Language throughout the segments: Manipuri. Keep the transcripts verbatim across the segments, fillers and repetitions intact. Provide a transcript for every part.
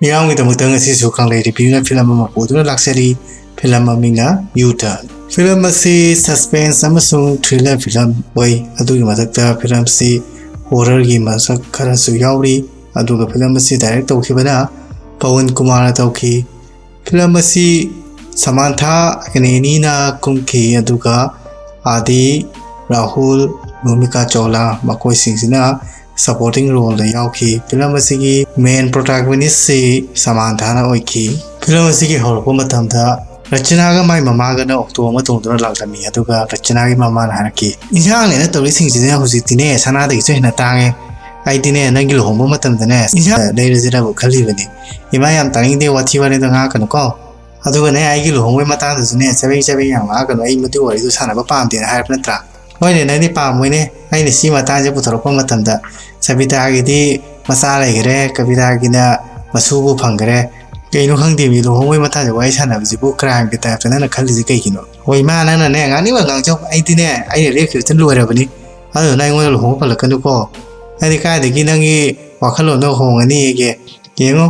ꯃꯤꯌꯥꯝꯒꯤꯗꯃꯛꯇ ꯉꯁꯤꯁꯨ ꯀꯪꯂꯩ ꯔꯤꯚꯤꯌꯨꯅ ꯐꯤꯂꯝ ꯑꯃ ꯄꯨꯗꯨꯅ ꯂꯥꯛꯆꯔꯤ꯫ ꯐꯤꯂꯝ ꯃꯃꯤꯡꯅ ꯌꯨ ꯇꯔꯟ꯫ ꯐꯤꯂꯝ ꯑꯁꯤ ꯁꯁꯄꯦꯟꯁ ꯑꯃꯁꯨꯡ ꯊ꯭ꯔꯤꯂꯔ ꯐꯤꯂꯝ ꯑꯣꯏ꯫ ꯑꯗꯨꯒꯤ ꯃꯊꯛꯇ ꯐꯤꯂꯝꯁꯤ ꯍꯣꯔꯔꯒꯤ ꯃꯁꯛ ꯈꯔꯁꯨ ꯌꯥꯎꯔꯤ꯫ ꯑꯗꯨꯒ ꯐꯤꯂꯝ ꯑꯁꯤ ꯗꯥꯏꯔꯦꯛ ꯇꯧꯈꯤꯕꯅ ꯄꯋꯟ ꯀꯨꯃꯥꯔꯅ ꯇꯧꯈꯤ꯫ ꯐꯤꯂꯝ ꯑꯁꯤ ꯁꯃꯥꯟꯊꯥ ꯑꯒꯅꯦꯅꯤꯅ ꯀꯨꯝꯈꯤ, ꯑꯗꯨꯒ ꯑꯥꯗꯤ, ꯔꯥꯍꯨꯜ, ꯚꯨꯃꯤꯀꯥ ꯆꯧꯂꯥ ꯃꯈꯣꯏꯁꯤꯡꯁꯤꯅ ꯁꯄꯣꯔꯇꯤꯡ ꯔꯣꯜꯗ ꯌꯥꯎꯈꯤ꯫ ꯐꯤꯂꯝ ꯑꯁꯤꯒꯤ ꯃꯦꯟ ꯄ꯭ꯔꯣꯇꯥꯒꯣꯅꯤꯁꯁꯤ ꯁꯃꯥꯟꯊꯥꯅ ꯑꯣꯏꯈꯤ꯫ ꯐꯤꯂꯝ ꯑꯁꯤꯒꯤ ꯍꯧꯔꯛꯄ ꯃꯇꯝꯗ ꯔꯆꯅꯥꯒ ꯃꯥꯏ ꯃꯃꯥꯒꯅ ꯑꯣꯛꯇꯣ ꯑꯃ ꯇꯣꯡꯗꯨꯅ ꯂꯥꯛꯂꯝꯃꯤ, ꯑꯗꯨꯒ ꯔꯆꯅꯥꯒꯤ ꯃꯃꯥꯅ ꯍꯥꯏꯔꯛꯈꯤ, "ꯏꯟꯁꯥꯡꯅꯦꯅ ꯇꯧꯔꯤꯁꯤꯡꯁꯤꯅ ꯍꯧꯖꯤꯛꯇꯤꯅꯦ ꯁꯅꯥꯗꯒꯤꯁꯨ ꯍꯦꯟꯅ ꯇꯥꯡꯉꯦ꯫ ꯑꯩꯗꯤꯅꯦ ꯅꯪꯒꯤ ꯂꯨꯍꯣꯡꯕ ꯃꯇꯝꯗꯅꯦ ꯏꯟꯁꯥꯡ ꯂꯩꯔꯁꯤꯔꯕꯨ ꯈꯜꯂꯤꯕꯅꯤ꯫ ꯏꯃꯥ, ꯌꯥꯝ ꯇꯥꯅꯤꯡꯗꯦ, ꯋꯥꯊꯤ ꯋꯥꯔꯦꯝꯗꯣ ꯉꯥꯡꯉꯛꯀꯅꯨꯀꯣ꯫ ꯑꯗꯨꯒꯅꯦ ꯑꯩꯒꯤ ꯂꯨꯍꯣꯡꯕꯒꯤ ꯃꯇꯥꯡꯗꯁꯨꯅꯦ ꯆꯕꯦꯡ ꯆꯕꯦꯡ ꯌꯥꯝ ꯉꯥꯡꯉꯛꯀꯅꯨ, ꯑꯩ ꯃꯗꯨꯒꯤ ꯋꯥꯔꯤꯗꯣ ꯁꯥꯟꯅꯕ ꯄꯥꯝꯗꯦꯅ ꯍꯥꯏꯔꯕ ꯅꯠꯇ꯭ꯔꯥ?" "ꯍꯣꯏꯅꯦ, ꯅꯪꯗꯤ ꯄꯥꯝꯃꯣꯏꯅꯦ꯫ ꯑꯩꯅ ꯁꯤ ꯃꯇꯥꯡꯁꯦ ꯄꯨꯊꯣꯔꯛꯄ ꯃꯇꯝꯗ ꯁꯕꯤꯇꯥꯒꯤꯗꯤ ꯃꯆꯥ ꯂꯩꯈꯔꯦ, ꯀꯕꯤꯇꯥꯒꯤꯅ ꯃꯁꯨꯕꯨ ꯐꯪꯈꯔꯦ꯫ ꯀꯩꯅꯣ ꯈꯪꯗꯦ ꯃꯤ, ꯂꯨꯍꯣꯡꯕꯒꯤ ꯃꯇꯥꯡꯗ ꯋꯥꯔꯤ ꯁꯥꯟꯅꯕꯁꯤꯕꯨ ꯀ꯭ꯔꯥꯏꯝꯒꯤ ꯇꯥꯏꯞꯇ ꯅꯪꯅ ꯈꯜꯂꯤꯁꯦ ꯀꯩꯒꯤꯅꯣ?" "ꯍꯣꯏ, ꯏꯃꯥ, ꯅꯪꯅꯅꯦ ꯉꯥꯡꯅꯤꯡꯕ ꯉꯥꯡꯖꯧ, ꯑꯩꯗꯤꯅꯦ ꯑꯩꯅ ꯂꯦꯞꯈꯤꯕꯗꯨꯅ ꯂꯣꯏꯔꯕꯅꯤ꯫ ꯑꯗꯨꯗꯨꯅ ꯑꯩꯉꯣꯟꯗ ꯂꯨꯍꯣꯡꯕ ꯄꯜꯂꯛꯀꯅꯨꯀꯣ꯫ ꯅꯪꯗꯤ ꯀꯥꯏꯗꯒꯤ ꯅꯪꯒꯤ ꯋꯥꯈꯜꯂꯣꯟꯗꯣ ꯍꯣꯡꯉꯅꯤꯒꯦ? ꯌꯦꯡꯉꯣ,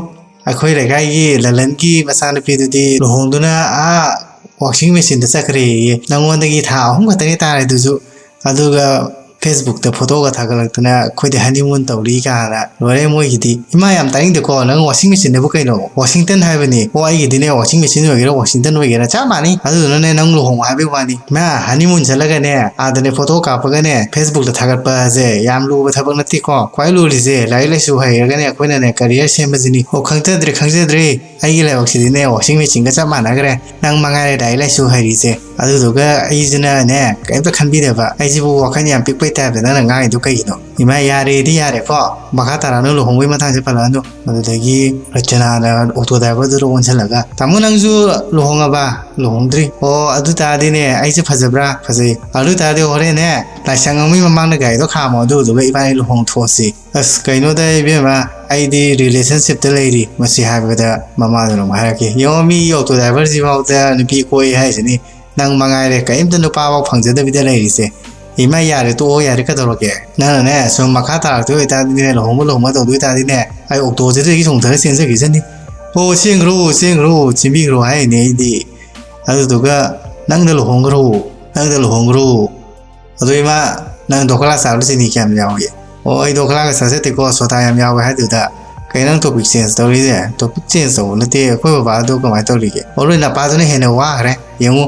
ꯑꯩꯈꯣꯏ ꯂꯩꯀꯥꯏꯒꯤ ꯂꯂꯟꯒꯤ ꯃꯆꯥꯅꯨꯄꯤꯗꯨꯗꯤ ꯂꯨꯍꯣꯡꯗꯨꯅ ꯑꯥ ꯋꯥꯁꯤꯡ ꯃꯦꯆꯤꯟꯗ ꯆꯠꯈ꯭ꯔꯦꯌꯦ꯫ ꯅꯪꯉꯣꯟꯗꯒꯤ ꯊꯥ ꯑꯍꯨꯝ ꯈꯛꯇꯅꯤ ꯇꯥꯔꯦ ꯑꯗꯨꯁꯨ꯫ ꯑꯗꯨꯒ ꯐꯦꯁꯕꯨꯛꯇ ꯐꯣꯇꯣꯒ ꯊꯥꯒꯠꯂꯛꯇꯅ ꯑꯩꯈꯣꯏꯗꯤ ꯍꯅꯤꯃꯨꯟ ꯇꯧꯔꯤ ꯀꯥꯏꯅ ꯂꯣꯏꯔꯦ ꯃꯣꯏꯒꯤꯗꯤ꯫ ꯏꯃꯥ, ꯌꯥꯝ ꯇꯥꯅꯤꯡꯗꯦꯀꯣ, ꯅꯪ ꯋꯥꯁꯤꯡ ꯃꯦꯆꯤꯟꯗꯕꯨ ꯀꯩꯅꯣ? ꯋꯥꯁꯤꯡꯇꯟ ꯍꯥꯏꯕꯅꯤ꯫ ꯑꯣ, ꯑꯩꯒꯤꯗꯤꯅꯦ ꯋꯥꯁꯤꯡ ꯃꯦꯆꯤꯟ ꯑꯣꯏꯒꯦꯔꯥ ꯋꯥꯁꯤꯡꯇꯟ ꯑꯣꯏꯒꯦꯔꯥ ꯆꯞ ꯃꯥꯟꯅꯩ꯫ ꯑꯗꯨꯗꯨꯅꯅꯦ ꯅꯪ ꯂꯨꯍꯣꯡꯉꯣ ꯍꯥꯏꯕꯒꯤ ꯋꯥꯅꯤ꯫ ꯏꯃꯥ, ꯍꯅꯤꯃꯨꯟ ꯆꯠꯂꯒꯅꯦ ꯑꯥꯗꯅꯦ ꯐꯣꯇꯣ ꯀꯥꯞꯄꯒꯅꯦ ꯐꯦꯁꯕꯨꯛꯇ ꯊꯥꯒꯠꯄꯁꯦ ꯌꯥꯝ ꯂꯨꯕ ꯊꯕꯛ ꯅꯠꯇꯦꯀꯣ꯫ ꯈ꯭ꯋꯥꯏ ꯂꯨꯔꯤꯁꯦ ꯂꯥꯏꯔꯤꯛ ꯂꯥꯏꯁꯨ ꯍꯩꯔꯒꯅꯦ ꯑꯩꯈꯣꯏꯅꯅꯦ ꯀꯔꯤꯌꯔ ꯁꯦꯝꯕꯁꯤꯅꯤ꯫ ꯑꯣ, ꯈꯪꯖꯗ꯭ꯔꯦ, ꯈꯪꯖꯗ꯭ꯔꯦ꯫ ꯑꯩꯒꯤ ꯂꯥꯏꯕꯛꯁꯤꯗꯤꯅꯦ ꯋꯥꯁꯤꯡ ꯃꯦꯆꯤꯟꯒ ꯆꯞ ꯃꯥꯟꯅꯈ꯭ꯔꯦ꯫ ꯅꯪ ꯃꯉꯥꯏꯔꯦ ꯂꯥꯏꯔꯤꯛ ꯂꯥꯏꯁꯨ ꯍꯩꯔꯤꯁꯦ꯫ ꯑꯗꯨꯗꯨꯒ ꯑꯩꯁꯤꯅꯅꯦ ꯀꯔꯤꯝꯇ ꯈꯟꯕꯤꯗꯕ꯫ ꯑꯩꯁꯤꯕꯨ ꯋꯥꯈꯜ ꯌꯥꯝ ꯄꯤꯛꯄꯩ ꯇꯥꯏꯞꯇ ꯅꯪꯅ ꯉꯥꯡꯉꯤꯗꯣ ꯀꯩꯒꯤꯅꯣ? ꯏꯃꯥ, ꯌꯥꯔꯦꯗꯤ ꯌꯥꯔꯦꯀꯣ꯫ ꯃꯈꯥ ꯇꯥꯔꯛꯑꯅꯨ, ꯂꯨꯍꯣꯡꯕꯒꯤ ꯃꯇꯥꯡꯁꯦ ꯄꯜꯂꯛꯑꯅꯨ꯫ ꯑꯗꯨꯗꯒꯤ ꯔꯆꯅꯥꯅ ꯑꯣꯇꯣ ꯗ꯭ꯔꯥꯏꯚꯔꯗꯨꯗ ꯑꯣꯟꯁꯤꯜꯂꯒ, "ꯇꯥꯃꯣ, ꯅꯪꯁꯨ ꯂꯨꯍꯣꯡꯉꯕ?" "ꯂꯨꯍꯣꯡꯗ꯭ꯔꯤ?" "ꯑꯣ, ꯑꯗꯨ ꯇꯥꯔꯗꯤꯅꯦ ꯑꯩꯁꯦ ꯐꯖꯕ꯭ꯔꯥ?" "ꯐꯖꯩ꯫ ꯑꯗꯨ ꯇꯥꯔꯗꯤ ꯍꯣꯔꯦꯟꯅꯦ ꯂꯥꯏꯁꯪ ꯑꯃꯒꯤ ꯃꯃꯥꯡꯗ ꯒꯥꯔꯤꯗꯣ ꯈꯥꯝꯃꯣ, ꯑꯗꯨꯗꯨꯒ ꯏꯕꯥꯅꯤ ꯂꯨꯍꯣꯡ ꯊꯣꯛꯑꯁꯤ꯫" "ꯑꯁ, ꯀꯩꯅꯣꯗ ꯏꯕꯦꯝꯃ, ꯑꯩꯗꯤ ꯔꯤꯂꯦꯁꯟꯁꯤꯞꯇ ꯂꯩꯔꯤ꯫" ꯃꯁꯤ ꯍꯥꯏꯕꯗ ꯃꯃꯥꯗꯨꯅ ꯑꯃꯨꯛ ꯍꯥꯏꯔꯛꯀꯦ, "ꯌꯦꯡꯉꯣ, ꯃꯤ ꯑꯣꯇꯣ ꯗ꯭ꯔꯥꯏꯚꯔꯁꯤ ꯐꯥꯎꯗ ꯅꯨꯄꯤ ꯀꯣꯏ ꯍꯥꯏꯁꯤꯅꯤ, ꯅꯪ ꯃꯉꯥꯏꯔꯦ ꯀꯔꯤꯝꯇ ꯅꯨꯄꯥ ꯐꯥꯎ ꯐꯪꯖꯗꯕꯤꯗ ꯂꯩꯔꯤꯁꯦ꯫ "ꯏꯃꯥ, ꯌꯥꯔꯦ, ꯇꯣꯛꯑꯣ, ꯌꯥꯔꯦ, ꯀꯩꯗꯧꯔꯒꯦ? ꯅꯪꯅꯅꯦ ꯁꯨꯝ ꯃꯈꯥ ꯇꯥꯔꯛꯇꯣꯏ ꯑꯣꯏꯇꯥꯔꯗꯤꯅꯦ, ꯂꯨꯍꯣꯡꯕ ꯂꯨꯍꯣꯡꯕ ꯇꯧꯗꯣꯏ ꯇꯥꯔꯗꯤꯅꯦ, ꯑꯩ ꯑꯣꯛꯇꯣꯁꯤꯗꯒꯤ ꯆꯣꯡꯊꯔ ꯆꯦꯟꯖꯈꯤꯁꯅꯤ꯫ ꯑꯣ, ꯆꯦꯟꯈ꯭ꯔꯣ, ꯆꯦꯟꯈ꯭ꯔꯣ, ꯆꯦꯟꯕꯤꯈ꯭ꯔꯣ ꯍꯥꯏꯅꯦ ꯑꯩꯗꯤ꯫ ꯑꯗꯨꯗꯨꯒ ꯅꯪꯗ ꯂꯨꯍꯣꯡꯈ꯭ꯔꯣ, ꯅꯪꯗ ꯂꯨꯍꯣꯡꯈ꯭ꯔꯣ꯫ ꯑꯗꯣ ꯏꯃꯥ, ꯅꯪ ꯗꯣꯀꯂꯥ ꯆꯥꯕꯗ ꯆꯤꯅꯤ ꯀꯌꯥꯝ ꯌꯥꯎꯏ?" "ꯑꯣ, ꯑꯩ ꯗꯣꯀꯂꯥꯒ ꯆꯥꯖꯠꯇꯦꯀꯣ, ꯁꯣꯗꯥ ꯌꯥꯝ ꯌꯥꯎꯋꯦ" ꯍꯥꯏꯗꯨꯗ꯫ "ꯀꯩ, ꯅꯪ topic change ꯇꯧꯔꯤꯁꯦ?" "Topic change ꯇꯧꯕ ꯅꯠꯇꯦ, ꯑꯩꯈꯣꯏ ꯕꯕꯥꯗꯣ ꯀꯃꯥꯏꯅ ꯇꯧꯔꯤꯒꯦ?" "ꯑꯣ, ꯅꯣꯏ ꯅꯄꯥꯗꯨꯅ ꯍꯦꯟꯅ ꯋꯥꯈ꯭ꯔꯦ꯫ ꯌꯦꯡꯉꯨ,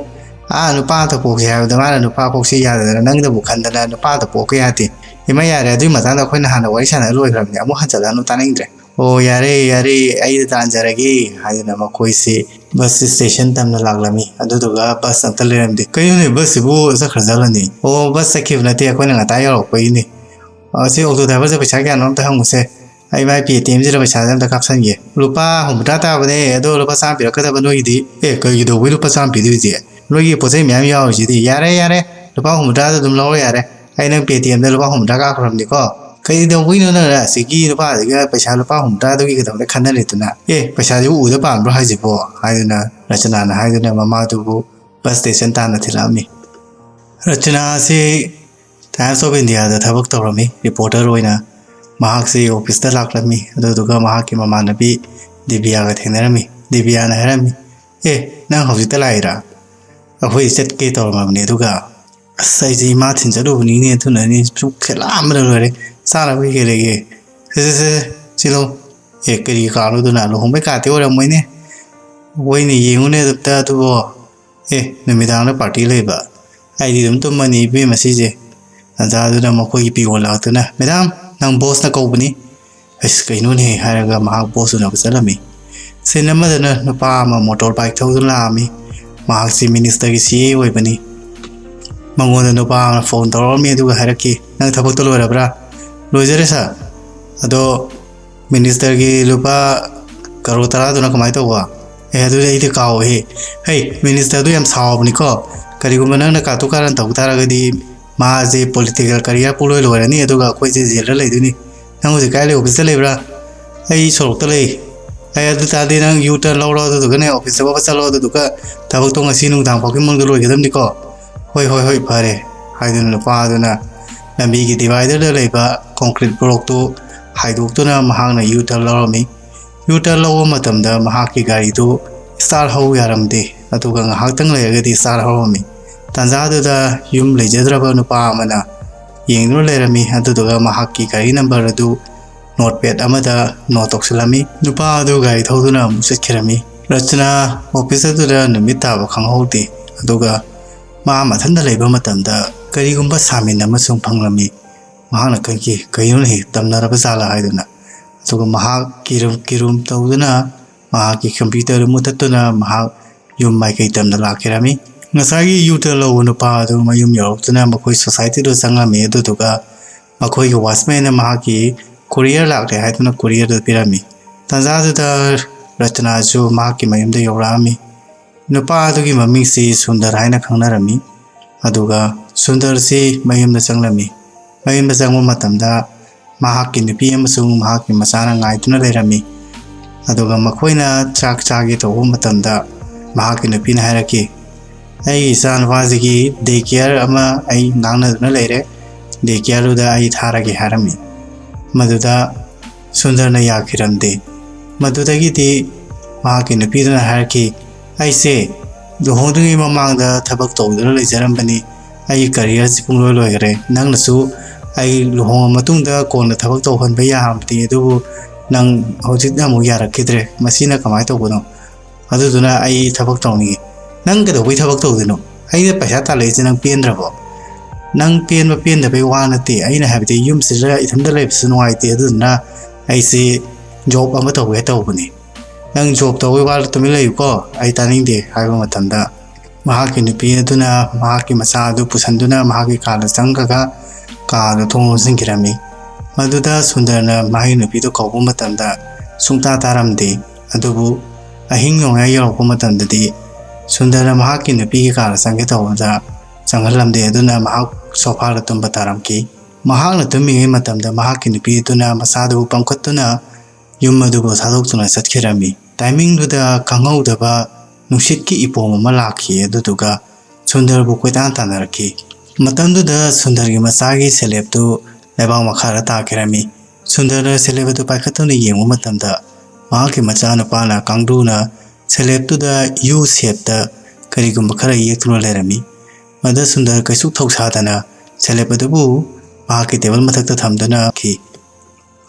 ꯑꯥ, ꯅꯨꯄꯥ ꯑꯝꯇ ꯄꯣꯛꯁꯦ ꯍꯥꯏꯕꯗ ꯃꯥꯅ ꯅꯨꯄꯥ ꯄꯣꯛꯁꯤ ꯌꯥꯗꯗꯅ ꯅꯪꯗꯕꯨ ꯈꯟꯗꯅ ꯅꯨꯄꯥ ꯑꯝꯇ ꯄꯣꯛꯀꯦ ꯌꯥꯗꯦ꯫ ꯏꯃꯥ, ꯌꯥꯔꯦ, ꯑꯗꯨꯒꯤ ꯃꯇꯥꯡꯗ ꯑꯩꯈꯣꯏꯅ ꯍꯥꯟꯅ ꯋꯥꯔꯤ ꯁꯥꯟꯅ ꯂꯣꯏꯈ꯭ꯔꯕꯅꯦ, ꯑꯃꯨꯛ ꯍꯟꯖꯜꯂꯛꯑꯅꯨ, ꯇꯥꯅꯤꯡꯗ꯭ꯔꯦ꯫ ꯑꯣ, ꯌꯥꯔꯦ, ꯌꯥꯔꯦ, ꯑꯩꯗ ꯇꯥꯟꯖꯔꯒꯦ" ꯍꯥꯏꯗꯨꯅ ꯃꯈꯣꯏꯁꯤ bus station ꯇꯝꯅ ꯂꯥꯛꯂꯝꯃꯤ꯫ ꯑꯗꯨꯗꯨꯒ bus ꯑꯝꯇ ꯂꯩꯔꯝꯗꯦ꯫ "ꯀꯩꯅꯣꯅꯦ, busꯁꯤꯕꯨ ꯆꯠꯈ꯭ꯔꯖꯥꯠꯂꯅꯦ?" "ꯑꯣ, bus ꯆꯠꯈꯤꯕ ꯅꯠꯇꯦ, ꯑꯩꯈꯣꯏꯅ ꯉꯟꯇꯥ ꯌꯧꯔꯛꯄꯒꯤꯅꯦ꯫ ꯑꯁꯤ ꯑꯣꯛꯇꯣ driverꯁꯦ ꯄꯩꯁꯥ ꯀꯌꯥꯅꯣ ꯑꯝꯇ ꯍꯪꯉꯨꯁꯦ꯫ ꯑꯩ ꯃꯥꯏ Paytmꯁꯤꯗ ꯄꯩꯁꯥꯁꯦ ꯑꯝꯇ ꯀꯥꯞꯁꯟꯒꯦ꯫ ꯂꯨꯄꯥ ꯍꯨꯝꯐꯨꯇꯔꯥ ꯇꯥꯕꯅꯦ, ꯑꯗꯣ ꯂꯨꯄꯥ ꯆꯥꯝꯃ ꯄꯤꯔꯛꯀꯗꯕ ꯅꯣꯏꯒꯤꯗꯤ?" "ꯑꯦ, ꯀꯩꯒꯤꯗꯧꯕꯩ ꯂꯨꯄꯥ ꯆꯥꯝꯃ ꯄꯤꯗꯣꯏꯁꯦ? ꯅꯣꯏꯒꯤ ꯄꯣꯠ ꯆꯩ ꯃꯌꯥꯝ ꯌꯥꯎꯔꯤꯁꯤꯗꯤ?" "ꯌꯥꯔꯦ, ꯌꯥꯔꯦ, ꯂꯨꯄꯥ ꯍꯨꯝꯐꯨꯇꯔꯥꯗꯣ ꯑꯗꯨꯝ ꯂꯧꯔꯣ ꯌꯥꯔꯦ꯫ ꯑꯩ ꯅꯪ Paytmꯗ ꯂꯨꯄꯥ ꯍꯨꯝꯐꯨꯇꯔꯥ ꯀꯥꯞꯈ꯭ꯔꯕꯅꯤꯀꯣ꯫ ꯀꯩꯗꯧꯕꯩꯅꯣ ꯅꯪꯅ ꯑꯁꯤꯒꯤ ꯅꯨꯄꯥꯗꯨꯒ ꯄꯩꯁꯥ ꯂꯨꯄꯥ ꯍꯨꯝꯐꯨꯇꯔꯥꯗꯨꯒꯤ ꯀꯩꯗꯧꯕꯩ ꯈꯟꯅꯔꯤꯗꯨꯅ? ꯑꯦ, ꯄꯩꯁꯥꯁꯤꯕꯨ ꯎꯗ ꯄꯥꯟꯕ꯭ꯔꯣ ꯍꯥꯏꯁꯤꯕꯣ?" ꯍꯥꯏꯗꯨꯅ ꯔꯆꯅꯥꯅ ꯍꯥꯏꯗꯨꯅ ꯃꯃꯥꯗꯨꯕꯨ bus station ꯇꯥꯟꯅ ꯊꯤꯜꯂꯛꯑꯝꯃꯤ꯫ ꯔꯆꯅꯥ ꯑꯁꯤ Times of Indiaꯗ ꯊꯕꯛ ꯇꯧꯔꯝꯃꯤ, reporter ꯑꯣꯏꯅ꯫ ꯃꯍꯥꯛꯁꯤ officeꯇ ꯂꯥꯛꯂꯝꯃꯤ, ꯑꯗꯨꯗꯨꯒ ꯃꯍꯥꯛꯀꯤ ꯃꯃꯥꯟꯅꯕꯤ ꯗꯤꯕꯤꯌꯥꯒ ꯊꯦꯡꯅꯔꯝꯃꯤ꯫ ꯗꯤꯕꯤꯌꯥꯅ ꯍꯥꯏꯔꯝꯃꯤ, "ꯑꯦ, ꯅꯪ ꯍꯧꯖꯤꯛꯇ ꯂꯥꯛꯏꯔꯥ? ꯑꯩꯈꯣꯏ ꯆꯠꯀꯦ ꯇꯧꯔꯝꯃꯕꯅꯤ, ꯑꯗꯨꯒ ꯑꯁ, ꯑꯩꯁꯦ ꯏꯃꯥ ꯊꯤꯟ ꯆꯠꯂꯨꯕꯅꯤꯅꯦ, ꯑꯗꯨꯅꯅꯦ ꯁꯨꯝ ꯈꯦꯂꯥꯝꯕꯗ ꯂꯣꯏꯔꯦ꯫ ꯆꯥꯅꯕ ꯀꯩꯀꯩ ꯂꯩꯒꯦ? ꯁꯦ, ꯁꯦ, ꯁꯦ, ꯁꯤ ꯂꯧ꯫ ꯑꯦ, ꯀꯔꯤ ꯀꯥꯅꯣ ꯑꯗꯨꯅ? ꯂꯨꯍꯣꯡꯕꯩ ꯀꯥꯇꯤ ꯑꯣꯏꯔꯝꯃꯣꯏꯅꯦ꯫ ꯍꯣꯏꯅꯦ, ꯌꯦꯡꯉꯨꯅꯦ ꯑꯗꯨꯝꯇ ꯑꯗꯨꯕꯣ꯫ ꯑꯦ, ꯅꯨꯃꯤꯗꯥꯡꯗ party ꯂꯩꯕ? ꯑꯩꯗꯤ ꯑꯗꯨꯝ ꯇꯨꯝꯃꯅꯤ ꯏꯕꯦꯝꯃ ꯁꯤꯁꯦ꯫" ꯇꯟꯖꯥꯗꯨꯗ ꯃꯈꯣꯏꯒꯤ peon ꯂꯥꯛꯇꯨꯅ, "Madam, ꯅꯪ bossꯅ ꯀꯧꯕꯅꯤ꯫" "ꯑꯁ, ꯀꯩꯅꯣꯅꯦ?" ꯍꯥꯏꯔꯒ ꯃꯍꯥꯛ boss ꯎꯅꯕ ꯆꯠꯂꯝꯃꯤ꯫ Scene ꯑꯃꯗꯅ ꯅꯨꯄꯥ ꯑꯃ motor bike ꯊꯧꯗꯨꯅ ꯂꯥꯛꯑꯝꯃꯤ꯫ ꯃꯍꯥꯛꯁꯤ ministerꯒꯤ C A ꯑꯣꯏꯕꯅꯤ꯫ ꯃꯉꯣꯟꯗ ꯅꯨꯄꯥ ꯑꯃꯅ phone ꯇꯧꯔꯛꯑꯝꯃꯤ, ꯑꯗꯨꯒ ꯍꯥꯏꯔꯛꯈꯤ, "ꯅꯪ ꯊꯕꯛꯇꯣ ꯂꯣꯏꯔꯕ꯭ꯔꯥ?" "ꯂꯣꯏꯖꯔꯦ sir꯫" "ꯑꯗꯣ ministerꯒꯤ ꯂꯨꯄꯥ ꯀꯔꯣꯔ ꯇꯔꯥꯗꯨꯅ ꯀꯃꯥꯏꯅ ꯇꯧꯕ?" "ꯑꯦ, ꯑꯗꯨꯗꯤ ꯑꯩꯗꯤ ꯀꯥꯎꯋꯦꯍꯦ꯫" "ꯍꯩ, ministerꯗꯨ ꯌꯥꯝ ꯁꯥꯎꯕꯅꯤꯀꯣ꯫ ꯀꯔꯤꯒꯨꯝꯕ ꯅꯪꯅ ꯀꯥꯇꯨ ꯀꯥꯔꯟ ꯇꯧ ꯇꯥꯔꯒꯗꯤ ꯃꯥꯁꯦ political career ꯄꯨꯂꯣꯏ ꯂꯣꯏꯔꯅꯤ, ꯑꯗꯨꯒ ꯑꯩꯈꯣꯏꯁꯦ jailꯗ ꯂꯩꯗꯣꯏꯅꯤ꯫ ꯅꯪ ꯍꯧꯖꯤꯛ ꯀꯥꯏ ꯂꯩ? Officeꯇ ꯂꯩꯕ꯭ꯔꯥ?" "ꯑꯩ ꯁꯣꯔꯣꯛꯇ ꯂꯩ꯫" "ꯑꯩ ꯑꯗꯨ ꯇꯥꯔꯗꯤ ꯅꯪ U-turn ꯂꯧꯔꯣ, ꯑꯗꯨꯗꯨꯒꯅꯦ officeꯇ ꯐꯠ ꯆꯠꯂꯣ, ꯑꯗꯨꯗꯨꯒ ꯊꯕꯛꯇꯣ ꯉꯁꯤ ꯅꯨꯡꯗꯥꯡ ꯐꯥꯎꯒꯤ ꯃꯅꯨꯡꯗ ꯂꯣꯏꯒꯗꯕꯅꯤꯀꯣ꯫" "ꯍꯣꯏ, ꯍꯣꯏ, ꯍꯣꯏ, ꯐꯔꯦ" ꯍꯥꯏꯗꯨꯅ ꯅꯨꯄꯥ ꯑꯗꯨꯅ ꯂꯝꯕꯤꯒꯤ dividerꯗ ꯂꯩꯕ concrete blockꯇꯨ ꯍꯥꯏꯗꯣꯛꯇꯨꯅ ꯃꯍꯥꯛꯅ U-turn ꯂꯧꯔꯝꯃꯤ꯫ U-turn ꯂꯧꯕ ꯃꯇꯝꯗ ꯃꯍꯥꯛꯀꯤ ꯒꯥꯔꯤꯗꯨ start ꯍꯧ ꯌꯥꯔꯝꯗꯦ, ꯑꯗꯨꯒ ꯉꯥꯏꯍꯥꯛꯇꯪ ꯂꯩꯔꯒꯗꯤ start ꯍꯧꯔꯝꯃꯤ꯫ ꯇꯥꯟꯖꯥꯗꯨꯗ ꯌꯨꯝ ꯂꯩꯖꯗ꯭ꯔꯕ ꯅꯨꯄꯥ ꯑꯃꯅ ꯌꯦꯡꯗꯨꯅ ꯂꯩꯔꯝꯃꯤ, ꯑꯗꯨꯗꯨꯒ ꯃꯍꯥꯛꯀꯤ ꯒꯥꯔꯤ number ꯑꯗꯨ notepad ꯑꯃꯗ note ꯇꯧꯁꯤꯜꯂꯝꯃꯤ꯫ ꯅꯨꯄꯥ ꯑꯗꯨ ꯒꯥꯔꯤ ꯊꯧꯗꯨꯅ ꯑꯃꯨꯛ ꯆꯠꯈꯤꯔꯝꯃꯤ꯫ ꯔꯆꯅꯥ office ꯑꯗꯨꯗ ꯅꯨꯃꯤꯠ ꯇꯥꯕ ꯈꯪꯍꯧꯗꯦ, ꯑꯗꯨꯒ ꯃꯥ ꯃꯊꯟꯇ ꯂꯩꯕ ꯃꯇꯝꯗ ꯀꯔꯤꯒꯨꯝꯕ sign ꯑꯃꯁꯨ ꯐꯪꯂꯝꯃꯤ꯫ ꯃꯍꯥꯛꯅ ꯈꯟꯈꯤ, "ꯀꯩꯅꯣꯅꯦ, ꯇꯝꯅꯔꯕ ꯖꯥꯠꯂꯥ?" ꯍꯥꯏꯗꯨꯅ꯫ ꯑꯗꯨꯒ ꯃꯍꯥꯛ ꯀꯤꯔꯨꯝ ꯀꯤꯔꯨꯝ ꯇꯧꯗꯨꯅ ꯃꯍꯥꯛꯀꯤ computer ꯑꯗꯨ ꯃꯨꯊꯠꯇꯨꯅ ꯃꯍꯥꯛ ꯌꯨꯝ ꯃꯥꯏꯀꯩ ꯇꯝꯅ ꯂꯥꯛꯈꯤꯔꯝꯃꯤ꯫ ꯉꯁꯥꯏꯒꯤ U-turn ꯂꯧꯕ ꯅꯨꯄꯥ ꯑꯗꯨ ꯃꯌꯨꯝ ꯌꯧꯔꯛꯇꯨꯅ ꯃꯈꯣꯏ societyꯗ ꯆꯪꯂꯝꯃꯤ, ꯑꯗꯨꯗꯨꯒ ꯃꯈꯣꯏꯒꯤ watchmanꯅ ꯃꯍꯥꯛꯀꯤ courier ꯂꯥꯛꯂꯦ ꯍꯥꯏꯗꯨꯅ courierꯗꯨ ꯄꯤꯔꯝꯃꯤ꯫ ꯇꯥꯟꯖꯥꯗꯨꯗ ꯔꯆꯅꯥꯁꯨ ꯃꯍꯥꯛꯀꯤ ꯃꯌꯨꯝꯗ ꯌꯧꯔꯛꯂꯝꯃꯤ꯫ ꯅꯨꯄꯥ ꯑꯗꯨꯒꯤ ꯃꯃꯤꯡꯁꯤ ꯁꯨꯟꯗꯔ ꯍꯥꯏꯅ ꯈꯪꯅꯔꯝꯃꯤ꯫ ꯑꯗꯨꯒ ꯁꯨꯟꯗꯔꯁꯤ ꯃꯌꯨꯝꯗ ꯆꯪꯂꯝꯃꯤ꯫ ꯃꯌꯨꯝꯗ ꯆꯪꯕ ꯃꯇꯝꯗ ꯃꯍꯥꯛꯀꯤ ꯅꯨꯄꯤ ꯑꯃꯁꯨꯡ ꯃꯍꯥꯛꯀꯤ ꯃꯆꯥꯅ ꯉꯥꯏꯗꯨꯅ ꯂꯩꯔꯝꯃꯤ꯫ ꯑꯗꯨꯒ ꯃꯈꯣꯏꯅ ꯆꯥꯛ ꯆꯥꯒꯦ ꯇꯧꯕ ꯃꯇꯝꯗ ꯃꯍꯥꯛꯀꯤ ꯅꯨꯄꯤꯅ ꯍꯥꯏꯔꯛꯈꯤ, "ꯑꯩꯒꯤ ꯏꯆꯥ ꯅꯨꯄꯥꯁꯤꯒꯤ day care ꯑꯃ ꯑꯩ ꯉꯥꯡꯅꯗꯨꯅ ꯂꯩꯔꯦ, day careꯗꯨꯗ ꯑꯩ ꯊꯥꯔꯒꯦ" ꯍꯥꯏꯔꯝꯃꯤ꯫ ꯃꯗꯨꯗ ꯁꯨꯟꯗꯔꯅ ꯌꯥꯈꯤꯔꯝꯗꯦ꯫ ꯃꯗꯨꯗꯒꯤꯗꯤ ꯃꯍꯥꯛꯀꯤ ꯅꯨꯄꯤꯗꯨꯅ ꯍꯥꯏꯔꯛꯈꯤ, "ꯑꯩꯁꯦ ꯂꯨꯍꯣꯡꯗ꯭ꯔꯤꯉꯩ ꯃꯃꯥꯡꯗ ꯊꯕꯛ ꯇꯧꯗꯨꯅ ꯂꯩꯖꯔꯝꯕꯅꯤ꯫ ꯑꯩꯒꯤ careerꯁꯤ ꯄꯨꯡꯂꯣꯏ ꯂꯣꯏꯈ꯭ꯔꯦ꯫ ꯅꯪꯅꯁꯨ ꯑꯩ ꯂꯨꯍꯣꯡꯉ ꯃꯇꯨꯡꯗ ꯀꯣꯟꯅ ꯊꯕꯛ ꯇꯧꯍꯟꯕ ꯌꯥꯔꯕꯗꯤ, ꯑꯗꯨꯕꯨ ꯅꯪ ꯍꯧꯖꯤꯛꯅ ꯑꯃꯨꯛ ꯌꯥꯔꯛꯈꯤꯗ꯭ꯔꯦ꯫ ꯃꯁꯤꯅ ꯀꯃꯥꯏꯅ ꯇꯧꯕꯅꯣ? ꯑꯗꯨꯗꯨꯅ ꯑꯩ ꯊꯕꯛ ꯇꯧꯅꯤꯡꯉꯤ꯫" "ꯅꯪ ꯀꯩꯗꯧꯕꯩ ꯊꯕꯛ ꯇꯧꯗꯣꯏꯅꯣ? ꯑꯩꯅ ꯄꯩꯁꯥ ꯇꯥꯜꯂꯛꯏꯁꯦ ꯅꯪ ꯄꯦꯟꯗ꯭ꯔꯕꯣ?" "ꯅꯪ ꯄꯦꯟꯕ ꯄꯦꯟꯗꯕꯩ ꯋꯥ ꯅꯠꯇꯦ꯫ ꯑꯩꯅ ꯍꯥꯏꯕꯗꯤ ꯌꯨꯝꯁꯤꯗ ꯏꯊꯟꯇ ꯂꯩꯕꯁꯨ ꯅꯨꯡꯉꯥꯏꯇꯦ꯫ ꯑꯗꯨꯗꯨꯅ ꯑꯩꯁꯦ job ꯑꯃ ꯇꯧꯒꯦ ꯇꯧꯕꯅꯤ꯫ ꯅꯪ job ꯇꯧꯕꯩ ꯋꯥꯗꯣ ꯇꯨꯃꯤꯟ ꯂꯩꯌꯨꯀꯣ꯫ ꯑꯩ ꯇꯥꯅꯤꯡꯗꯦ" ꯍꯥꯏꯕ ꯃꯇꯝꯗ ꯃꯍꯥꯛꯀꯤ ꯅꯨꯄꯤ ꯑꯗꯨꯅ ꯃꯍꯥꯛꯀꯤ ꯃꯆꯥ ꯑꯗꯨ ꯄꯨꯁꯟꯗꯨꯅ ꯃꯍꯥꯛꯀꯤ ꯀꯥꯗ ꯆꯪꯈ꯭ꯔꯒ ꯀꯥꯗ ꯊꯣꯡ ꯂꯣꯟꯁꯤꯟꯈꯤꯔꯝꯃꯤ꯫ ꯃꯗꯨꯗ ꯁꯨꯟꯗꯔꯅ ꯃꯍꯥꯛꯀꯤ ꯅꯨꯄꯤꯗꯨ ꯀꯧꯕ ꯃꯇꯝꯗ ꯁꯨꯡꯇꯥ ꯇꯥꯔꯝꯗꯦ꯫ ꯑꯗꯨꯕꯨ ꯑꯍꯤꯡ ꯅꯣꯡꯌꯥꯏ ꯌꯧꯔꯛꯄ ꯃꯇꯝꯗꯗꯤ ꯁꯨꯟꯗꯔꯅ ꯃꯍꯥꯛꯀꯤ ꯅꯨꯄꯤꯒꯤ ꯀꯥꯗ ꯆꯪꯒꯦ ꯇꯧꯕꯗ ꯆꯪꯍꯜꯂꯝꯗꯦ꯫ ꯑꯗꯨꯅ ꯃꯍꯥꯛ sofaꯗ ꯇꯨꯝꯕ ꯇꯥꯔꯝꯈꯤ꯫ ꯃꯍꯥꯛꯅ ꯇꯨꯝꯃꯤꯉꯩ ꯃꯇꯝꯗ ꯃꯍꯥꯛꯀꯤ ꯅꯨꯄꯤ ꯑꯗꯨꯅ ꯃꯆꯥꯗꯨꯕꯨ ꯄꯝꯈꯠꯇꯨꯅ ꯌꯨꯝ ꯑꯗꯨꯕꯨ ꯊꯥꯗꯣꯛꯇꯨꯅ ꯆꯠꯈꯤꯔꯝꯃꯤ꯫ Timingꯗꯨꯗ ꯈꯪꯍꯧꯗꯕ ꯅꯨꯡꯁꯤꯠꯀꯤ ꯏꯄꯣꯝ ꯑꯃ ꯂꯥꯛꯈꯤ, ꯑꯗꯨꯗꯨꯒ ꯁꯨꯟꯗꯔꯕꯨ ꯀꯣꯏꯇꯥꯟ ꯇꯥꯟꯅꯔꯛꯈꯤ꯫ ꯃꯇꯝꯗꯨꯗ ꯁꯨꯟꯗꯔꯒꯤ ꯃꯆꯥꯒꯤ ꯁꯦꯂꯦꯞꯇꯨ ꯂꯩꯕꯥꯛ ꯃꯈꯥꯗ ꯇꯥꯈꯤꯔꯝꯃꯤ꯫ ꯁꯨꯟꯗꯔꯅ ꯁꯦꯂꯦꯞ ꯑꯗꯨ ꯄꯥꯏꯈꯠꯇꯨꯅ ꯌꯦꯡꯕ ꯃꯇꯝꯗ, ꯃꯍꯥꯛꯀꯤ ꯃꯆꯥꯅꯨꯄꯥꯅ ꯀꯥꯡꯗ꯭ꯔꯨꯅ ꯁꯦꯂꯦꯞꯇꯨꯗ ꯌꯨ ꯁꯦꯞꯇ ꯀꯔꯤꯒꯨꯝꯕ ꯈꯔ ꯌꯦꯛꯇꯨꯅ ꯂꯩꯔꯝꯃꯤ꯫ ꯃꯗꯨ ꯁꯨꯟꯗꯔ ꯀꯩꯁꯨ ꯊꯧꯁꯥꯗꯅ ꯁꯦꯂꯦꯞ ꯑꯗꯨꯕꯨ ꯃꯍꯥꯛꯀꯤ ꯇꯦꯕꯜ ꯃꯊꯛꯇ ꯊꯝꯗꯨꯅ ꯈꯤ꯫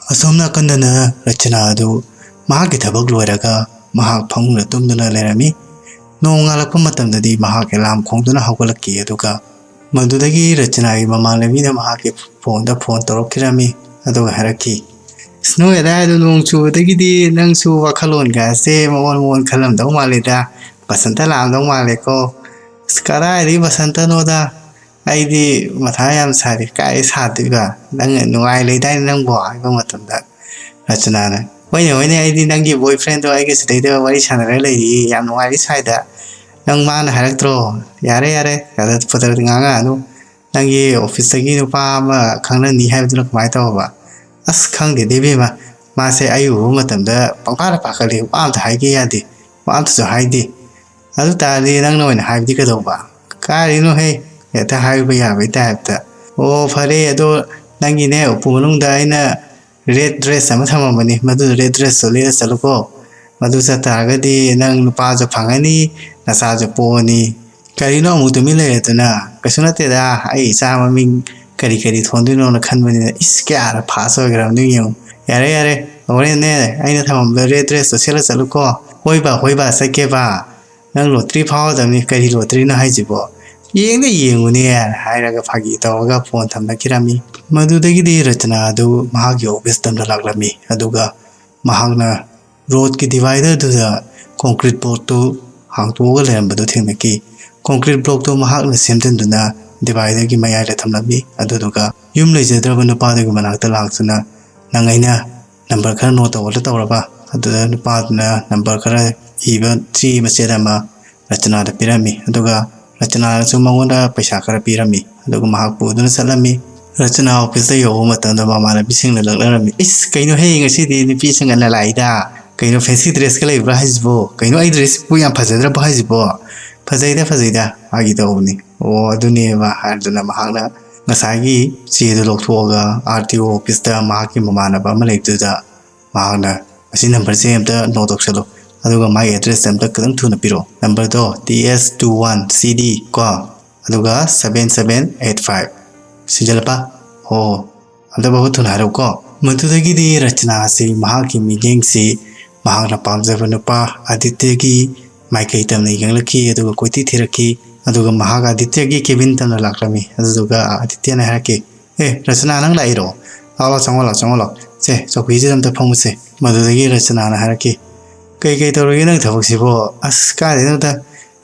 ꯑꯁꯣꯝ ꯅꯥꯀꯟꯗꯅ ꯔꯆꯅꯥ ꯑꯗꯨ ꯃꯍꯥꯛꯀꯤ ꯊꯕꯛ ꯂꯣꯏꯔꯒ ꯃꯍꯥꯛ ꯐꯃꯨꯡꯗ ꯇꯨꯝꯗꯨꯅ ꯂꯩꯔꯝꯃꯤ꯫ ꯅꯣꯡꯉꯥꯜꯂꯛꯄ ꯃꯇꯝꯗꯗꯤ ꯃꯍꯥꯛ ꯑꯦꯂꯥꯝ ꯈꯣꯡꯗꯨꯅ ꯍꯧꯒꯠꯂꯛꯈꯤ, ꯑꯗꯨꯒ ꯃꯗꯨꯗꯒꯤ ꯔꯆꯅꯥꯒꯤ ꯃꯃꯥꯟꯅꯕꯤꯅ ꯃꯍꯥꯛꯀꯤ ꯐꯣꯟꯗ ꯐꯣꯟ ꯇꯧꯔꯛꯈꯤꯔꯝꯃꯤ꯫ ꯑꯗꯨꯒ ꯍꯥꯏꯔꯛꯈꯤ, "ꯑꯁ, ꯅꯣꯏ ꯑꯗꯥꯏꯗꯣ ꯅꯣꯡ ꯆꯨꯕꯗꯒꯤꯗꯤ ꯅꯪꯁꯨ ꯋꯥꯈꯜꯂꯣꯟꯒꯥꯁꯦ ꯃꯑꯣꯟ ꯃꯑꯣꯟ ꯈꯜꯂꯝꯗꯧ ꯃꯥꯜꯂꯤꯗ꯫ ꯕꯁꯟꯇ ꯂꯥꯛꯑꯝꯗꯧ ꯃꯥꯜꯂꯦꯀꯣ꯫" "ꯑꯁ, ꯀꯗꯥꯏꯗꯒꯤ ꯕꯁꯟꯇꯅꯣꯗ? ꯑꯩꯗꯤ ꯃꯊꯥ ꯌꯥꯝ ꯁꯥꯔꯤ꯫ ꯀꯥꯏ ꯁꯥꯗꯣꯏꯕ? ꯅꯪ ꯅꯨꯡꯉꯥꯏ ꯂꯩꯗꯥꯏꯅꯦ ꯅꯪꯕꯣ?" ꯍꯥꯏꯕ ꯃꯇꯝꯗ ꯔꯆꯅꯥꯅ, "ꯍꯣꯏꯅꯦ, ꯍꯣꯏꯅꯦ, ꯑꯩꯗꯤ ꯅꯪꯒꯤ boyfriendꯗꯣ ꯑꯩꯒ ꯁꯤꯗꯩꯗ ꯋꯥꯔꯤ ꯁꯥꯟꯅꯔꯒ ꯂꯩꯔꯤ, ꯌꯥꯝ ꯅꯨꯡꯉꯥꯏꯔꯤ ꯁ꯭ꯋꯥꯏꯗ꯫ ꯅꯪ ꯃꯥꯅ ꯍꯥꯏꯔꯛꯇ꯭ꯔꯣ? ꯌꯥꯔꯦ, ꯌꯥꯔꯦ, ꯀꯗꯔ ꯐꯗꯔꯗꯤ ꯉꯥꯡꯉꯛꯑꯅꯨ꯫ ꯅꯪꯒꯤ officeꯇꯒꯤ ꯅꯨꯄꯥ ꯑꯃ ꯈꯪꯅꯅꯤ ꯍꯥꯏꯕꯗꯨꯅ ꯀꯃꯥꯏꯅ ꯇꯧꯕ?" "ꯑꯁ, ꯈꯪꯗꯦꯗ ꯏꯕꯦꯝꯃ, ꯃꯥꯁꯦ ꯑꯩ ꯎꯕ ꯃꯇꯝꯗ ꯄꯪꯐꯥꯗ ꯐꯥꯒꯠꯂꯤ, ꯋꯥ ꯑꯝꯇ ꯍꯥꯏꯒꯦ ꯌꯥꯗꯦ, ꯋꯥ ꯑꯝꯇꯁꯨ ꯍꯥꯏꯗꯦ꯫ ꯑꯗꯨ ꯇꯥꯔꯗꯤ ꯅꯪꯅ ꯑꯣꯏꯅ ꯍꯥꯏꯕꯗꯤ ꯀꯩꯗꯧꯕ?" "ꯀꯥꯏꯗꯩꯅꯣꯍꯦ, ꯍꯦꯛꯇ ꯍꯥꯏꯕ ꯌꯥꯕꯩ ꯇꯥꯏꯞꯇ꯫ ꯑꯣ, ꯐꯔꯦ, ꯑꯗꯣ ꯅꯪꯒꯤꯅꯦ ꯎꯄꯨ ꯃꯅꯨꯡꯗ ꯑꯩꯅ red dress ꯑꯃ ꯊꯝꯃꯝꯕꯅꯤ, ꯃꯗꯨ red dressꯇꯣ ꯂꯤꯠꯂ ꯆꯠꯂꯨꯀꯣ꯫ ꯃꯗꯨ ꯆꯠꯇꯥꯔꯒꯗꯤ ꯅꯪ ꯅꯨꯄꯥꯁꯨ ꯐꯪꯉꯅꯤ, ꯅꯆꯥꯁꯨ ꯄꯣꯛꯑꯅꯤ꯫" "ꯀꯔꯤꯅꯣ ꯑꯃꯨꯛ ꯇꯨꯃꯤꯟ ꯂꯩꯔꯗꯨꯅ?" "ꯀꯩꯁꯨ ꯅꯠꯇꯦꯗ, ꯑꯩ ꯏꯆꯥ ꯃꯃꯤꯡ ꯀꯔꯤ ꯀꯔꯤ ꯊꯣꯟꯗꯣꯏꯅꯣꯅ ꯈꯟꯕꯅꯤꯗ꯫" ꯏꯁ, ꯀꯌꯥꯗ ꯐꯥꯁ ꯑꯣꯏꯈ꯭ꯔꯕꯅꯣ ꯌꯦꯡꯉꯨ꯫ "ꯌꯥꯔꯦ, ꯌꯥꯔꯦ, ꯍꯣꯔꯦꯟꯅꯦ ꯑꯩꯅ ꯊꯝꯃꯝꯕ red dressꯇꯣ ꯁꯦꯠꯂ ꯆꯠꯂꯨꯀꯣ꯫ ꯍꯣꯏꯕ, ꯍꯣꯏꯕ, ꯆꯠꯀꯦꯕ꯫ ꯅꯪ lottery ꯐꯥꯎꯔꯗꯕꯅꯤ꯫" "ꯀꯔꯤ lotteryꯅꯣ ꯍꯥꯏꯁꯤꯕꯣ? ꯌꯦꯡꯗ ꯌꯦꯡꯉꯨꯅꯦ," ꯍꯥꯏꯔꯒ ꯐꯥꯒꯤ ꯇꯧꯔꯒ ꯐꯣꯟ ꯊꯝꯅꯈꯤꯔꯝꯃꯤ꯫ ꯃꯗꯨꯗꯒꯤꯗꯤ ꯔꯆꯅꯥ ꯑꯗꯨ ꯃꯍꯥꯛꯀꯤ office ꯇꯝꯗ ꯂꯥꯛꯂꯝꯃꯤ, ꯑꯗꯨꯒ ꯃꯍꯥꯛꯅ roadꯀꯤ dividerꯗꯨꯗ concrete blockꯇꯨ ꯍꯥꯡꯇꯣꯛꯑꯒ ꯂꯩꯔꯝꯕꯗꯨ ꯊꯦꯡꯅꯈꯤ꯫ Concrete blockꯇꯨ ꯃꯍꯥꯛꯅ ꯁꯦꯝꯖꯤꯟꯗꯨꯅ dividerꯒꯤ ꯃꯌꯥꯏꯗ ꯊꯝꯂꯝꯃꯤ꯫ ꯑꯗꯨꯗꯨꯒ ꯌꯨꯝ ꯂꯩꯖꯗ꯭ꯔꯕ ꯅꯨꯄꯥꯗꯨꯒꯤ ꯃꯅꯥꯛꯇ ꯂꯥꯛꯇꯨꯅ, "ꯅꯪ ꯑꯩꯅ number ꯈꯔ note ꯇꯧꯕꯗ ꯇꯧꯔꯕ?" ꯑꯗꯨꯗ ꯅꯨꯄꯥꯗꯨꯅ number ꯈꯔ ꯏꯕ ꯆꯦ ꯃꯆꯦꯠ ꯑꯃ ꯔꯆꯅꯥꯗ ꯄꯤꯔꯝꯃꯤ꯫ ꯑꯗꯨꯒ ꯔꯆꯅꯥꯅꯁꯨ ꯃꯉꯣꯟꯗ ꯄꯩꯁꯥ ꯈꯔ ꯄꯤꯔꯝꯃꯤ꯫ ꯑꯗꯨꯒ ꯃꯍꯥꯛ ꯄꯨꯗꯨꯅ ꯆꯠꯂꯝꯃꯤ꯫ ꯔꯆꯅꯥ officeꯇ ꯌꯧꯕ ꯃꯇꯝꯗ ꯃꯃꯥꯟꯅꯕꯤꯁꯤꯡꯅ ꯂꯛꯅꯔꯝꯃꯤ꯫ "ꯏꯁ, ꯀꯩꯅꯣ ꯍꯌꯦꯡ ꯉꯁꯤꯗꯤ ꯅꯨꯄꯤꯁꯤꯡ ꯉꯟꯅ ꯂꯥꯛꯏꯗ? ꯀꯩꯅꯣ fancy dressꯀ ꯂꯩꯕ꯭ꯔꯥ ꯍꯥꯏꯁꯤꯕꯣ? ꯀꯩꯅꯣ ꯑꯩ dressꯄꯨ ꯌꯥꯝ ꯐꯖꯗ꯭ꯔꯕꯣ ꯍꯥꯏꯁꯤꯕꯣ?" "ꯐꯖꯩꯗ, ꯐꯖꯩꯗ, ꯐꯥꯒꯤ ꯇꯧꯕꯅꯤ"꯫ "ꯑꯣ, ꯑꯗꯨꯅꯦꯕ" ꯍꯥꯏꯗꯨꯅ ꯃꯍꯥꯛꯅ ꯉꯁꯥꯏꯒꯤ ꯆꯦꯗꯨ ꯂꯧꯊꯣꯛꯑꯒ ꯑꯥꯔ ꯇꯤ ꯑꯣ ꯑꯣꯐꯤꯁꯇ ꯃꯍꯥꯛꯀꯤ ꯃꯃꯥꯟꯅꯕ ꯑꯃ ꯂꯩꯕꯗꯨꯗ ꯃꯍꯥꯛꯅ, "ꯑꯁꯤ ꯅꯝꯕꯔꯁꯦ ꯑꯝꯇ ꯅꯣꯠ ꯇꯧꯁꯜꯂꯨ, ꯑꯗꯨꯒ ꯃꯥꯒꯤ ꯑꯦꯗ꯭ꯔꯦꯁꯁꯦ ꯑꯝꯇ ꯈꯤꯇꯪ ꯊꯨꯅ ꯄꯤꯔꯛꯑꯣ, ꯅꯝꯕꯔꯗꯣ ꯇꯤ ꯑꯦꯁ ꯇꯨ ꯋꯥꯟ ꯁꯤ ꯗꯤ ꯀꯣ, ꯑꯗꯨꯒ ꯁꯕꯦꯟ ꯁꯕꯦꯟ ꯑꯩꯠ ꯐꯥꯏꯚ ꯁꯤꯟꯖꯜꯂꯄ꯫ ꯑꯣ, ꯑꯝꯇ ꯕꯕꯨ ꯊꯨꯅ ꯍꯥꯏꯔꯛꯎꯀꯣ"꯫ ꯃꯗꯨꯗꯒꯤꯗꯤ ꯔꯆꯅꯥꯁꯤ ꯃꯍꯥꯛꯀꯤ ꯃꯤꯠꯌꯦꯡꯁꯤ ꯃꯍꯥꯛꯅ ꯄꯥꯝꯖꯕ ꯅꯨꯄꯥ ꯑꯗꯤꯇ꯭ꯌꯒꯤ ꯃꯥꯏꯀꯩ ꯇꯝꯅ ꯌꯦꯡꯂꯛꯈꯤ, ꯑꯗꯨꯒ ꯀꯣꯏꯊꯤ ꯊꯤꯔꯛꯈꯤ꯫ ꯑꯗꯨꯒ ꯃꯍꯥꯛ ꯑꯗꯤꯇ꯭ꯌꯒꯤ ꯀꯦꯕꯤꯟ ꯇꯝꯅ ꯂꯥꯛꯂꯝꯃꯤ꯫ ꯑꯗꯨꯗꯨꯒ ꯑꯗꯤꯇ꯭ꯌꯅ ꯍꯥꯏꯔꯛꯈꯤ, "ꯑꯦ, ꯔꯆꯅꯥ, ꯅꯪ ꯂꯥꯛꯏꯔꯣ? ꯂꯥꯛꯑꯣ, ꯂꯥꯛꯑꯣ, ꯆꯪꯉꯣ, ꯂꯥꯛꯑꯣ, ꯆꯪꯉꯣ, ꯂꯥꯛꯑꯣ꯫ ꯁꯦ, ꯆꯧꯀ꯭ꯔꯤꯁꯤꯗ ꯑꯝꯇ ꯐꯝꯃꯨꯁꯦ"꯫ ꯃꯗꯨꯗꯒꯤ ꯔꯆꯅꯥꯅ ꯍꯥꯏꯔꯛꯈꯤ, "ꯀꯩ ꯀꯩ ꯇꯧꯔꯒꯦ ꯅꯪ ꯊꯕꯛꯁꯤꯕꯣ? ꯑꯁ, ꯀꯥꯏꯗꯩꯅꯣꯗ,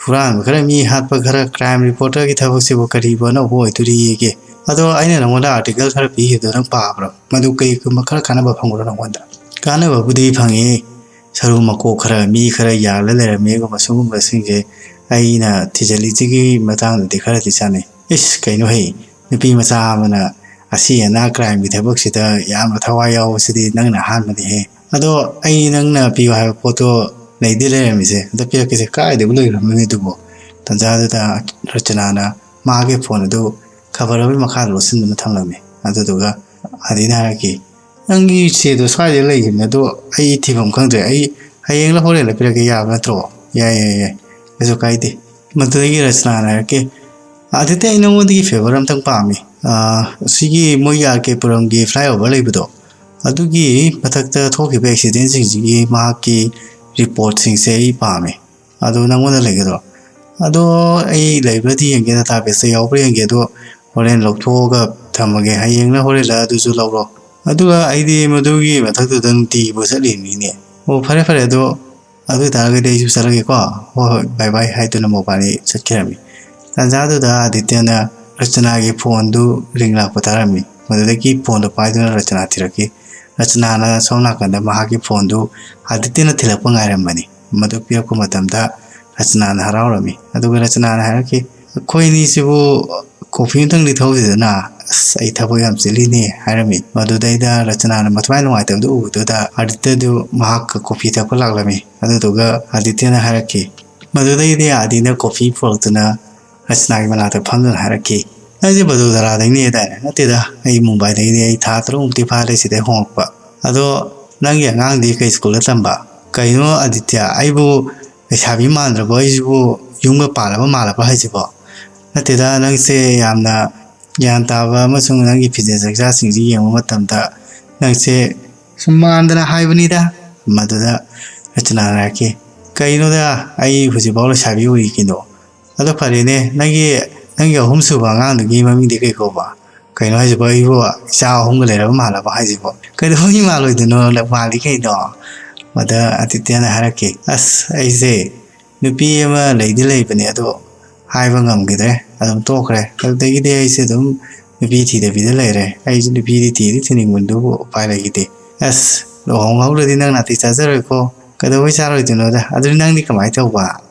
ꯍꯨꯔꯥꯟꯕ ꯈꯔ, ꯃꯤ ꯍꯥꯠꯄ ꯈꯔ, ꯀ꯭ꯔꯥꯏꯝ ꯔꯤꯄꯣꯔꯇꯔꯒꯤ ꯊꯕꯛꯁꯤꯕꯨ ꯀꯔꯤꯕꯨ ꯑꯅꯧꯕ ꯑꯣꯏꯗꯣꯔꯤꯒꯦ? ꯑꯗꯣ ꯑꯩꯅ ꯅꯪꯉꯣꯟꯗ ꯑꯥꯔꯇꯤꯀꯜ ꯈꯔ ꯄꯤꯈꯤꯕꯗꯣ ꯅꯪ ꯄꯥꯕ꯭ꯔꯣ? ꯃꯗꯨ ꯀꯩꯒꯨꯝꯕ ꯈꯔ ꯀꯥꯟꯅꯕ ꯐꯪꯕ꯭ꯔꯣ ꯅꯪꯉꯣꯟꯗ?" "ꯀꯥꯟꯅꯕꯕꯨꯗꯤ ꯐꯪꯉꯤ, ꯁꯔꯨ ꯃꯀꯣꯛ ꯈꯔ, ꯃꯤ ꯈꯔ ꯌꯥꯜꯂ ꯂꯩꯔꯝꯃꯦꯒꯨꯝꯕ ꯁꯤꯒꯨꯝꯕꯁꯤꯡꯁꯦ ꯑꯩꯅ ꯊꯤꯖꯤꯜꯂꯤꯁꯤꯒꯤ ꯃꯇꯥꯡꯗꯗꯤ ꯈꯔꯗꯤ ꯆꯥꯟꯅꯩ"꯫ "ꯏꯁ, ꯀꯩꯅꯣ ꯍꯩ, ꯅꯨꯄꯤ ꯃꯆꯥ ꯑꯃꯅ ꯑꯁꯤ ꯑꯅꯥ ꯀ꯭ꯔꯥꯏꯝꯒꯤ ꯊꯕꯛꯁꯤꯗ ꯌꯥꯝꯅ ꯊꯋꯥꯏ ꯌꯥꯎꯕꯁꯤꯗꯤ ꯅꯪꯅ ꯑꯍꯥꯟꯕꯅꯤꯍꯦ꯫ ꯑꯗꯣ ꯑꯩ ꯅꯪꯅ ꯄꯤꯌꯨ ꯍꯥꯏꯕ ꯄꯣꯠꯇꯣ ꯂꯩꯗꯤ ꯂꯩꯔꯝꯃꯤꯁꯦ, ꯑꯝꯇ ꯄꯤꯔꯛꯀꯦꯁꯦ, ꯀꯥꯏꯗꯕꯨ ꯂꯩꯈ꯭ꯔꯕꯅꯣꯅꯦ ꯑꯗꯨꯕꯣ?" ꯇꯟꯖꯥꯗꯨꯗ ꯔꯆꯅꯥꯅ ꯃꯥꯒꯤ ꯐꯣꯟ ꯑꯗꯨ ꯈꯕꯔ ꯑꯃꯒꯤ ꯃꯈꯥꯗ ꯂꯣꯠꯁꯤꯟꯗꯨꯅ ꯊꯝꯂꯝꯃꯤ꯫ ꯑꯗꯨꯗꯨꯒ ꯑꯗꯤꯅ ꯍꯥꯏꯔꯛꯈꯤ, "ꯅꯪꯒꯤ ꯆꯦꯗꯣ ꯁ꯭ꯋꯥꯏꯗ ꯂꯩꯈꯤꯕꯅꯦ, ꯑꯗꯣ ꯑꯩ ꯊꯤꯐꯝ ꯈꯪꯗ꯭ꯔꯦ꯫ ꯑꯩ ꯍꯌꯦꯡꯂ ꯍꯣꯔꯦꯟꯂ ꯄꯤꯔꯛꯀꯦ, ꯌꯥꯕ ꯅꯠꯇ꯭ꯔꯣ?" "ꯌꯥꯏ, ꯌꯥꯏ, ꯌꯥꯏ, ꯀꯩꯁꯨ ꯀꯥꯏꯗꯦ"꯫ ꯃꯗꯨꯗꯒꯤ ꯔꯆꯅꯥꯅ ꯍꯥꯏꯔꯛꯀꯦ, "ꯑꯗꯨꯗꯤ ꯑꯩ ꯅꯉꯣꯟꯗꯒꯤ ꯐꯦꯚꯔ ꯑꯝꯇꯪ ꯄꯥꯝꯃꯤ꯫ ꯑꯥ, ꯁꯤꯒꯤ ꯃꯣꯏꯒꯤ ꯑꯥꯔ ꯀꯦ ꯄꯨꯔꯝꯒꯤ ꯐ꯭ꯂꯥꯏꯑꯣꯚꯔ ꯂꯩꯕꯗꯣ, ꯑꯗꯨꯒꯤ ꯃꯊꯛꯇ ꯊꯣꯛꯈꯤꯕ ꯑꯦꯛꯁꯤꯗꯦꯟꯁꯤꯡꯁꯤꯒꯤ ꯃꯍꯥꯛꯀꯤ ꯔꯤꯄꯣꯔꯠꯁꯤꯡꯁꯦ ꯑꯩ ꯄꯥꯝꯃꯤ꯫ ꯑꯗꯣ ꯅꯪꯉꯣꯟꯗ ꯂꯩꯒꯗ꯭ꯔꯣ?" "ꯑꯗꯣ ꯑꯩ ꯂꯩꯕ꯭ꯔꯗꯤ ꯌꯦꯡꯒꯦ, ꯗꯇꯥꯕꯦꯁꯇ ꯌꯥꯎꯕ꯭ꯔꯥ ꯌꯦꯡꯒꯦ, ꯑꯗꯣ ꯍꯣꯔꯦꯟ ꯂꯧꯊꯣꯛꯑꯒ ꯊꯝꯃꯒꯦ, ꯍꯌꯦꯡꯂ ꯍꯣꯔꯦꯟꯂ ꯑꯗꯨꯁꯨ ꯂꯧꯔꯣ꯫ ꯑꯗꯨꯒ ꯑꯩꯗꯤ ꯃꯗꯨꯒꯤ ꯃꯊꯛꯇꯨꯗ ꯅꯨꯡꯇꯤꯒꯤꯕꯨ ꯆꯠꯂꯤꯕꯅꯤꯅꯦ꯫ ꯑꯣ, ꯐꯔꯦ ꯐꯔꯦ, ꯑꯗꯣ ꯑꯗꯨ ꯑꯣꯏꯇꯥꯔꯒꯗꯤ ꯑꯩꯁꯨ ꯆꯠꯂꯒꯦꯀꯣ꯫ ꯍꯣꯏ ꯍꯣꯏ, ꯕꯥꯏ ꯕꯥꯏ" ꯍꯥꯏꯗꯨꯅ ꯃꯣꯕꯥꯏꯜ ꯆꯠꯈꯤꯔꯝꯃꯤ꯫ ꯇꯥꯟꯖꯥꯗꯨꯗ ꯑꯗꯤꯇ꯭ꯌꯅ ꯔꯆꯅꯥꯒꯤ ꯐꯣꯟꯗꯨ ꯔꯤꯡ ꯂꯥꯛꯄ ꯇꯥꯔꯝꯃꯤ꯫ ꯃꯗꯨꯗꯒꯤ ꯐꯣꯟꯗꯨ ꯄꯥꯏꯗꯨꯅ ꯔꯆꯅꯥ ꯊꯤꯔꯛꯈꯤ꯫ ꯔꯆꯅꯥꯅ ꯁꯣꯝ ꯅꯥꯀꯟꯗ ꯃꯍꯥꯛꯀꯤ ꯐꯣꯟꯗꯨ ꯑꯗꯤꯇ꯭ꯌꯅ ꯊꯤꯜꯂꯛꯄ ꯉꯥꯏꯔꯝꯕꯅꯤ꯫ ꯃꯗꯨ ꯄꯤꯔꯛꯄ ꯃꯇꯝꯗ ꯔꯆꯅꯥꯅ ꯍꯔꯥꯎꯔꯝꯃꯤ꯫ ꯑꯗꯨꯒ ꯔꯆꯅꯥꯅ ꯍꯥꯏꯔꯛꯈꯤ, "ꯑꯩꯈꯣꯏ ꯑꯅꯤꯁꯤꯕꯨ ꯀꯣꯐꯤ ꯑꯝꯇꯪꯗꯤ ꯊꯛꯎꯁꯤꯗꯅ?" "ꯑꯁ, ꯑꯩ ꯊꯕꯛ ꯌꯥꯝ ꯆꯤꯜꯂꯤꯅꯦ" ꯍꯥꯏꯔꯝꯃꯤ꯫ ꯃꯗꯨꯗꯩꯗ ꯔꯆꯅꯥꯅ ꯃꯊ꯭ꯋꯥꯏ ꯅꯨꯡꯉꯥꯏꯇꯕꯗꯨ ꯎꯕꯗꯨꯗ ꯑꯥꯗꯤꯇ꯭ꯌꯗꯨ ꯃꯍꯥꯛꯀ ꯀꯣꯐꯤ ꯊꯛꯄ ꯂꯥꯛꯂꯝꯃꯤ꯫ ꯑꯗꯨꯗꯨꯒ ꯑꯥꯗꯤꯇ꯭ꯌꯅ ꯍꯥꯏꯔꯛꯈꯤ, ꯃꯗꯨꯗꯩꯗꯤ ꯑꯥꯗꯤꯅ ꯀꯣꯐꯤ ꯄꯨꯔꯛꯇꯨꯅ ꯔꯆꯅꯥꯒꯤ ꯃꯅꯥꯛꯇ ꯐꯝꯗꯨꯅ ꯍꯥꯏꯔꯛꯈꯤ, "ꯅꯪꯁꯦ ꯕꯗꯣꯗꯔꯥꯗꯒꯤꯅꯦ ꯍꯥꯏꯗꯥꯏꯅꯦ?" "ꯅꯠꯇꯦꯗ, ꯑꯩ ꯃꯨꯝꯕꯥꯏꯗꯒꯤꯅꯦ, ꯑꯩ ꯊꯥ ꯇꯔꯨꯛꯃꯨꯛꯇꯤ ꯐꯥꯔꯦ ꯁꯤꯗꯩ ꯍꯣꯡꯉꯛꯄ꯫ ꯑꯗꯣ ꯅꯪꯒꯤ ꯑꯉꯥꯡꯗꯤ ꯀꯩ ꯁ꯭ꯀꯨꯜꯗ ꯇꯝꯕ?" "ꯀꯩꯅꯣ ꯑꯗꯤꯇ꯭ꯌ, ꯑꯩꯕꯨ ꯂꯩꯁꯥꯕꯤ ꯃꯥꯟꯗ꯭ꯔꯕꯣ? ꯑꯩꯁꯤꯕꯨ ꯌꯨꯝꯒ ꯄꯥꯜꯂꯕ ꯃꯥꯜꯂꯕ ꯍꯥꯏꯁꯤꯕꯣ?" "ꯅꯠꯇꯦꯗ, ꯅꯪꯁꯦ ꯌꯥꯝꯅ ꯒ꯭ꯌꯥꯟ ꯇꯥꯕ ꯑꯃꯁꯨꯡ ꯅꯪꯒꯤ ꯐꯤꯖꯦꯠ ꯆꯛꯆꯥꯁꯤꯡꯁꯤ ꯌꯦꯡꯕ ꯃꯇꯝꯗ ꯅꯪꯁꯦ ꯁꯨꯝ ꯃꯥꯟꯗꯅ ꯍꯥꯏꯕꯅꯤꯗ꯫" ꯃꯗꯨꯗ ꯔꯆꯅꯥꯅ ꯍꯥꯏꯔꯛꯈꯤ, "ꯀꯩꯅꯣꯗ, ꯑꯩ ꯍꯧꯖꯤꯛꯐꯥꯎ ꯂꯩꯁꯥꯕꯤ ꯑꯣꯏꯔꯤ ꯀꯩꯅꯣ꯫ ꯑꯗꯣ ꯐꯔꯦꯅꯦ, ꯅꯪꯒꯤ, ꯅꯪꯒꯤ ꯑꯍꯨꯝꯁꯨꯕ ꯑꯉꯥꯡꯗꯨꯒꯤ ꯃꯃꯤꯡꯗꯤ ꯀꯩ ꯀꯧꯕ?" "ꯀꯩꯅꯣ ꯍꯥꯏꯁꯤꯕꯣ? ꯑꯩꯕꯨ ꯏꯆꯥ ꯑꯍꯨꯝꯒ ꯂꯩꯔꯕ ꯃꯥꯜꯂꯕ ꯍꯥꯏꯁꯤꯕꯣ? ꯀꯩꯗꯧꯕꯒꯤ ꯃꯥꯜꯂꯣꯏꯗꯣꯏꯅꯣ? ꯃꯥꯜꯂꯤ ꯀꯩꯅꯣ?" ꯃꯗ ꯑꯗꯤꯇ꯭ꯌꯅ ꯍꯥꯏꯔꯛꯈꯤ, "ꯑꯁ, ꯑꯩꯁꯦ ꯅꯨꯄꯤ ꯑꯃ ꯂꯩꯗꯤ ꯂꯩꯕꯅꯦ, ꯑꯗꯣ ꯍꯥꯏꯕ ꯉꯝꯈꯤꯗ꯭ꯔꯦ, ꯑꯗꯨꯝ ꯇꯣꯛꯈ꯭ꯔꯦ꯫ ꯑꯗꯨꯗꯒꯤꯗꯤ ꯑꯩꯁꯦ ꯑꯗꯨꯝ ꯅꯨꯄꯤ ꯊꯤꯗꯕꯤꯗ ꯂꯩꯔꯦ꯫ ꯑꯩꯁꯨ ꯅꯨꯄꯤꯗꯤ ꯊꯤꯗꯤ ꯊꯤꯅꯤꯡꯕꯅꯤ, ꯑꯗꯨꯕꯨ ꯎꯄꯥꯏ ꯂꯩꯈꯤꯗꯦ꯫" "ꯑꯁ, ꯂꯨꯍꯣꯡꯍꯧꯗ꯭ꯔꯗꯤ ꯅꯪ ꯅꯥꯇꯩ ꯆꯥꯖꯔꯣꯏꯀꯣ꯫ ꯀꯩꯗꯧꯕꯩ ꯆꯥꯔꯣꯏꯗꯣꯏꯅꯣꯗ? ꯑꯗꯨꯗꯤ ꯅꯪꯗꯤ ꯀꯃꯥꯏꯅ ꯇꯧꯕ?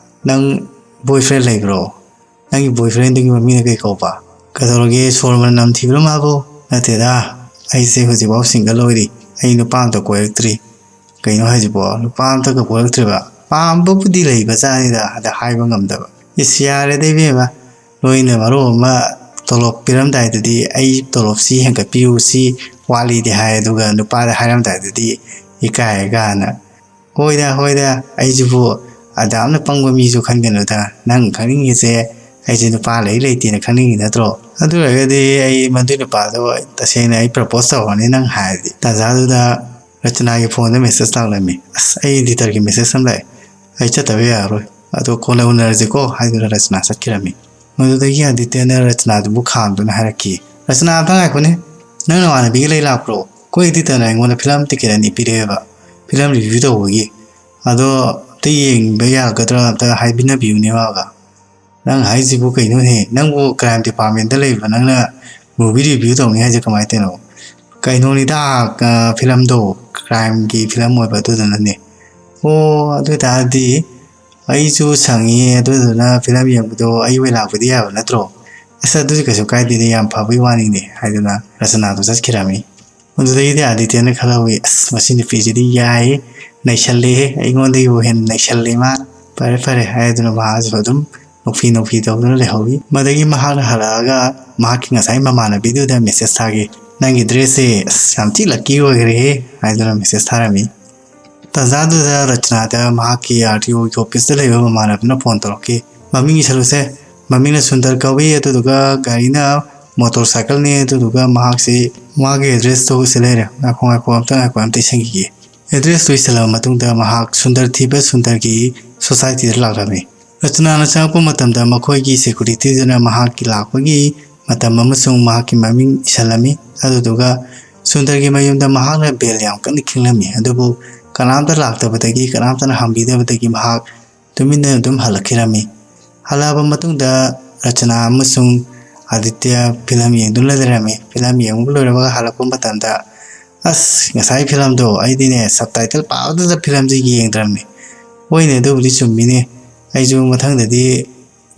ꯅꯪ ꯕꯣꯏ ꯐ꯭ꯔꯦꯟ ꯂꯩꯕ꯭ꯔꯣ? ꯅꯪꯒꯤ ꯕꯣꯏ ꯐ꯭ꯔꯦꯟꯗꯨꯒꯤ ꯃꯃꯤꯡꯅ ꯀꯩ ꯀꯧꯕ?" "ꯀꯩꯗꯧꯔꯒꯦ, ꯁꯣꯔ ꯃꯅꯝ ꯅꯝꯊꯤꯕ꯭ꯔꯣ ꯃꯥꯕꯨ?" "ꯅꯠꯇꯦꯗ, ꯑꯩꯁꯦ ꯍꯧꯖꯤꯛꯐꯥꯎ ꯁꯤꯡꯒꯜ ꯑꯣꯏꯔꯤ꯫ ꯑꯩ ꯅꯨꯄꯥ ꯑꯝꯇ ꯀꯣꯏꯔꯛꯇ꯭ꯔꯤ꯫" "ꯀꯩꯅꯣ ꯍꯥꯏꯁꯤꯕꯣ? ꯅꯨꯄꯥ ꯑꯝꯇꯒ ꯀꯣꯏꯔꯛꯇ꯭ꯔꯤꯕ? ꯄꯥꯝꯕꯕꯨꯗꯤ ꯂꯩꯕ ꯖꯥꯠꯅꯤꯗ, ꯑꯗ ꯍꯥꯏꯕ ꯉꯝꯗꯕ꯫" "ꯏꯁ, ꯌꯥꯔꯦꯗ ꯏꯕꯦꯝꯃ, ꯅꯣꯏꯅ ꯃꯔꯣꯜ ꯑꯃ ꯇꯣꯂꯣꯞ ꯄꯤꯔꯝꯗꯥꯏꯗꯗꯤ ꯑꯩ ꯇꯣꯂꯣꯞꯁꯤ ꯍꯦꯟꯒꯠꯄꯤꯌꯨ, ꯁꯤ ꯋꯥꯠꯂꯤꯗꯤ ꯍꯥꯏ, ꯑꯗꯨꯒ ꯅꯨꯄꯥꯗ ꯍꯥꯏꯔꯝꯗꯥꯏꯗꯗꯤ ꯏꯀꯥꯏ ꯀꯥꯏꯅ꯫ ꯍꯣꯏꯗ, ꯍꯣꯏꯗ, ꯑꯩꯁꯤꯕꯨ ꯑꯗꯥꯝꯅ ꯄꯪꯕ ꯃꯤꯁꯨ ꯈꯟꯒꯅꯨꯗ꯫ ꯅꯪ ꯈꯪꯅꯤꯡꯉꯤꯁꯦ ꯑꯩꯁꯦ ꯅꯨꯄꯥ ꯂꯩ ꯂꯩꯇꯦꯅ ꯈꯪꯅꯤꯡꯉꯤ ꯅꯠꯇ꯭ꯔꯣ? ꯑꯗꯨ ꯑꯣꯏꯔꯒꯗꯤ ꯑꯩ ꯃꯗꯨꯏ ꯅꯨꯄꯥꯗꯣ ꯇꯁꯦꯡꯅ ꯑꯩ ꯄ꯭ꯔꯄꯣꯁ ꯇꯧꯔꯅꯤ ꯅꯪ ꯍꯥꯏꯔꯗꯤ꯫" ꯇꯥꯟꯖꯥꯗꯨꯗ ꯔꯆꯅꯥꯒꯤ ꯐꯣꯟꯗ ꯃꯦꯁꯦꯖ ꯂꯥꯛꯂꯝꯃꯤ꯫ "ꯑꯁ, ꯑꯩ ꯏꯗꯤꯇꯔꯒꯤ ꯃꯦꯁꯦꯖ ꯑꯃ ꯂꯥꯛꯑꯦ, ꯑꯩ ꯆꯠꯇꯕ ꯌꯥꯔꯔꯣꯏ, ꯑꯗꯣ ꯀꯣꯟꯅ ꯎꯅꯔꯁꯤꯀꯣ" ꯍꯥꯏꯗꯨꯅ ꯔꯆꯅꯥ ꯆꯠꯈꯤꯔꯝꯃꯤ꯫ ꯃꯗꯨꯗꯒꯤ ꯑꯗꯤꯇ꯭ꯌꯅ ꯔꯆꯅꯥꯗꯨꯕꯨ ꯈꯥꯝꯗꯨꯅ ꯍꯥꯏꯔꯛꯈꯤ, "ꯔꯆꯅꯥ, ꯑꯝꯇ ꯉꯥꯏꯈꯣꯅꯦ, ꯅꯪ ꯅꯃꯥꯟꯅꯕꯤꯒ ꯂꯩ ꯂꯥꯛꯄ꯭ꯔꯣ? ꯑꯩꯈꯣꯏ ꯏꯗꯤꯇꯔꯅ ꯑꯩꯉꯣꯟꯗ ꯐꯤꯂꯝ ꯇꯤꯀꯦꯠ ꯑꯅꯤ ꯄꯤꯔꯛꯑꯦꯕ, ꯐꯤꯂꯝ ꯔꯤꯚ꯭ꯌꯨ ꯇꯧꯕꯒꯤ꯫ ꯑꯗꯣ ꯑꯝꯇ ꯌꯦꯡꯕ ꯌꯥꯒꯗ꯭ꯔꯥ? ꯑꯝꯇ ꯍꯥꯏꯕꯤꯅꯕꯤꯌꯨꯅꯦ ꯃꯥꯒ꯫" "ꯅꯪ ꯍꯥꯏꯁꯤꯕꯨ ꯀꯩꯅꯣꯅꯦ? ꯅꯪꯕꯨ ꯀ꯭ꯔꯥꯏꯝ ꯗꯤꯄꯥꯔꯠꯃꯦꯟꯗ ꯂꯩꯕ ꯅꯪꯅ ꯃꯨꯚꯤ ꯔꯤꯚ꯭ꯌꯨ ꯇꯧꯅꯤ ꯍꯥꯏꯁꯦ ꯀꯃꯥꯏꯅ ꯇꯧꯔꯤꯅꯣ?" "ꯀꯩꯅꯣꯅꯤꯗ, ꯑ, ꯐꯤꯂꯝꯗꯣ, ꯀ꯭ꯔꯥꯏꯝꯒꯤ ꯐꯤꯂꯝ ꯑꯣꯏꯕ ꯑꯗꯨꯗꯨꯅꯅꯦ꯫" "ꯑꯣ, ꯑꯗꯨ ꯑꯣꯏꯇꯥꯔꯗꯤ ꯑꯩꯁꯨ ꯁꯪꯉꯤ, ꯑꯗꯨꯗꯨꯅ ꯐꯤꯂꯝ ꯌꯦꯡꯕꯗꯣ ꯑꯩ ꯑꯣꯏꯅ ꯂꯥꯛꯄꯗꯤ ꯌꯥꯕ ꯅꯠꯇ꯭ꯔꯣ?" "ꯑꯁ, ꯑꯗꯨꯗꯤ ꯀꯩꯁꯨ ꯀꯥꯏꯗꯦꯅꯦ, ꯌꯥꯝ ꯐꯕꯒꯤ ꯋꯥꯅꯤꯅꯦ" ꯍꯥꯏꯗꯨꯅ ꯔꯆꯅꯥꯗꯣ ꯆꯠꯈꯤꯔꯝꯃꯤ꯫ ꯑꯗꯨꯗꯒꯤꯗꯤ ꯑꯗꯤꯇ꯭ꯌꯅ ꯈꯜꯍꯧꯏ, "ꯑꯁ, ꯃꯁꯤ ꯅꯨꯄꯤꯁꯤꯗꯤ ꯌꯥꯏꯍꯦ, ꯅꯩꯁꯜꯂꯦꯍꯦ, ꯑꯩꯉꯣꯟꯗꯒꯤꯕꯨ ꯍꯦꯟꯅ ꯅꯩꯁꯜꯂꯦ ꯃꯥꯅ꯫ "ꯐꯔꯦ ꯐꯔꯦ" ꯍꯥꯏꯗꯨꯅ ꯃꯍꯥꯛꯁꯨ ꯑꯗꯨꯝ ꯅꯣꯛꯐꯤ ꯅꯣꯛꯐꯤ ꯇꯧꯗꯨꯅ ꯂꯩꯍꯧꯏ꯫ ꯃꯗꯒꯤ ꯃꯍꯥꯛꯅ ꯍꯜꯂꯛꯑꯒ ꯃꯍꯥꯛꯀꯤ ꯉꯁꯥꯏ ꯃꯃꯥꯟꯅꯕꯤꯗꯨꯗ ꯃꯦꯁꯦꯖ ꯊꯥꯈꯤ, "ꯅꯪꯒꯤ ꯗ꯭ꯔꯦꯁꯁꯦ ꯑꯁ ꯌꯥꯝ ꯊꯤ ꯂꯛꯀꯤ ꯑꯣꯏꯈ꯭ꯔꯦꯍꯦ" ꯍꯥꯏꯗꯨꯅ ꯃꯦꯁꯦꯖ ꯊꯥꯔꯝꯃꯤ꯫ ꯇꯥꯟꯖꯥꯗꯨꯗ ꯔꯆꯅꯥꯗ ꯃꯍꯥꯛꯀꯤ ꯑꯥꯔ ꯇꯤ ꯑꯣꯒꯤ ꯑꯣꯐꯤꯁꯇ ꯂꯩꯕ ꯃꯃꯥꯟꯅꯕꯅ ꯐꯣꯟ ꯇꯧꯔꯛꯈꯤ꯫ "ꯃꯃꯤꯡ ꯏꯁꯜꯂꯨꯁꯦ, ꯃꯃꯤꯡꯅ ꯁꯨꯟꯗꯔ ꯀꯧꯏ, ꯑꯗꯨꯗꯨꯒ ꯒꯥꯔꯤꯅ ꯃꯣꯇꯣꯔ ꯁꯥꯏꯀꯜꯅꯤ, ꯑꯗꯨꯗꯨꯒ ꯃꯍꯥꯛꯁꯤ ꯃꯥꯒꯤ ꯑꯦꯗ꯭ꯔꯦꯁꯇꯨ ꯁꯤ ꯂꯩꯔꯦ꯫ ꯉꯥꯏꯈꯣ, ꯉꯥꯏꯈꯣ, ꯑꯝꯇ ꯉꯥꯏꯈꯣ, ꯑꯝꯇ ꯏꯁꯤꯟꯈꯤꯒꯦ"꯫ ꯑꯦꯗ꯭ꯔꯦꯁꯇꯨ ꯏꯁꯤꯜꯂꯕ ꯃꯇꯨꯡꯗ ꯃꯍꯥꯛ ꯁꯨꯟꯗꯔ ꯊꯤꯕ ꯁꯨꯟꯗꯔꯒꯤ ꯁꯣꯁꯥꯏꯇꯤꯗ ꯂꯥꯛꯂꯝꯃꯤ꯫ ꯔꯆꯅꯥꯅ ꯆꯪꯉꯛꯄ ꯃꯇꯝꯗ ꯃꯈꯣꯏꯒꯤ ꯁꯦꯀꯨꯔꯤꯇꯤꯗꯨꯅ ꯃꯍꯥꯛꯀꯤ ꯂꯥꯛꯄꯒꯤ ꯃꯇꯝ ꯑꯃꯁꯨꯡ ꯃꯍꯥꯛꯀꯤ ꯃꯃꯤꯡ ꯏꯁꯤꯜꯂꯝꯃꯤ꯫ ꯑꯗꯨꯗꯨꯒ ꯁꯨꯟꯗꯔꯒꯤ ꯃꯌꯨꯝꯗ ꯃꯍꯥꯛꯅ ꯕꯦꯜ ꯌꯥꯝ ꯀꯟꯅ ꯈꯤꯡꯂꯝꯃꯤ, ꯑꯗꯨꯕꯨ ꯀꯅꯥꯝꯇ ꯂꯥꯛꯇꯕꯗꯒꯤ, ꯀꯅꯥꯝꯇꯅ ꯍꯪꯕꯤꯗꯕꯗꯒꯤ ꯃꯍꯥꯛ ꯇꯨꯃꯤꯟꯅ ꯑꯗꯨꯝ ꯍꯜꯂꯛꯈꯤꯔꯝꯃꯤ꯫ ꯍꯜꯂꯛꯑꯕ ꯃꯇꯨꯡꯗ ꯔꯆꯅꯥ ꯑꯃꯁꯨꯡ ꯑꯗꯤꯇ꯭ꯌ ꯐꯤꯂꯝ ꯌꯦꯡꯗꯨꯅ ꯂꯩꯔꯝꯃꯤ꯫ ꯐꯤꯂꯝ ꯌꯦꯡꯕ ꯂꯣꯏꯔꯕꯒ ꯍꯜꯂꯛꯄ ꯃꯇꯝꯗ, "ꯑꯁ, ꯉꯁꯥꯏ ꯐꯤꯂꯝꯗꯣ ꯑꯩꯗꯤꯅꯦ ꯁꯕꯇꯥꯏꯇꯜ ꯄꯥꯕꯗꯨꯗ ꯐꯤꯂꯝꯁꯦ ꯌꯦꯡꯗ꯭ꯔꯕꯅꯤ"꯫ "ꯍꯣꯏꯅꯦ, ꯑꯗꯨꯕꯨꯗꯤ ꯆꯨꯝꯃꯤꯅꯦ꯫ ꯑꯩꯁꯨ ꯃꯊꯪꯗꯗꯤ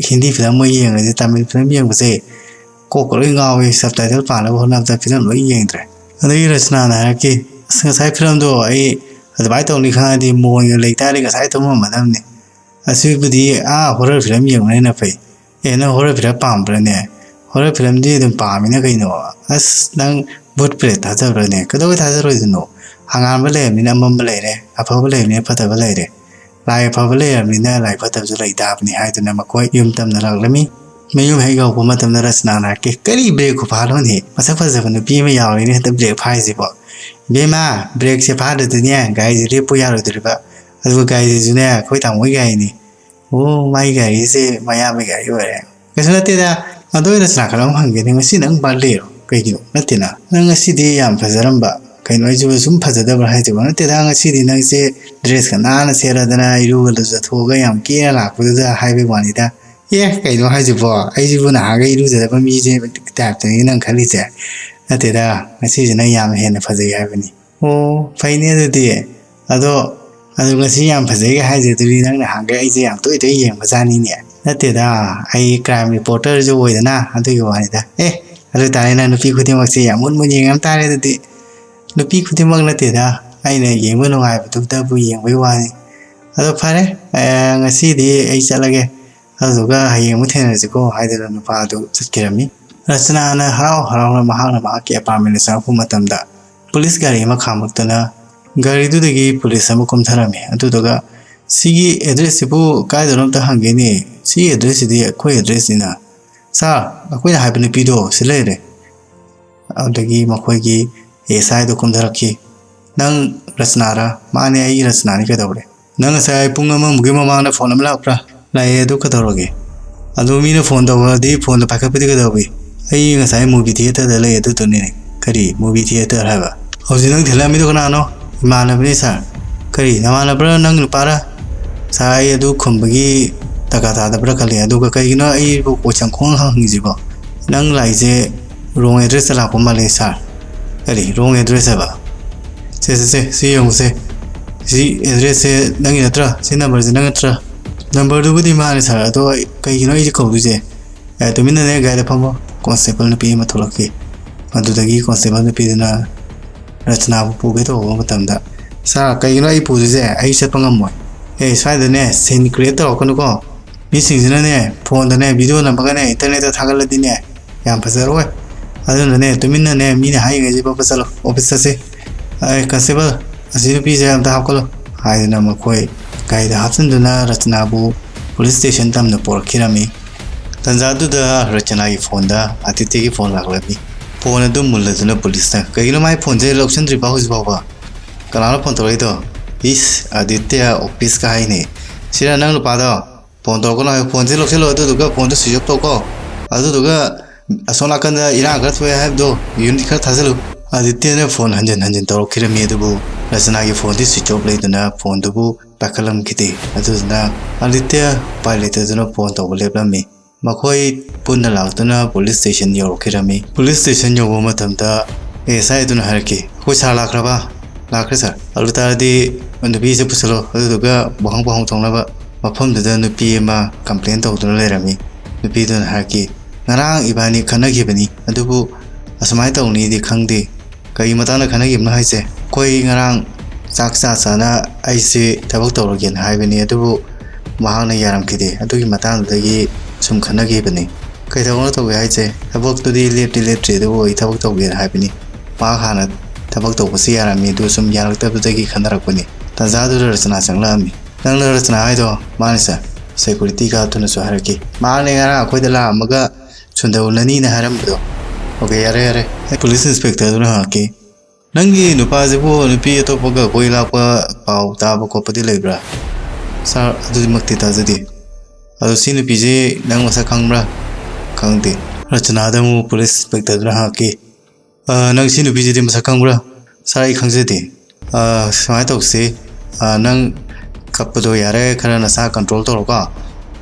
ꯍꯤꯟꯗꯤ ꯐꯤꯂꯝ ꯑꯣꯏꯅ ꯌꯦꯡꯉꯗꯤ ꯇꯥꯃꯤꯜ ꯐꯤꯂꯝ ꯌꯦꯡꯕꯁꯦ ꯀꯣꯛꯀ ꯂꯣꯏ ꯉꯥꯎꯋꯤ, ꯁꯕꯇꯥꯏꯇꯜ ꯄꯥꯅꯕ ꯍꯣꯠꯅꯕꯗ ꯐꯤꯂꯝ ꯂꯣꯏ ꯌꯦꯡꯗ꯭ꯔꯦ"꯫ ꯑꯗꯒꯤ ꯔꯆꯅꯥꯅ ꯍꯥꯏꯔꯛꯈꯤ, "ꯑꯁ, ꯉꯁꯥꯏ ꯐꯤꯂꯝꯗꯣ ꯑꯩ ꯑꯗꯨꯃꯥꯏꯅ ꯇꯧꯅꯤ ꯈꯪꯉꯗꯤ ꯃꯣꯟꯒ ꯂꯩꯇꯥꯔꯗꯤ ꯉꯁꯥꯏ ꯇꯨꯝꯃꯝꯃꯗꯕꯅꯤ꯫ ꯑꯁꯤꯕꯨꯗꯤ ꯑꯥ ꯍꯣꯔꯔ ꯐꯤꯂꯝ ꯌꯦꯡꯕꯅ ꯍꯦꯟꯅ ꯐꯩ"꯫ "ꯑꯦ, ꯅꯪ ꯍꯣꯔꯔ ꯐꯤꯂꯝ ꯄꯥꯝꯕ꯭ꯔꯥꯅꯦ? ꯍꯣꯔꯔ ꯐꯤꯂꯝꯗꯤ ꯑꯗꯨꯝ ꯄꯥꯝꯃꯤꯅ ꯀꯩꯅꯣ꯫ ꯑꯁ, ꯅꯪ ꯚꯨꯠ ꯄ꯭ꯔꯦꯠ ꯊꯥꯖꯕ꯭ꯔꯥꯅꯦ? ꯀꯩꯗꯧꯕꯩ ꯊꯥꯖꯔꯣꯏꯗꯣꯏꯅꯣ? ꯍꯉꯥꯟꯕ ꯂꯩꯔꯕꯅꯤꯅ ꯑꯃꯝꯕ ꯂꯩꯔꯦ, ꯑꯐꯕ ꯂꯩꯔꯕꯅꯤꯅ ꯐꯠꯇꯕ ꯂꯩꯔꯦ꯫ ꯂꯥꯏ ꯑꯐꯕ ꯂꯩꯔꯕꯅꯤꯅ ꯂꯥꯏ ꯐꯠꯇꯕꯁꯨ ꯂꯩ ꯇꯥꯕꯅꯤ" ꯍꯥꯏꯗꯨꯅ ꯃꯈꯣꯏ ꯌꯨꯝ ꯇꯝꯅꯔꯛꯂꯝꯃꯤ꯫ ꯃꯌꯨꯝ ꯍꯦꯛ ꯌꯧꯔꯛꯄ ꯃꯇꯝꯗ ꯔꯆꯅꯥꯅ ꯍꯥꯏꯔꯛꯈꯤ, "ꯀꯔꯤ ꯕ꯭ꯔꯦꯛ ꯈꯨꯐꯥ ꯂꯣꯟꯅꯤ? ꯃꯁꯛ ꯐꯖꯕ ꯅꯨꯄꯤ ꯑꯃ ꯌꯥꯎꯔꯤꯅꯦ ꯍꯟꯗꯛ ꯕ꯭ꯔꯦꯛ ꯐꯥꯏꯁꯤꯕꯣ꯫ ꯏꯕꯦꯝꯃ, ꯕ꯭ꯔꯦꯛꯁꯦ ꯐꯥꯗ꯭ꯔꯗꯤꯅꯦ ꯒꯥꯔꯤꯁꯦ ꯂꯦꯞꯄꯨ ꯌꯥꯔꯣꯏꯗꯣꯔꯤꯕ꯫ ꯑꯗꯨꯒ ꯒꯥꯔꯤꯁꯤꯁꯨꯅꯦ ꯑꯩꯈꯣꯏ ꯇꯥꯃꯣꯒꯤ ꯒꯥꯔꯤꯅꯤ"꯫ "ꯑꯣ, ꯃꯥꯏ ꯒꯥꯔꯤꯁꯦ ꯃꯌꯥꯝꯕꯒꯤ ꯒꯥꯔꯤ ꯑꯣꯏꯔꯦ"꯫ "ꯀꯩꯁꯨ ꯅꯠꯇꯦꯗ, ꯑꯗꯨ ꯑꯣꯏꯅ ꯆꯅꯥ ꯈꯔ ꯑꯃ ꯍꯪꯒꯦꯅꯦ, ꯉꯁꯤ ꯅꯪ ꯕꯥꯔꯗꯦꯔꯣ? ꯀꯩꯒꯤꯅꯣ? ꯅꯠꯇꯦꯅ, ꯅꯪ ꯉꯁꯤꯗꯤ ꯌꯥꯝ ꯐꯖꯔꯝꯕ, ꯀꯩꯅꯣ, ꯑꯩꯁꯤꯕꯨ ꯁꯨꯝ ꯐꯖꯗꯕ꯭ꯔꯥ ꯍꯥꯏꯁꯤꯕꯣ? ꯅꯠꯇꯦꯗ, ꯉꯁꯤꯗꯤ ꯅꯪꯁꯦ ꯗ꯭ꯔꯦꯁꯀ ꯅꯥꯟꯅ ꯁꯦꯠꯂꯗꯅ, ꯏꯔꯨꯒ ꯂꯨꯖꯊꯣꯛꯑꯒ ꯌꯥꯝ ꯀꯦꯅ ꯂꯥꯛꯄꯗꯨꯗ ꯍꯥꯏꯕꯩ ꯋꯥꯅꯤꯗ"꯫ "ꯑꯦ, ꯀꯩꯅꯣ ꯍꯥꯏꯁꯤꯕꯣ? ꯑꯩꯁꯤꯕꯨ ꯅꯍꯥꯟꯒꯩ ꯏꯔꯨꯖꯗꯕ ꯃꯤꯁꯦ ꯇꯥꯏꯞꯇꯅꯤ ꯅꯪ ꯈꯜꯂꯤꯁꯦ? ꯅꯠꯇꯦꯗ, ꯉꯁꯤꯁꯦ ꯅꯪ ꯌꯥꯝ ꯍꯦꯟꯅ ꯐꯖꯩ ꯍꯥꯏꯕꯅꯤ"꯫ "ꯑꯣ, ꯐꯩꯅꯦ ꯑꯗꯨꯗꯤ꯫ ꯑꯗꯣ, ꯑꯗꯨ ꯉꯁꯤ ꯌꯥꯝ ꯐꯖꯩꯒ ꯍꯥꯏꯁꯦ, ꯑꯗꯨꯗꯤ ꯅꯪ ꯅꯍꯥꯟꯒꯩ ꯑꯩꯁꯦ ꯌꯥꯝ ꯇꯣꯏ ꯇꯣꯏ ꯌꯦꯡꯕꯖꯥꯠꯅꯤꯅꯦ"꯫ "ꯅꯠꯇꯦꯗ, ꯑꯩ ꯀ꯭ꯔꯥꯏꯝ ꯔꯤꯄꯣꯔꯇꯔꯁꯨ ꯑꯣꯏꯗꯅ ꯑꯗꯨꯒꯤ ꯋꯥꯅꯤꯗ"꯫ "ꯑꯦ, ꯑꯗꯨ ꯇꯥꯔꯦ, ꯅꯪ ꯅꯨꯄꯤ ꯈꯨꯗꯤꯡꯃꯛꯁꯦ ꯌꯥꯝ ꯃꯨꯟ ꯃꯨꯟ ꯌꯦꯡꯉꯝ ꯇꯥꯔꯦ ꯑꯗꯨꯗꯤ"꯫ "ꯅꯨꯄꯤ ꯈꯨꯗꯤꯡꯃꯛ ꯅꯠꯇꯦꯗ, ꯑꯩꯅ ꯌꯦꯡꯕ ꯅꯨꯡꯉꯥꯏꯕꯗꯨꯗꯕꯨ ꯌꯦꯡꯕꯩ ꯋꯥꯅꯤ"꯫ ꯑꯗꯣ ꯐꯔꯦ, ꯑꯦ, ꯉꯁꯤꯗꯤ ꯑꯩ ꯆꯠꯂꯒꯦ, ꯑꯗꯨꯗꯨꯒ ꯍꯌꯦꯡ ꯑꯃꯨꯛ ꯊꯦꯡꯅꯔꯁꯤꯀꯣ" ꯍꯥꯏꯗꯨꯅ ꯅꯨꯄꯥ ꯑꯗꯨ ꯆꯠꯈꯤꯔꯝꯃꯤ꯫ ꯔꯆꯅꯥꯅ ꯍꯔꯥꯎ ꯍꯔꯥꯎꯅ ꯃꯍꯥꯛꯅ ꯃꯍꯥꯛꯀꯤ ꯑꯦꯄꯥꯔꯠꯃꯦꯟꯗ ꯆꯪꯉꯛꯄ ꯃꯇꯝꯗ ꯄꯨꯂꯤꯁ ꯒꯥꯔꯤ ꯑꯃ ꯈꯥꯝꯃꯛꯇꯨꯅ ꯒꯥꯔꯤꯗꯨꯗꯒꯤ ꯄꯨꯂꯤꯁ ꯑꯃ ꯀꯨꯝꯊꯔꯝꯃꯤ꯫ ꯑꯗꯨꯗꯨꯒ "ꯁꯤꯒꯤ ꯑꯦꯗ꯭ꯔꯦꯁꯁꯤꯕꯨ ꯀꯥꯏꯗꯅꯣ ꯑꯝꯇ ꯍꯪꯒꯦꯅꯦ, ꯁꯤꯒꯤ ꯑꯦꯗ꯭ꯔꯦꯁꯁꯤꯗꯤ ꯑꯩꯈꯣꯏ ꯑꯦꯗ꯭ꯔꯦꯁꯅꯤꯅ"꯫ "ꯁꯥꯔ, ꯑꯩꯈꯣꯏꯅ ꯍꯥꯏꯕ ꯅꯨꯄꯤꯗꯣ ꯁꯤ ꯂꯩꯔꯦ"꯫ ꯑꯗꯨꯗꯒꯤ ꯃꯈꯣꯏꯒꯤ ꯑꯦꯁ ꯑꯥꯏꯗꯣ ꯀꯨꯝꯊꯔꯛꯈꯤ꯫ "ꯅꯪ ꯔꯆꯅꯥꯔꯥ?" "ꯃꯥꯅꯦ, ꯑꯩ ꯔꯆꯅꯥꯅꯤ, ꯀꯩꯗꯧꯔꯦ?" "ꯅꯪ ꯉꯁꯥꯏ ꯄꯨꯡ ꯑꯃꯃꯨꯛꯀꯤ ꯃꯃꯥꯡꯗ ꯐꯣꯟ ꯑꯃ ꯂꯥꯛꯄ꯭ꯔꯥ?" "ꯂꯥꯛꯑꯦ, ꯑꯗꯨ ꯀꯩꯗꯧꯔꯒꯦ?" "ꯑꯗꯨ ꯃꯤꯅ ꯐꯣꯟ ꯇꯧꯔꯗꯤ ꯐꯣꯟꯗꯣ ꯄꯥꯏꯈꯠꯄꯗꯤ ꯀꯩꯗꯧꯏ?" "ꯑꯩ ꯉꯁꯥꯏ ꯃꯨꯚꯤ ꯊꯤꯌꯦꯇꯔꯗ ꯂꯩ, ꯑꯗꯨꯗꯨꯅꯤꯅꯦ"꯫ "ꯀꯔꯤ ꯃꯨꯚꯤ ꯊꯤꯌꯦꯇꯔ ꯍꯥꯏꯕ?" "ꯍꯧꯖꯤꯛ ꯅꯪ ꯊꯤꯜꯂꯛꯑꯝꯃꯤꯗꯣ ꯀꯅꯥꯅꯣ?" "ꯏꯃꯥꯟꯅꯕꯅꯤ ꯁꯥꯔ"꯫ "ꯀꯔꯤ ꯅꯃꯥꯟꯅꯕ꯭ꯔꯥ, ꯅꯪ ꯅꯨꯄꯥꯔꯥ?" "ꯁꯥꯔ, ꯑꯩ ꯑꯗꯨ ꯈꯨꯝꯕꯒꯤ ꯗꯔꯀꯥꯔ ꯇꯥꯗꯕ꯭ꯔꯥ ꯈꯜꯂꯤ, ꯑꯗꯨꯒ ꯀꯩꯒꯤꯅꯣ ꯑꯩꯕꯨ ꯀꯣꯏꯁꯟ ꯈꯣꯡꯍꯪ ꯍꯪꯉꯤꯁꯤꯕꯣ?" "ꯅꯪ ꯂꯥꯛꯏꯁꯦ ꯔꯣꯡ ꯑꯦꯗ꯭ꯔꯦꯁꯇ ꯂꯥꯛꯄ ꯃꯥꯜꯂꯦ ꯁꯥꯔ"꯫ "ꯀꯔꯤ ꯔꯣꯡ ꯑꯦꯗ꯭ꯔꯦꯁ ꯍꯥꯏꯕ?" "ꯁꯦ, ꯁꯦ, ꯁꯦ, ꯁꯤ ꯌꯦꯡꯉꯨꯁꯦ꯫ ꯁꯤ ꯑꯦꯗ꯭ꯔꯦꯁꯁꯦ ꯅꯪꯒꯤ ꯅꯠꯇ꯭ꯔꯥ? ꯁꯤ ꯅꯝꯕꯔꯁꯦ ꯅꯪ ꯅꯠꯇ꯭ꯔꯥ?" "ꯅꯝꯕꯔꯗꯨꯕꯨꯗꯤ ꯃꯥꯅꯦ ꯁꯥꯔ, ꯑꯗꯣ ꯑꯩ, ꯀꯩꯒꯤꯅꯣ ꯑꯩꯁꯦ ꯀꯧꯗꯣꯏꯁꯦ?" "ꯑꯦ, ꯇꯨꯃꯤꯟꯅꯅꯦ ꯒꯥꯔꯤꯗ ꯐꯝꯃꯣ"꯫ ꯀꯣꯟꯁꯇꯦꯕꯜ ꯅꯨꯄꯤ ꯑꯃ ꯊꯣꯛꯂꯛꯈꯤ꯫ ꯃꯗꯨꯗꯒꯤ ꯀꯣꯟꯁꯇꯦꯕꯜ ꯅꯨꯄꯤꯗꯨꯅ ꯔꯆꯅꯥꯕꯨ ꯄꯨꯒꯦ ꯇꯧꯕ ꯃꯇꯝꯗ, "ꯁꯥꯔ, ꯀꯩꯒꯤꯅꯣ ꯑꯩ ꯄꯨꯗꯣꯏꯁꯦ? ꯑꯩ ꯆꯠꯄ ꯉꯝꯃꯣꯏ"꯫ "ꯑꯦ, ꯁ꯭ꯋꯥꯏꯗꯅꯦ ꯁꯤꯟ ꯀ꯭ꯔꯤꯌꯦꯠ ꯇꯧꯔꯛꯀꯅꯨꯀꯣ꯫ ꯃꯤꯁꯤꯡꯁꯤꯅꯅꯦ ꯐꯣꯟꯗꯅꯦ ꯚꯤꯗꯤꯑꯣ ꯅꯝꯃꯒꯅꯦ ꯏꯟꯇꯔꯅꯦꯠꯇ ꯊꯥꯒꯠꯂꯗꯤꯅꯦ ꯌꯥꯝ ꯐꯖꯔꯣꯏ꯫ ꯑꯗꯨꯅꯅꯦ ꯇꯨꯃꯤꯟꯅꯅꯦ ꯃꯤꯅ ꯍꯥꯏꯔꯤꯉꯩꯁꯤ ꯐꯥꯎꯕ ꯆꯠꯂꯣ꯫ ꯑꯣꯐꯤꯁ ꯆꯠꯁꯤ꯫ ꯑꯦ, ꯀꯟꯁꯇꯦꯕꯜ, ꯑꯁꯤ ꯅꯨꯄꯤꯁꯦ ꯑꯝꯇ ꯍꯥꯞꯀꯠꯂꯣ" ꯍꯥꯏꯗꯅ ꯃꯈꯣꯏ ꯒꯥꯔꯤꯗ ꯍꯥꯞꯆꯤꯟꯗꯨꯅ ꯔꯆꯅꯥꯕꯨ ꯄꯨꯂꯤꯁ ꯁ꯭ꯇꯦꯁꯟ ꯇꯝꯅ ꯄꯨꯔꯛꯈꯤꯔꯝꯃꯤ꯫ ꯇꯟꯖꯥꯗꯨꯗ ꯔꯆꯅꯥꯒꯤ ꯐꯣꯟꯗ ꯑꯗꯤꯇ꯭ꯌꯒꯤ ꯐꯣꯟ ꯂꯥꯛꯂꯝꯃꯤ꯫ ꯐꯣꯟ ꯑꯗꯨ ꯃꯨꯜꯂꯗꯨꯅ ꯄꯨꯂꯤꯁꯅ, "ꯀꯩꯒꯤꯅꯣ ꯃꯥꯏ ꯐꯣꯟꯁꯦ ꯂꯧꯁꯤꯟꯗ꯭ꯔꯤꯕ ꯍꯧꯖꯤꯛ ꯐꯥꯎꯕ? ꯀꯅꯥꯅꯣ ꯐꯣꯟ ꯇꯧꯔꯛꯏꯗꯣ?" "ꯏꯁ, ꯑꯗꯤꯇ꯭ꯌ ꯑꯣꯐꯤꯁꯀ ꯍꯥꯏꯅꯦ꯫ ꯁꯤꯔ ꯅꯪ ꯅꯨꯄꯥꯗꯣ? ꯐꯣꯟ ꯇꯧꯔꯛꯀꯅꯣ ꯍꯥꯏꯌꯨ, ꯐꯣꯟꯁꯦ ꯂꯧꯁꯤꯜꯂꯣ, ꯑꯗꯨꯗꯨꯒ ꯐꯣꯟꯗꯣ ꯁ꯭ꯋꯤꯆ ꯑꯣꯐ ꯇꯧꯀꯣ꯫ ꯑꯗꯨꯗꯨꯒ ꯑꯁꯣꯝ ꯅꯥꯀꯟꯗ ꯏꯔꯥꯡ ꯈꯔ ꯊꯣꯛꯑꯦ ꯍꯥꯏꯕꯗꯣ, ꯌꯨꯅꯤꯠ ꯈꯔ ꯊꯥꯖꯤꯜꯂꯨ"꯫ ꯑꯗꯤꯇ꯭ꯌꯅ ꯐꯣꯟ ꯍꯟꯖꯤꯟ ꯍꯟꯖꯤꯟ ꯇꯧꯔꯛꯈꯤꯔꯝꯃꯤ, ꯑꯗꯨꯕꯨ ꯔꯆꯅꯥꯒꯤ ꯐꯣꯟꯗꯤ ꯁ꯭ꯋꯤꯆ ꯑꯣꯐ ꯂꯩꯗꯨꯅ ꯐꯣꯟꯗꯨꯕꯨ ꯄꯥꯏꯈꯠꯂꯝꯈꯤꯗꯦ꯫ ꯑꯗꯨꯗꯨꯅ ꯑꯗꯤꯇ꯭ꯌ ꯎꯄꯥꯏ ꯂꯩꯇꯗꯨꯅ ꯐꯣꯟ ꯇꯧꯕ ꯂꯦꯞꯂꯝꯃꯤ꯫ ꯃꯈꯣꯏ ꯄꯨꯟꯅ ꯂꯥꯛꯇꯨꯅ ꯄꯨꯂꯤꯁ ꯁ꯭ꯇꯦꯁꯟ ꯌꯧꯔꯛꯈꯤꯔꯝꯃꯤ꯫ ꯄꯨꯂꯤꯁ ꯁ꯭ꯇꯦꯁꯟ ꯌꯧꯕ ꯃꯇꯝꯗ ꯑꯦꯁ ꯑꯥꯏ ꯑꯗꯨꯅ ꯍꯥꯏꯔꯛꯈꯤ, "ꯑꯩꯈꯣꯏ ꯁꯥꯔ ꯂꯥꯛꯈ꯭ꯔꯕ?" "ꯂꯥꯛꯈ꯭ꯔꯦ ꯁꯥꯔ"꯫ "ꯑꯗꯨ ꯇꯥꯔꯗꯤ ꯅꯨꯄꯤꯁꯦ ꯄꯨꯁꯜꯂꯣ, ꯑꯗꯨꯗꯨꯒ ꯋꯥꯍꯪ ꯄꯥꯎꯍꯪ ꯇꯧꯅꯕ"꯫ ꯃꯐꯝꯗꯨꯗ ꯅꯨꯄꯤ ꯑꯃ ꯀꯝꯄ꯭ꯂꯦꯟ ꯇꯧꯗꯨꯅ ꯂꯩꯔꯝꯃꯤ꯫ ꯅꯨꯄꯤꯗꯨꯅ ꯍꯥꯏꯔꯛꯈꯤ, "ꯉꯔꯥꯡ ꯏꯕꯥꯅꯤ ꯈꯠꯅꯈꯤꯕꯅꯤ, ꯑꯗꯨꯕꯨ ꯑꯁꯨꯃꯥꯏꯅ ꯇꯧꯅꯤꯗꯤ ꯈꯪꯗꯦ"꯫ "ꯀꯔꯤ ꯃꯇꯥꯡꯗ ꯈꯠꯅꯈꯤꯕꯅꯣ ꯍꯥꯏꯁꯦ?" "ꯑꯩꯈꯣꯏ ꯉꯔꯥꯡ ꯆꯥꯛ ꯆꯥ ꯆꯥꯅ ꯑꯩꯁꯦ ꯊꯕꯛ ꯇꯧꯔꯒꯦꯅ ꯍꯥꯏꯕꯅꯤ, ꯑꯗꯨꯕꯨ ꯃꯍꯥꯛꯅ ꯌꯥꯔꯝꯈꯤꯗꯦ꯫ ꯑꯗꯨꯒꯤ ꯃꯇꯥꯡꯗꯨꯗꯒꯤ ꯁꯨꯝ ꯈꯟꯅꯈꯤꯕꯅꯤ꯫ "ꯀꯩ ꯊꯕꯛꯅꯣ ꯇꯧꯒꯦ ꯍꯥꯏꯁꯦ? ꯊꯕꯛꯇꯨꯗꯤ ꯂꯦꯞꯇꯤ ꯂꯦꯞꯇ꯭ꯔꯤ, ꯑꯗꯨꯕꯨ ꯑꯩ ꯊꯕꯛ ꯇꯧꯒꯦꯅ ꯍꯥꯏꯕꯅꯤ꯫ ꯃꯍꯥꯛ ꯍꯥꯟꯅ ꯊꯕꯛ ꯇꯧꯕꯁꯤ ꯌꯥꯔꯝꯃꯤ, ꯑꯗꯨ ꯁꯨꯝ ꯌꯥꯔꯛꯇꯕꯗꯒꯤ ꯈꯟꯅꯔꯛꯄꯅꯤ꯫" ꯇꯥꯟꯖꯥꯗꯨꯗ ꯔꯆꯅꯥ ꯆꯪꯂꯛꯑꯝꯃꯤ꯫ "ꯅꯪꯅ ꯔꯆꯅꯥ ꯍꯥꯏꯗꯣ?" "ꯃꯥꯅꯤ ꯁꯥꯔ, ꯁꯦꯀꯨꯔꯤꯇꯤ ꯒꯥꯔꯗꯇꯨꯅꯁꯨ ꯍꯥꯏꯔꯛꯈꯤ꯫ ꯃꯍꯥꯛꯅ ꯉꯔꯥꯡ ꯑꯩꯈꯣꯏꯗ ꯂꯥꯛꯑꯝꯃꯒ ꯁꯨꯟꯗꯔ ꯎꯅꯅꯤꯅ ꯍꯥꯏꯔꯝꯕꯗꯣ꯫" "ꯑꯣꯀꯦ, ꯌꯥꯔꯦ, ꯌꯥꯔꯦ꯫" ꯄꯨꯂꯤꯁ ꯏꯟꯁꯄꯦꯛꯇꯔꯗꯨꯅ ꯍꯪꯉꯛꯈꯤ꯫ "ꯅꯪꯒꯤ ꯅꯨꯄꯥꯁꯤꯕꯨ ꯅꯨꯄꯤ ꯑꯇꯣꯞꯄꯒ ꯀꯣꯏ ꯂꯥꯛꯄ ꯄꯥꯎ ꯇꯥꯕ ꯈꯣꯠꯄꯗꯤ ꯂꯩꯕ꯭ꯔꯥ?" "ꯁꯥꯔ, ꯑꯗꯨꯃꯛꯇꯤ ꯇꯥꯖꯗꯦ꯫ ꯑꯗꯣ ꯁꯤ ꯅꯨꯄꯤꯁꯤ ꯅꯪ ꯃꯁꯛ ꯈꯪꯕ꯭ꯔꯥ?" "ꯈꯪꯗꯦ꯫" ꯔꯆꯅꯥꯗ ꯑꯃꯨꯛ ꯄꯨꯂꯤꯁ ꯏꯟꯁꯄꯦꯛꯇꯔꯗꯨꯅ ꯍꯪꯉꯛꯈꯤ꯫ "ꯑ, ꯅꯪ ꯁꯤ ꯅꯨꯄꯤꯁꯤꯗꯤ ꯃꯁꯛ ꯈꯪꯕ꯭ꯔꯥ?" "ꯁꯥꯔ, ꯑꯩ ꯈꯪꯖꯗꯦ꯫" "ꯑ, ꯁꯨꯃꯥꯏꯅ ꯇꯧꯁꯤ, ꯑ, ꯅꯪ ꯀꯞꯄꯗꯣ ꯌꯥꯔꯦ, ꯈꯔ ꯅꯁꯥ ꯀꯟꯇ꯭ꯔꯣꯜ ꯇꯧꯔꯣꯀꯣ꯫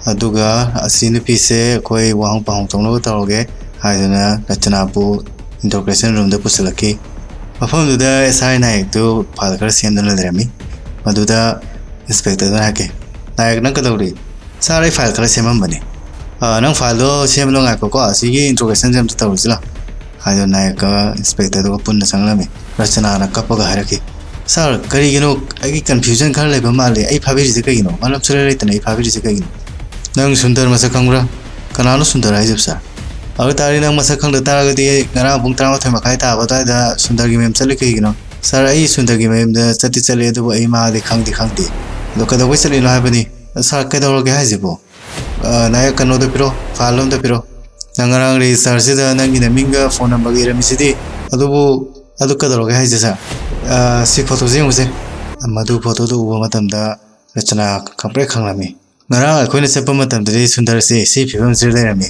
ꯑꯗꯨꯒ ꯑꯁꯤ ꯅꯨꯄꯤꯁꯦ ꯑꯩꯈꯣꯏ ꯋꯥꯍꯪ ꯄꯥꯎꯍꯪ ꯇꯧꯅꯕ ꯇꯧꯔꯒꯦ" ꯍꯥꯏꯗꯨꯅ ꯔꯆꯅꯥꯕꯨ ꯏꯟꯇ꯭ꯔꯣꯒꯦꯁꯟ ꯔꯨꯝꯗ ꯄꯨꯁꯤꯜꯂꯛꯈꯤ꯫ ꯃꯐꯝꯗꯨꯗ ꯑꯦꯁ ꯑꯥꯏ ꯅꯥꯌꯛꯇꯨ ꯐꯥꯏꯜ ꯈꯔ ꯁꯦꯝꯗꯨꯅ ꯂꯩꯔꯝꯃꯤ꯫ ꯃꯗꯨꯗ ꯏꯟꯁꯄꯦꯛꯇꯔꯗꯨꯅ ꯍꯥꯏꯔꯛꯀꯦ, "ꯅꯥꯌꯛ, ꯅꯪ ꯀꯩꯗꯧꯔꯤ?" "ꯁꯥꯔ, ꯑꯩ ꯐꯥꯏꯜ ꯈꯔ ꯁꯦꯝꯃꯝꯕꯅꯤ꯫" "ꯑ, ꯅꯪ ꯐꯥꯏꯜꯗꯣ ꯁꯦꯝꯕꯗꯣ ꯉꯥꯏꯈꯣꯀꯣ, ꯑꯁꯤꯒꯤ ꯏꯟꯇ꯭ꯔꯣꯒꯦꯁꯟꯁꯦ ꯑꯝꯇ ꯇꯧꯔꯨꯁꯤ ꯂꯥꯎ" ꯍꯥꯏꯗꯨꯅ ꯅꯥꯌꯛꯀ ꯏꯟꯁꯄꯦꯛꯇꯔꯗꯨꯒ ꯄꯨꯟꯅ ꯆꯪꯂꯝꯃꯤ꯫ ꯔꯆꯅꯥꯅ ꯀꯞꯄꯒ ꯍꯥꯏꯔꯛꯈꯤ, "ꯁꯥꯔ, ꯀꯔꯤꯒꯤꯅꯣ? ꯑꯩꯒꯤ ꯀꯟꯐ꯭ꯌꯨꯖꯟ ꯈꯔ ꯂꯩꯕ ꯃꯥꯜꯂꯤ꯫ ꯑꯩ ꯐꯥꯕꯤꯔꯤꯁꯦ ꯀꯩꯒꯤꯅꯣ? ꯃꯔꯝ ꯁꯨꯡꯂꯩ ꯂꯩꯇꯅ ꯑꯩ ꯐꯥꯕꯤꯔꯤꯁꯦ ꯀꯩꯒꯤꯅꯣ?" "ꯅꯪ ꯁꯨꯟꯗꯔ ꯃꯁꯛ ꯈꯪꯕ꯭ꯔꯥ?" "ꯀꯅꯥꯅꯣ ꯁꯨꯟꯗꯔ ꯍꯥꯏꯁꯤꯕꯣ, ꯁꯥꯔ?" "ꯑꯗꯨ ꯇꯥꯔꯗꯤ ꯅꯪ ꯃꯁꯛ ꯈꯪꯗ ꯇꯥꯔꯒꯗꯤ ꯉꯔꯥꯡ ꯄꯨꯡ ꯇꯔꯥꯃꯥꯊꯣꯏ ꯃꯈꯥꯏ ꯇꯥꯕ ꯑꯗꯨꯋꯥꯏꯗ ꯁꯨꯟꯗꯔꯒꯤ ꯃꯌꯨꯝ ꯆꯠꯂꯤ ꯀꯩꯒꯤꯅꯣ?" "ꯁꯥꯔ, ꯑꯩ ꯁꯨꯟꯗꯔꯒꯤ ꯃꯌꯨꯝꯗ ꯆꯠꯇꯤ ꯆꯠꯂꯤ, ꯑꯗꯨꯕꯨ ꯑꯩ ꯃꯥꯗꯤ ꯈꯪꯗꯤ ꯈꯪꯗꯦ꯫ ꯑꯗꯣ ꯀꯩꯗꯧꯕꯩ ꯆꯠꯂꯤꯅꯣ ꯍꯥꯏꯕꯅꯤ?" "ꯁꯥꯔ, ꯀꯩꯗꯧꯔꯒꯦ ꯍꯥꯏꯁꯤꯕꯣ?" "ꯑ, ꯅꯥꯌꯛ, ꯀꯩꯅꯣꯗꯣ ꯄꯤꯔꯣ, ꯐꯥꯏꯜ ꯑꯝꯇ ꯄꯤꯔꯣ꯫ ꯅꯪ ꯉꯔꯥꯡ ꯔꯦꯖꯤꯁꯇꯔꯁꯤꯗ ꯅꯪꯒꯤ ꯅꯃꯤꯡꯒ ꯐꯣꯟ ꯅꯝꯕꯔꯒ ꯏꯔꯝꯃꯤꯁꯤꯗꯤ꯫ ꯑꯗꯨꯕꯨ, ꯑꯗꯨ ꯀꯩꯗꯧꯔꯒꯦ ꯍꯥꯏꯁꯦ, ꯁꯥꯔ?" "ꯑ, ꯁꯤ ꯐꯣꯇꯣꯁꯦ ꯌꯦꯡꯉꯨꯁꯦ꯫" ꯃꯗꯨ ꯐꯣꯇꯣꯗꯨ ꯎꯕ ꯃꯇꯝꯗ ꯔꯆꯅꯥ ꯈꯪꯄ꯭ꯔꯦꯛ ꯈꯪꯂꯝꯃꯤ꯫ "ꯉꯔꯥꯡ ꯑꯩꯈꯣꯏꯅ ꯆꯠꯄ ꯃꯇꯝꯗꯗꯤ ꯁꯨꯟꯗꯔꯁꯦ ꯁꯤ ꯐꯤꯕꯝꯁꯤꯗ ꯂꯩꯔꯝꯃꯤ꯫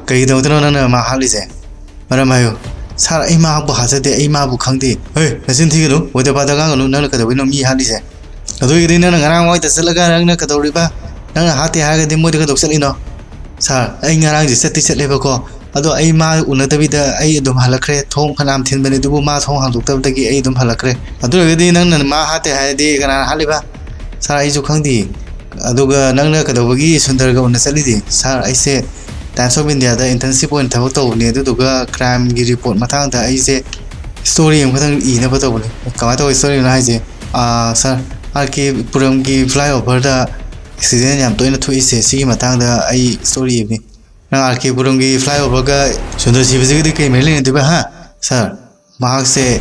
ꯀꯩꯒꯤꯗꯃꯛꯇꯅꯣ ꯅꯪꯅ ꯃꯥ ꯍꯥꯠꯂꯤꯁꯦ? ꯃꯔꯝ ꯍꯥꯏꯌꯨ꯫" "ꯁꯥꯔ, ꯑꯩ ꯃꯥꯕꯨ ꯍꯥꯠꯆꯗꯦ, ꯑꯩ ꯃꯥꯕꯨ ꯈꯪꯗꯦ꯫" "ꯍꯦ, ꯅꯆꯤꯟ ꯊꯤꯒꯅꯨ, ꯑꯣꯏꯗ ꯄꯥꯗ ꯉꯥꯡꯒꯅꯨ꯫ ꯅꯪꯅ ꯀꯩꯗꯧꯕꯩꯅꯣ ꯃꯤ ꯍꯥꯠꯂꯤꯁꯦ? ꯑꯗꯨ ꯑꯣꯏꯔꯗꯤ ꯅꯪꯅ ꯉꯔꯥꯡ ꯃꯣꯏꯗ ꯆꯠꯂꯒ ꯅꯪꯅ ꯀꯩꯗꯧꯔꯤꯕ? ꯅꯪꯅ ꯍꯥꯠꯇꯦ ꯍꯥꯏꯔꯒꯗꯤ ꯃꯣꯏꯗ ꯀꯩꯗꯧ ꯆꯠꯂꯤꯅꯣ?" "ꯁꯥꯔ, ꯑꯩ ꯉꯔꯥꯡꯁꯦ ꯆꯠꯇꯤ ꯆꯠꯂꯦꯕꯀꯣ, ꯑꯗꯣ ꯑꯩ ꯃꯥ ꯎꯅꯗꯕꯤꯗ ꯑꯩ ꯑꯗꯨꯝ ꯍꯜꯂꯛꯈ꯭ꯔꯦ꯫ ꯊꯣꯡ ꯐꯅꯌꯥꯝ ꯊꯤꯟꯕꯅꯦ, ꯑꯗꯨꯕꯨ ꯃꯥ ꯊꯣꯡ ꯍꯥꯡꯗꯣꯛꯇꯕꯗꯒꯤ ꯑꯩ ꯑꯗꯨꯝ ꯍꯜꯂꯛꯈ꯭ꯔꯦ꯫" "ꯑꯗꯨ ꯑꯣꯏꯔꯒꯗꯤ ꯅꯪꯅ ꯃꯥ ꯍꯥꯠꯇꯦ ꯍꯥꯏꯔꯗꯤ ꯀꯅꯥꯅ ꯍꯥꯠꯂꯤꯕ?" "ꯁꯥꯔ, ꯑꯩꯁꯨ ꯈꯪꯗꯦ꯫ ꯑꯗꯨꯒ ꯅꯪꯅ ꯀꯩꯗꯧꯕꯒꯤ ꯁꯨꯟꯗꯔꯒ ꯎꯅ ꯆꯠꯂꯤꯗꯤ?" "ꯁꯥꯔ, ꯑꯩꯁꯦ ꯇꯥꯏꯝꯁ ꯑꯣꯐ ꯏꯟꯗꯤꯌꯥꯗ ꯏꯟꯇꯔꯟꯁꯤꯞ ꯑꯣꯏꯅ ꯊꯕꯛ ꯇꯧꯕꯅꯦ, ꯑꯗꯨꯗꯨꯒ ꯀ꯭ꯔꯥꯏꯝꯒꯤ ꯔꯤꯄꯣꯔꯠ ꯃꯇꯥꯡꯗ ꯑꯩꯁꯦ ꯁ꯭ꯇꯣꯔꯤ ꯑꯃꯈꯛꯇꯪ ꯏꯅꯕ ꯇꯧꯕꯅꯦ꯫" "ꯀꯃꯥꯏꯅ ꯇꯧꯕ ꯁ꯭ꯇꯣꯔꯤꯅꯣ ꯍꯥꯏꯁꯦ?" ꯁꯥꯔ, ꯑꯥꯔ ꯀꯦ ꯄꯨꯔꯝꯒꯤ ꯐ꯭ꯂꯥꯏꯑꯣꯚꯔꯗ ꯑꯦꯛꯁꯤꯗꯦꯟ ꯌꯥꯝ ꯇꯣꯏꯅ ꯊꯣꯛꯏꯁꯦ, ꯁꯤꯒꯤ ꯃꯇꯥꯡꯗ ꯑꯩ ꯁ꯭ꯇꯣꯔꯤ ꯑꯃꯅꯤ꯫ ꯅꯪ ꯑꯥꯔ ꯀꯦ ꯄꯨꯔꯝꯒꯤ ꯐ꯭ꯂꯥꯏꯑꯣꯚꯔꯒ ꯁꯨꯟꯗꯔ ꯁꯤꯕꯁꯤꯒꯗꯤ ꯀꯩ ꯃꯔꯤ ꯂꯩꯅꯗꯣꯏꯕ, ꯍꯥ? ꯁꯥꯔ, ꯃꯍꯥꯛꯁꯦ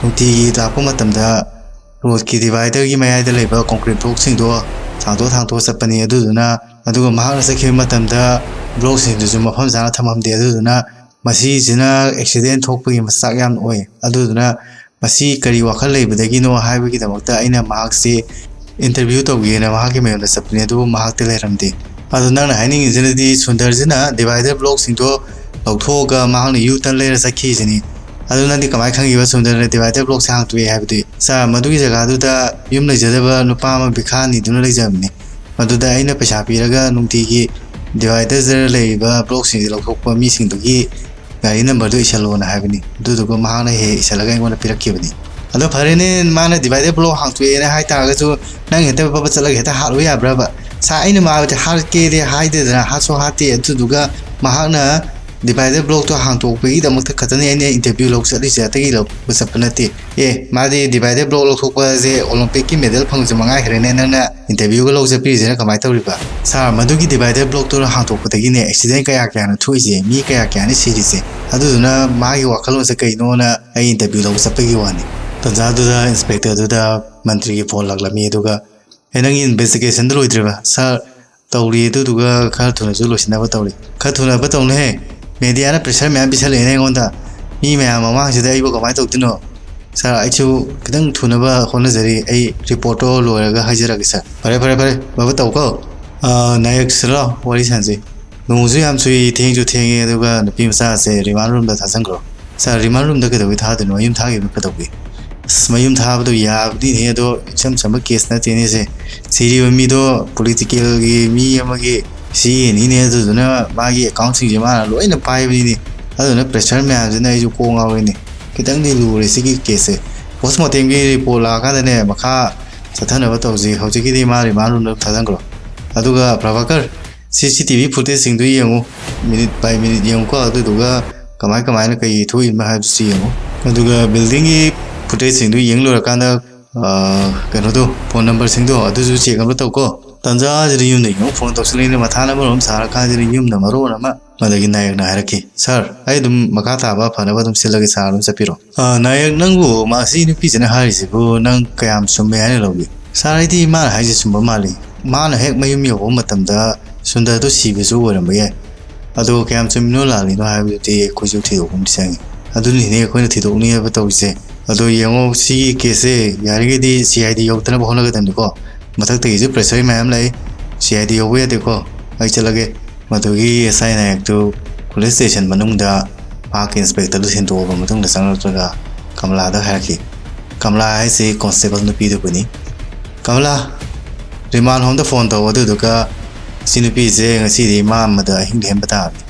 ꯅꯨꯡꯇꯤꯒꯤ ꯂꯥꯛꯄ ꯃꯇꯝꯗ ꯔꯣꯗꯀꯤ ꯗꯤꯚꯥꯏꯗꯔꯒꯤ ꯃꯌꯥꯏꯗ ꯂꯩꯕ ꯀꯣꯟꯀ꯭ꯔꯤꯠ ꯕ꯭ꯂꯣꯛꯁꯤꯡꯗꯣ ꯊꯥꯡꯇꯣꯛ ꯊꯥꯡꯇꯣꯛꯑ ꯆꯠꯄꯅꯤ꯫ ꯑꯗꯨꯗꯨꯅ, ꯑꯗꯨꯒ ꯃꯍꯥꯛꯅ ꯆꯠꯈꯤꯕ ꯃꯇꯝꯗ ꯕ꯭ꯂꯣꯛꯁꯤꯡꯗꯨꯁꯨ ꯃꯐꯝ ꯆꯥꯅ ꯊꯝꯃꯝꯗꯦ꯫ ꯑꯗꯨꯗꯨꯅ ꯃꯁꯤꯁꯤꯅ ꯑꯦꯛꯁꯤꯗꯦꯟ ꯊꯣꯛꯄꯒꯤ ꯃꯆꯥꯛ ꯌꯥꯝꯅ ꯑꯣꯏ꯫ ꯑꯗꯨꯗꯨꯅ ꯃꯁꯤ ꯀꯔꯤ ꯋꯥꯈꯜ ꯂꯩꯕꯗꯒꯤꯅꯣ ꯍꯥꯏꯕꯒꯤꯗꯃꯛꯇ ꯑꯩꯅ ꯃꯍꯥꯛꯁꯤ ꯏꯟꯇꯔꯚ꯭ꯌꯨ ꯇꯧꯒꯦꯅ ꯃꯍꯥꯛꯀꯤ ꯃꯌꯨꯝꯗ ꯆꯠꯄꯅꯤ, ꯑꯗꯨꯕꯨ ꯃꯍꯥꯛꯇꯤ ꯂꯩꯔꯝꯗꯦ꯫ ꯑꯗꯣ ꯅꯪꯅ ꯍꯥꯏꯅꯤꯡꯉꯤꯁꯤꯅꯗꯤ ꯁꯨꯟꯗꯔꯁꯤꯅ ꯗꯤꯚꯥꯏꯗꯔ ꯕ꯭ꯂꯣꯛꯁꯤꯡꯗꯣ ꯂꯧꯊꯣꯛꯑꯒ ꯃꯍꯥꯛꯅ ꯌꯨ ꯇꯔꯟ ꯂꯩꯔ ꯆꯠꯈꯤꯁꯤꯅꯤ꯫ ꯑꯗꯨ ꯅꯪꯗꯤ ꯀꯃꯥꯏꯅ ꯈꯪꯉꯤꯕ ꯁꯨꯟꯗꯔꯅ ꯗꯤꯚꯥꯏꯗꯔ ꯕ꯭ꯂꯣꯛꯁꯦ ꯍꯥꯡꯇꯣꯛꯑꯦ ꯍꯥꯏꯕꯗꯤ? ꯁꯥꯔ, ꯃꯗꯨꯒꯤ ꯖꯒꯥꯗꯨꯗ ꯌꯨꯝ ꯂꯩꯖꯗꯕ ꯅꯨꯄꯥ ꯑꯃ ꯚꯤꯈꯥ ꯅꯤꯗꯨꯅ ꯂꯩꯖꯕꯅꯤ꯫ ꯃꯗꯨꯗ ꯑꯩꯅ ꯄꯩꯁꯥ ꯄꯤꯔꯒ ꯅꯨꯡꯇꯤꯒꯤ ꯗꯤꯚꯥꯏꯗꯔꯗ ꯂꯩꯔꯤꯕ ꯕ꯭ꯂꯣꯛꯁꯤꯡꯁꯦ ꯂꯧꯊꯣꯛꯄ ꯃꯤꯁꯤꯡꯗꯨꯒꯤ ꯒꯥꯔꯤ ꯅꯝꯕꯔꯗꯨ ꯏꯁꯜꯂꯣꯅ ꯍꯥꯏꯕꯅꯤ꯫ ꯑꯗꯨꯗꯨꯒ ꯃꯍꯥꯛꯅ ꯍꯦꯛ ꯍꯦꯛ ꯏꯁꯜꯂꯒ ꯑꯩꯉꯣꯟꯗ ꯄꯤꯔꯛꯈꯤꯕꯅꯤ꯫ ꯑꯗꯣ ꯐꯔꯦꯅꯦ, ꯃꯥꯅ ꯗꯤꯚꯥꯏꯗꯔ ꯕ꯭ꯂꯣꯛ ꯍꯥꯡꯇꯣꯛꯑꯦꯅ ꯍꯥꯏꯇꯥꯔꯒꯁꯨ ꯅꯪ ꯍꯦꯛꯇ ꯄꯠ ꯄꯠ ꯆꯠꯂꯒ ꯍꯦꯛꯇ ꯍꯥꯠꯂꯨ ꯌꯥꯕ꯭ꯔꯕ? ꯁꯥꯔ, ꯑꯩꯅ ꯃꯥꯕꯨꯗꯤ ꯍꯥꯠꯀꯦꯗꯤ ꯍꯥꯏꯗꯦꯗꯅ, ꯍꯥꯠꯁꯨ ꯍꯥꯠꯇꯦ꯫ ꯑꯗꯨꯗꯨꯒ ꯃꯍꯥꯛꯅ ꯗꯤꯚꯥꯏꯗꯔ ꯕ꯭ꯂꯣꯛꯇꯣ ꯍꯥꯡꯇꯣꯛꯄꯒꯤꯗꯃꯛꯇ ꯈꯛꯇꯅꯤ ꯑꯩꯅ ꯏꯟꯇꯔꯚ꯭ꯌꯨ ꯂꯧ ꯆꯠꯂꯤꯁꯦ, ꯑꯇꯩꯒꯤ ꯂꯧꯕ ꯆꯠꯄ ꯅꯠꯇꯦ꯫ ꯑꯦ, ꯃꯥꯗꯤ ꯗꯤꯚꯥꯏꯗꯔ ꯕ꯭ꯂꯣꯛ ꯂꯧꯊꯣꯛꯄꯁꯦ ꯑꯣꯂꯤꯝꯄꯤꯛꯀꯤ ꯃꯦꯗꯜ ꯐꯪꯕꯁꯦ ꯃꯉꯥꯏꯈ꯭ꯔꯦꯅꯦ, ꯅꯪꯅ ꯏꯟꯇꯔꯚ꯭ꯌꯨꯒ ꯂꯧ ꯆꯠꯄꯤꯔꯤꯁꯤꯅ ꯀꯃꯥꯏꯅ ꯇꯧꯔꯤꯕ? ꯁꯥꯔ, ꯃꯗꯨꯒꯤ ꯗꯤꯚꯥꯏꯗꯔ ꯕ꯭ꯂꯣꯛꯇꯨ ꯍꯥꯡꯇꯣꯛꯄꯗꯒꯤꯅꯦ ꯑꯦꯛꯁꯤꯗꯦꯟ ꯀꯌꯥ ꯀꯌꯥꯅ ꯊꯣꯛꯏꯁꯦ, ꯃꯤ ꯀꯌꯥ ꯀꯌꯥꯅ ꯁꯤꯔꯤꯁꯦ꯫ ꯑꯗꯨꯗꯨꯅ ꯃꯥꯒꯤ ꯋꯥꯈꯜꯂꯣꯟꯁꯦ ꯀꯩꯅꯣꯅ ꯑꯩ ꯏꯟꯇꯔꯚ꯭ꯌꯨ ꯂꯧꯕ ꯆꯠꯄꯒꯤ ꯋꯥꯅꯤ꯫ ꯇꯟꯖꯥꯗꯨꯗ ꯏꯟꯁꯄꯦꯛꯇꯔꯗꯨꯗ ꯃꯟꯇ꯭ꯔꯤꯒꯤ ꯐꯣꯟ ꯂꯥꯛꯂꯝꯃꯤ, ꯑꯗꯨꯒ, "ꯑꯦ, ꯅꯪꯒꯤ ꯏꯟꯚꯦꯁꯇꯤꯒꯦꯁꯟꯗꯨ ꯂꯣꯏꯗ꯭ꯔꯤꯕ?" "ꯁꯥꯔ, ꯇꯧꯔꯤ, ꯑꯗꯨꯗꯨꯒ ꯈꯔ ꯊꯨꯅꯁꯨ ꯂꯣꯏꯁꯤꯟꯅꯕ ꯇꯧꯔꯤ꯫" "ꯈꯔ ꯊꯨꯅꯕ ꯇꯧꯅꯨꯍꯦ, ꯃꯦꯗꯤꯌꯥꯅ ꯄ꯭ꯔꯦꯁꯔ ꯃꯌꯥꯝ ꯄꯤꯁꯜꯂꯛꯑꯦꯅꯦ ꯑꯩꯉꯣꯟꯗ꯫ ꯃꯤ ꯃꯌꯥꯝ ꯃꯃꯥꯡꯁꯤꯗ ꯑꯩꯕꯨ ꯀꯃꯥꯏꯅ ꯇꯧꯗꯣꯏꯅꯣ? ꯁꯥꯔ, ꯑꯩꯁꯨ ꯈꯤꯇꯪ ꯊꯨꯅꯕ ꯍꯣꯠꯅꯖꯔꯤ, ꯑꯩ ꯔꯤꯄꯣꯔꯠꯇꯣ ꯂꯣꯏꯔꯒ ꯍꯥꯏꯖꯔꯛꯑꯒꯦ ꯁꯥꯔ꯫" "ꯐꯔꯦ, ꯐꯔꯦ, ꯐꯔꯦ, ꯐꯕ ꯇꯧꯀꯣ꯫ ꯑꯥ, ꯅꯥꯌꯛ, ꯁꯤ ꯂꯥꯎ, ꯋꯥꯔꯤ ꯁꯥꯟꯁꯤ꯫ ꯅꯣꯡꯁꯨ ꯌꯥꯝ ꯆꯨꯏ, ꯊꯦꯡꯁꯨ ꯊꯦꯡꯉꯦ, ꯑꯗꯨꯒ ꯅꯨꯄꯤ ꯃꯆꯥꯁꯦ ꯔꯤꯃꯥꯟ ꯔꯨꯝꯗ ꯊꯥꯖꯤꯟꯈ꯭ꯔꯣ꯫" "ꯁꯥꯔ, ꯔꯤꯃꯥꯟ ꯔꯨꯝꯗ ꯀꯩꯗꯧꯕꯩ ꯊꯥꯗꯣꯏꯅꯣ? ꯃꯌꯨꯝ ꯊꯥꯈꯤꯕꯅ ꯀꯩꯗꯧꯒꯦ?" "ꯑꯁ, ꯃꯌꯨꯝ ꯊꯥꯕꯗꯣ ꯌꯥꯕꯗꯤꯅꯦ, ꯑꯗꯣ ꯏꯆꯝ ꯆꯝꯕ ꯀꯦꯁ ꯅꯠꯇꯦꯅꯦ ꯁꯦ꯫ ꯁꯤꯔꯤꯕ ꯃꯤꯗꯣ ꯄꯣꯂꯤꯇꯤꯀꯦꯜꯒꯤ ꯃꯤ ꯑꯃꯒꯤ ꯁꯤ ꯑꯦꯅꯤꯅꯦ, ꯑꯗꯨꯗꯨꯅ ꯃꯥꯒꯤ ꯑꯦꯀꯥꯎꯟꯁꯤꯡꯁꯦ ꯃꯥꯅ ꯂꯣꯏꯅ ꯄꯥꯏꯕꯅꯤꯅꯦ꯫ ꯑꯗꯨꯅ ꯄ꯭ꯔꯦꯁꯔ ꯃꯌꯥꯝꯁꯤꯅ ꯑꯩꯁꯨ ꯀꯣꯛ ꯉꯥꯎꯔꯦꯅꯦ꯫ ꯈꯤꯇꯪꯗꯤ ꯂꯨꯔꯦ ꯁꯤꯒꯤ ꯀꯦꯁꯁꯦ꯫ ꯄꯣꯁꯃꯣꯔꯇꯦꯝꯒꯤ ꯔꯤꯄꯣꯔꯠ ꯂꯥꯛꯑꯀꯥꯟꯗꯅꯦ ꯃꯈꯥ ꯆꯠꯊꯅꯕ ꯇꯧꯁꯤ꯫ ꯍꯧꯖꯤꯛꯀꯤꯗꯤ ꯃꯥ ꯔꯤꯃꯥꯟ ꯔꯨꯝꯗ ꯊꯥꯖꯤꯟꯈ꯭ꯔꯣ꯫ ꯑꯗꯨꯒ ꯄ꯭ꯔꯚꯥꯀꯔ, ꯁꯤ ꯁꯤ ꯇꯤ ꯚꯤ ꯐꯨꯇꯦꯖꯁꯤꯡꯗꯨ ꯌꯦꯡꯉꯨ, ꯃꯤꯅꯤꯠ ꯕꯥꯏ ꯃꯤꯅꯤꯠ ꯌꯦꯡꯉꯨꯀꯣ, ꯑꯗꯨꯗꯨꯒ ꯀꯃꯥꯏ ꯀꯃꯥꯏꯅ ꯀꯩ ꯊꯣꯛꯏꯅꯣ ꯍꯥꯏꯕꯗꯨꯁꯨ ꯌꯦꯡꯉꯨ꯫ ꯑꯗꯨꯒ ꯕꯤꯜꯗꯤꯡꯒꯤ ꯐꯨꯇꯦꯖꯁꯤꯡꯗꯨ ꯌꯦꯡ ꯂꯣꯏꯔꯀꯥꯟꯗ ꯀꯩꯅꯣꯗꯣ, ꯐꯣꯟ ꯅꯝꯕꯔꯁꯤꯡꯗꯣ ꯑꯗꯨꯁꯨ ꯆꯦꯛ ꯑꯃ ꯇꯧꯀꯣ꯫ ꯇꯟꯖꯥꯁꯤꯗ ꯌꯨꯝꯗꯒꯤ ꯑꯃꯨꯛ ꯐꯣꯟ ꯇꯧꯁꯤꯜꯂꯛꯏꯅꯦ, ꯃꯊꯥꯅ ꯃꯔꯣꯟ ꯑꯃ ꯁꯥꯔꯀꯥꯟꯁꯤꯗ ꯌꯨꯝꯅ ꯃꯔꯣꯟ ꯑꯃ꯫ ꯑꯗꯒꯤ ꯅꯥꯌꯛꯅ ꯍꯥꯏꯔꯛꯈꯤ, "ꯁꯥꯔ, ꯑꯩ ꯑꯗꯨꯝ ꯃꯈꯥ ꯇꯥꯕ ꯐꯅꯕ ꯑꯗꯨꯝ ꯁꯤꯜꯂꯒꯦ, ꯁꯥꯔ ꯑꯗꯨꯝ ꯆꯠꯄꯤꯔꯣ"꯫ "ꯑ, ꯅꯥꯌꯛ, ꯅꯪꯕꯨ ꯃꯁꯤ ꯅꯨꯄꯤꯁꯤꯅ ꯍꯥꯏꯔꯤꯁꯤꯕꯨ ꯅꯪ ꯀꯌꯥꯝ ꯆꯨꯝꯃꯦ ꯍꯥꯏꯅ ꯂꯧꯒꯦ?" "ꯁꯥꯔ, ꯑꯩꯗꯤ ꯃꯥꯅ ꯍꯥꯏꯁꯦ ꯆꯨꯝꯕ ꯃꯥꯜꯂꯤ꯫ ꯃꯥꯅ ꯍꯦꯛ ꯃꯌꯨꯝ ꯌꯧꯕ ꯃꯇꯝꯗ ꯁꯨꯟꯗꯔꯗꯨ ꯁꯤꯕꯁꯨ ꯑꯣꯏꯔꯝꯕ ꯌꯥꯏ꯫ ꯑꯗꯣ ꯀꯌꯥꯝ ꯆꯨꯝꯃꯤꯅꯣ ꯂꯥꯜꯂꯤꯅꯣ ꯍꯥꯏꯕꯗꯨꯗꯤ ꯑꯩꯈꯣꯏꯁꯨ ꯊꯤꯗꯣꯛꯄ ꯑꯃꯗꯤ ꯆꯪꯉꯤ꯫ ꯑꯗꯨꯅꯤꯅꯦ ꯑꯩꯈꯣꯏꯅ ꯊꯤꯗꯣꯛꯅꯤ ꯍꯥꯏꯕ ꯇꯧꯔꯤꯁꯦ꯫ ꯑꯗꯣ ꯌꯦꯡꯉꯣ, ꯁꯤꯒꯤ ꯀꯦꯁꯁꯦ ꯌꯥꯔꯤꯈꯩꯗꯤ ꯁꯤ ꯑꯥꯏ ꯗꯤ ꯌꯧꯗꯅꯕ ꯍꯣꯠꯅꯒꯗꯕꯅꯤꯀꯣ꯫ ꯃꯊꯛꯇꯒꯤꯁꯨ ꯄ꯭ꯔꯦꯁꯔ ꯃꯌꯥꯝ ꯂꯩ꯫ ꯁꯤ ꯑꯥꯏ ꯗꯤ ꯌꯧꯕ ꯌꯥꯗꯦꯀꯣ꯫ ꯑꯩ ꯆꯠꯂꯒꯦ꯫ ꯃꯗꯨꯒꯤ ꯑꯦꯁ ꯑꯥꯏ ꯅꯥꯌꯛꯇꯨ ꯄꯨꯂꯤꯁ ꯁ꯭ꯇꯦꯁꯟ ꯃꯅꯨꯡꯗ ꯃꯍꯥꯛꯀꯤ ꯏꯟꯁꯄꯦꯛꯇꯔꯗꯨ ꯊꯤꯟꯗꯣꯛꯑꯕ ꯃꯇꯨꯡꯗ ꯆꯪꯂꯛꯂꯒ ꯀꯃꯂꯥꯗ ꯍꯥꯏꯔꯛꯈꯤ꯫ ꯀꯃꯂꯥ ꯍꯥꯏꯁꯤ ꯀꯣꯟꯁꯇꯦꯕꯜ ꯅꯨꯄꯤꯗꯨꯕꯨꯅꯤ꯫ "ꯀꯃꯂꯥ, ꯔꯤꯃꯥꯟ ꯍꯣꯝꯗ ꯐꯣꯟ ꯇꯧ, ꯑꯗꯨꯗꯨꯒ ꯁꯤ ꯅꯨꯄꯤꯁꯦ ꯉꯁꯤꯗꯤ ꯃꯥ ꯑꯃꯗ ꯑꯍꯤꯡ ꯂꯦꯟꯕ ꯇꯥꯕꯅꯤ"꯫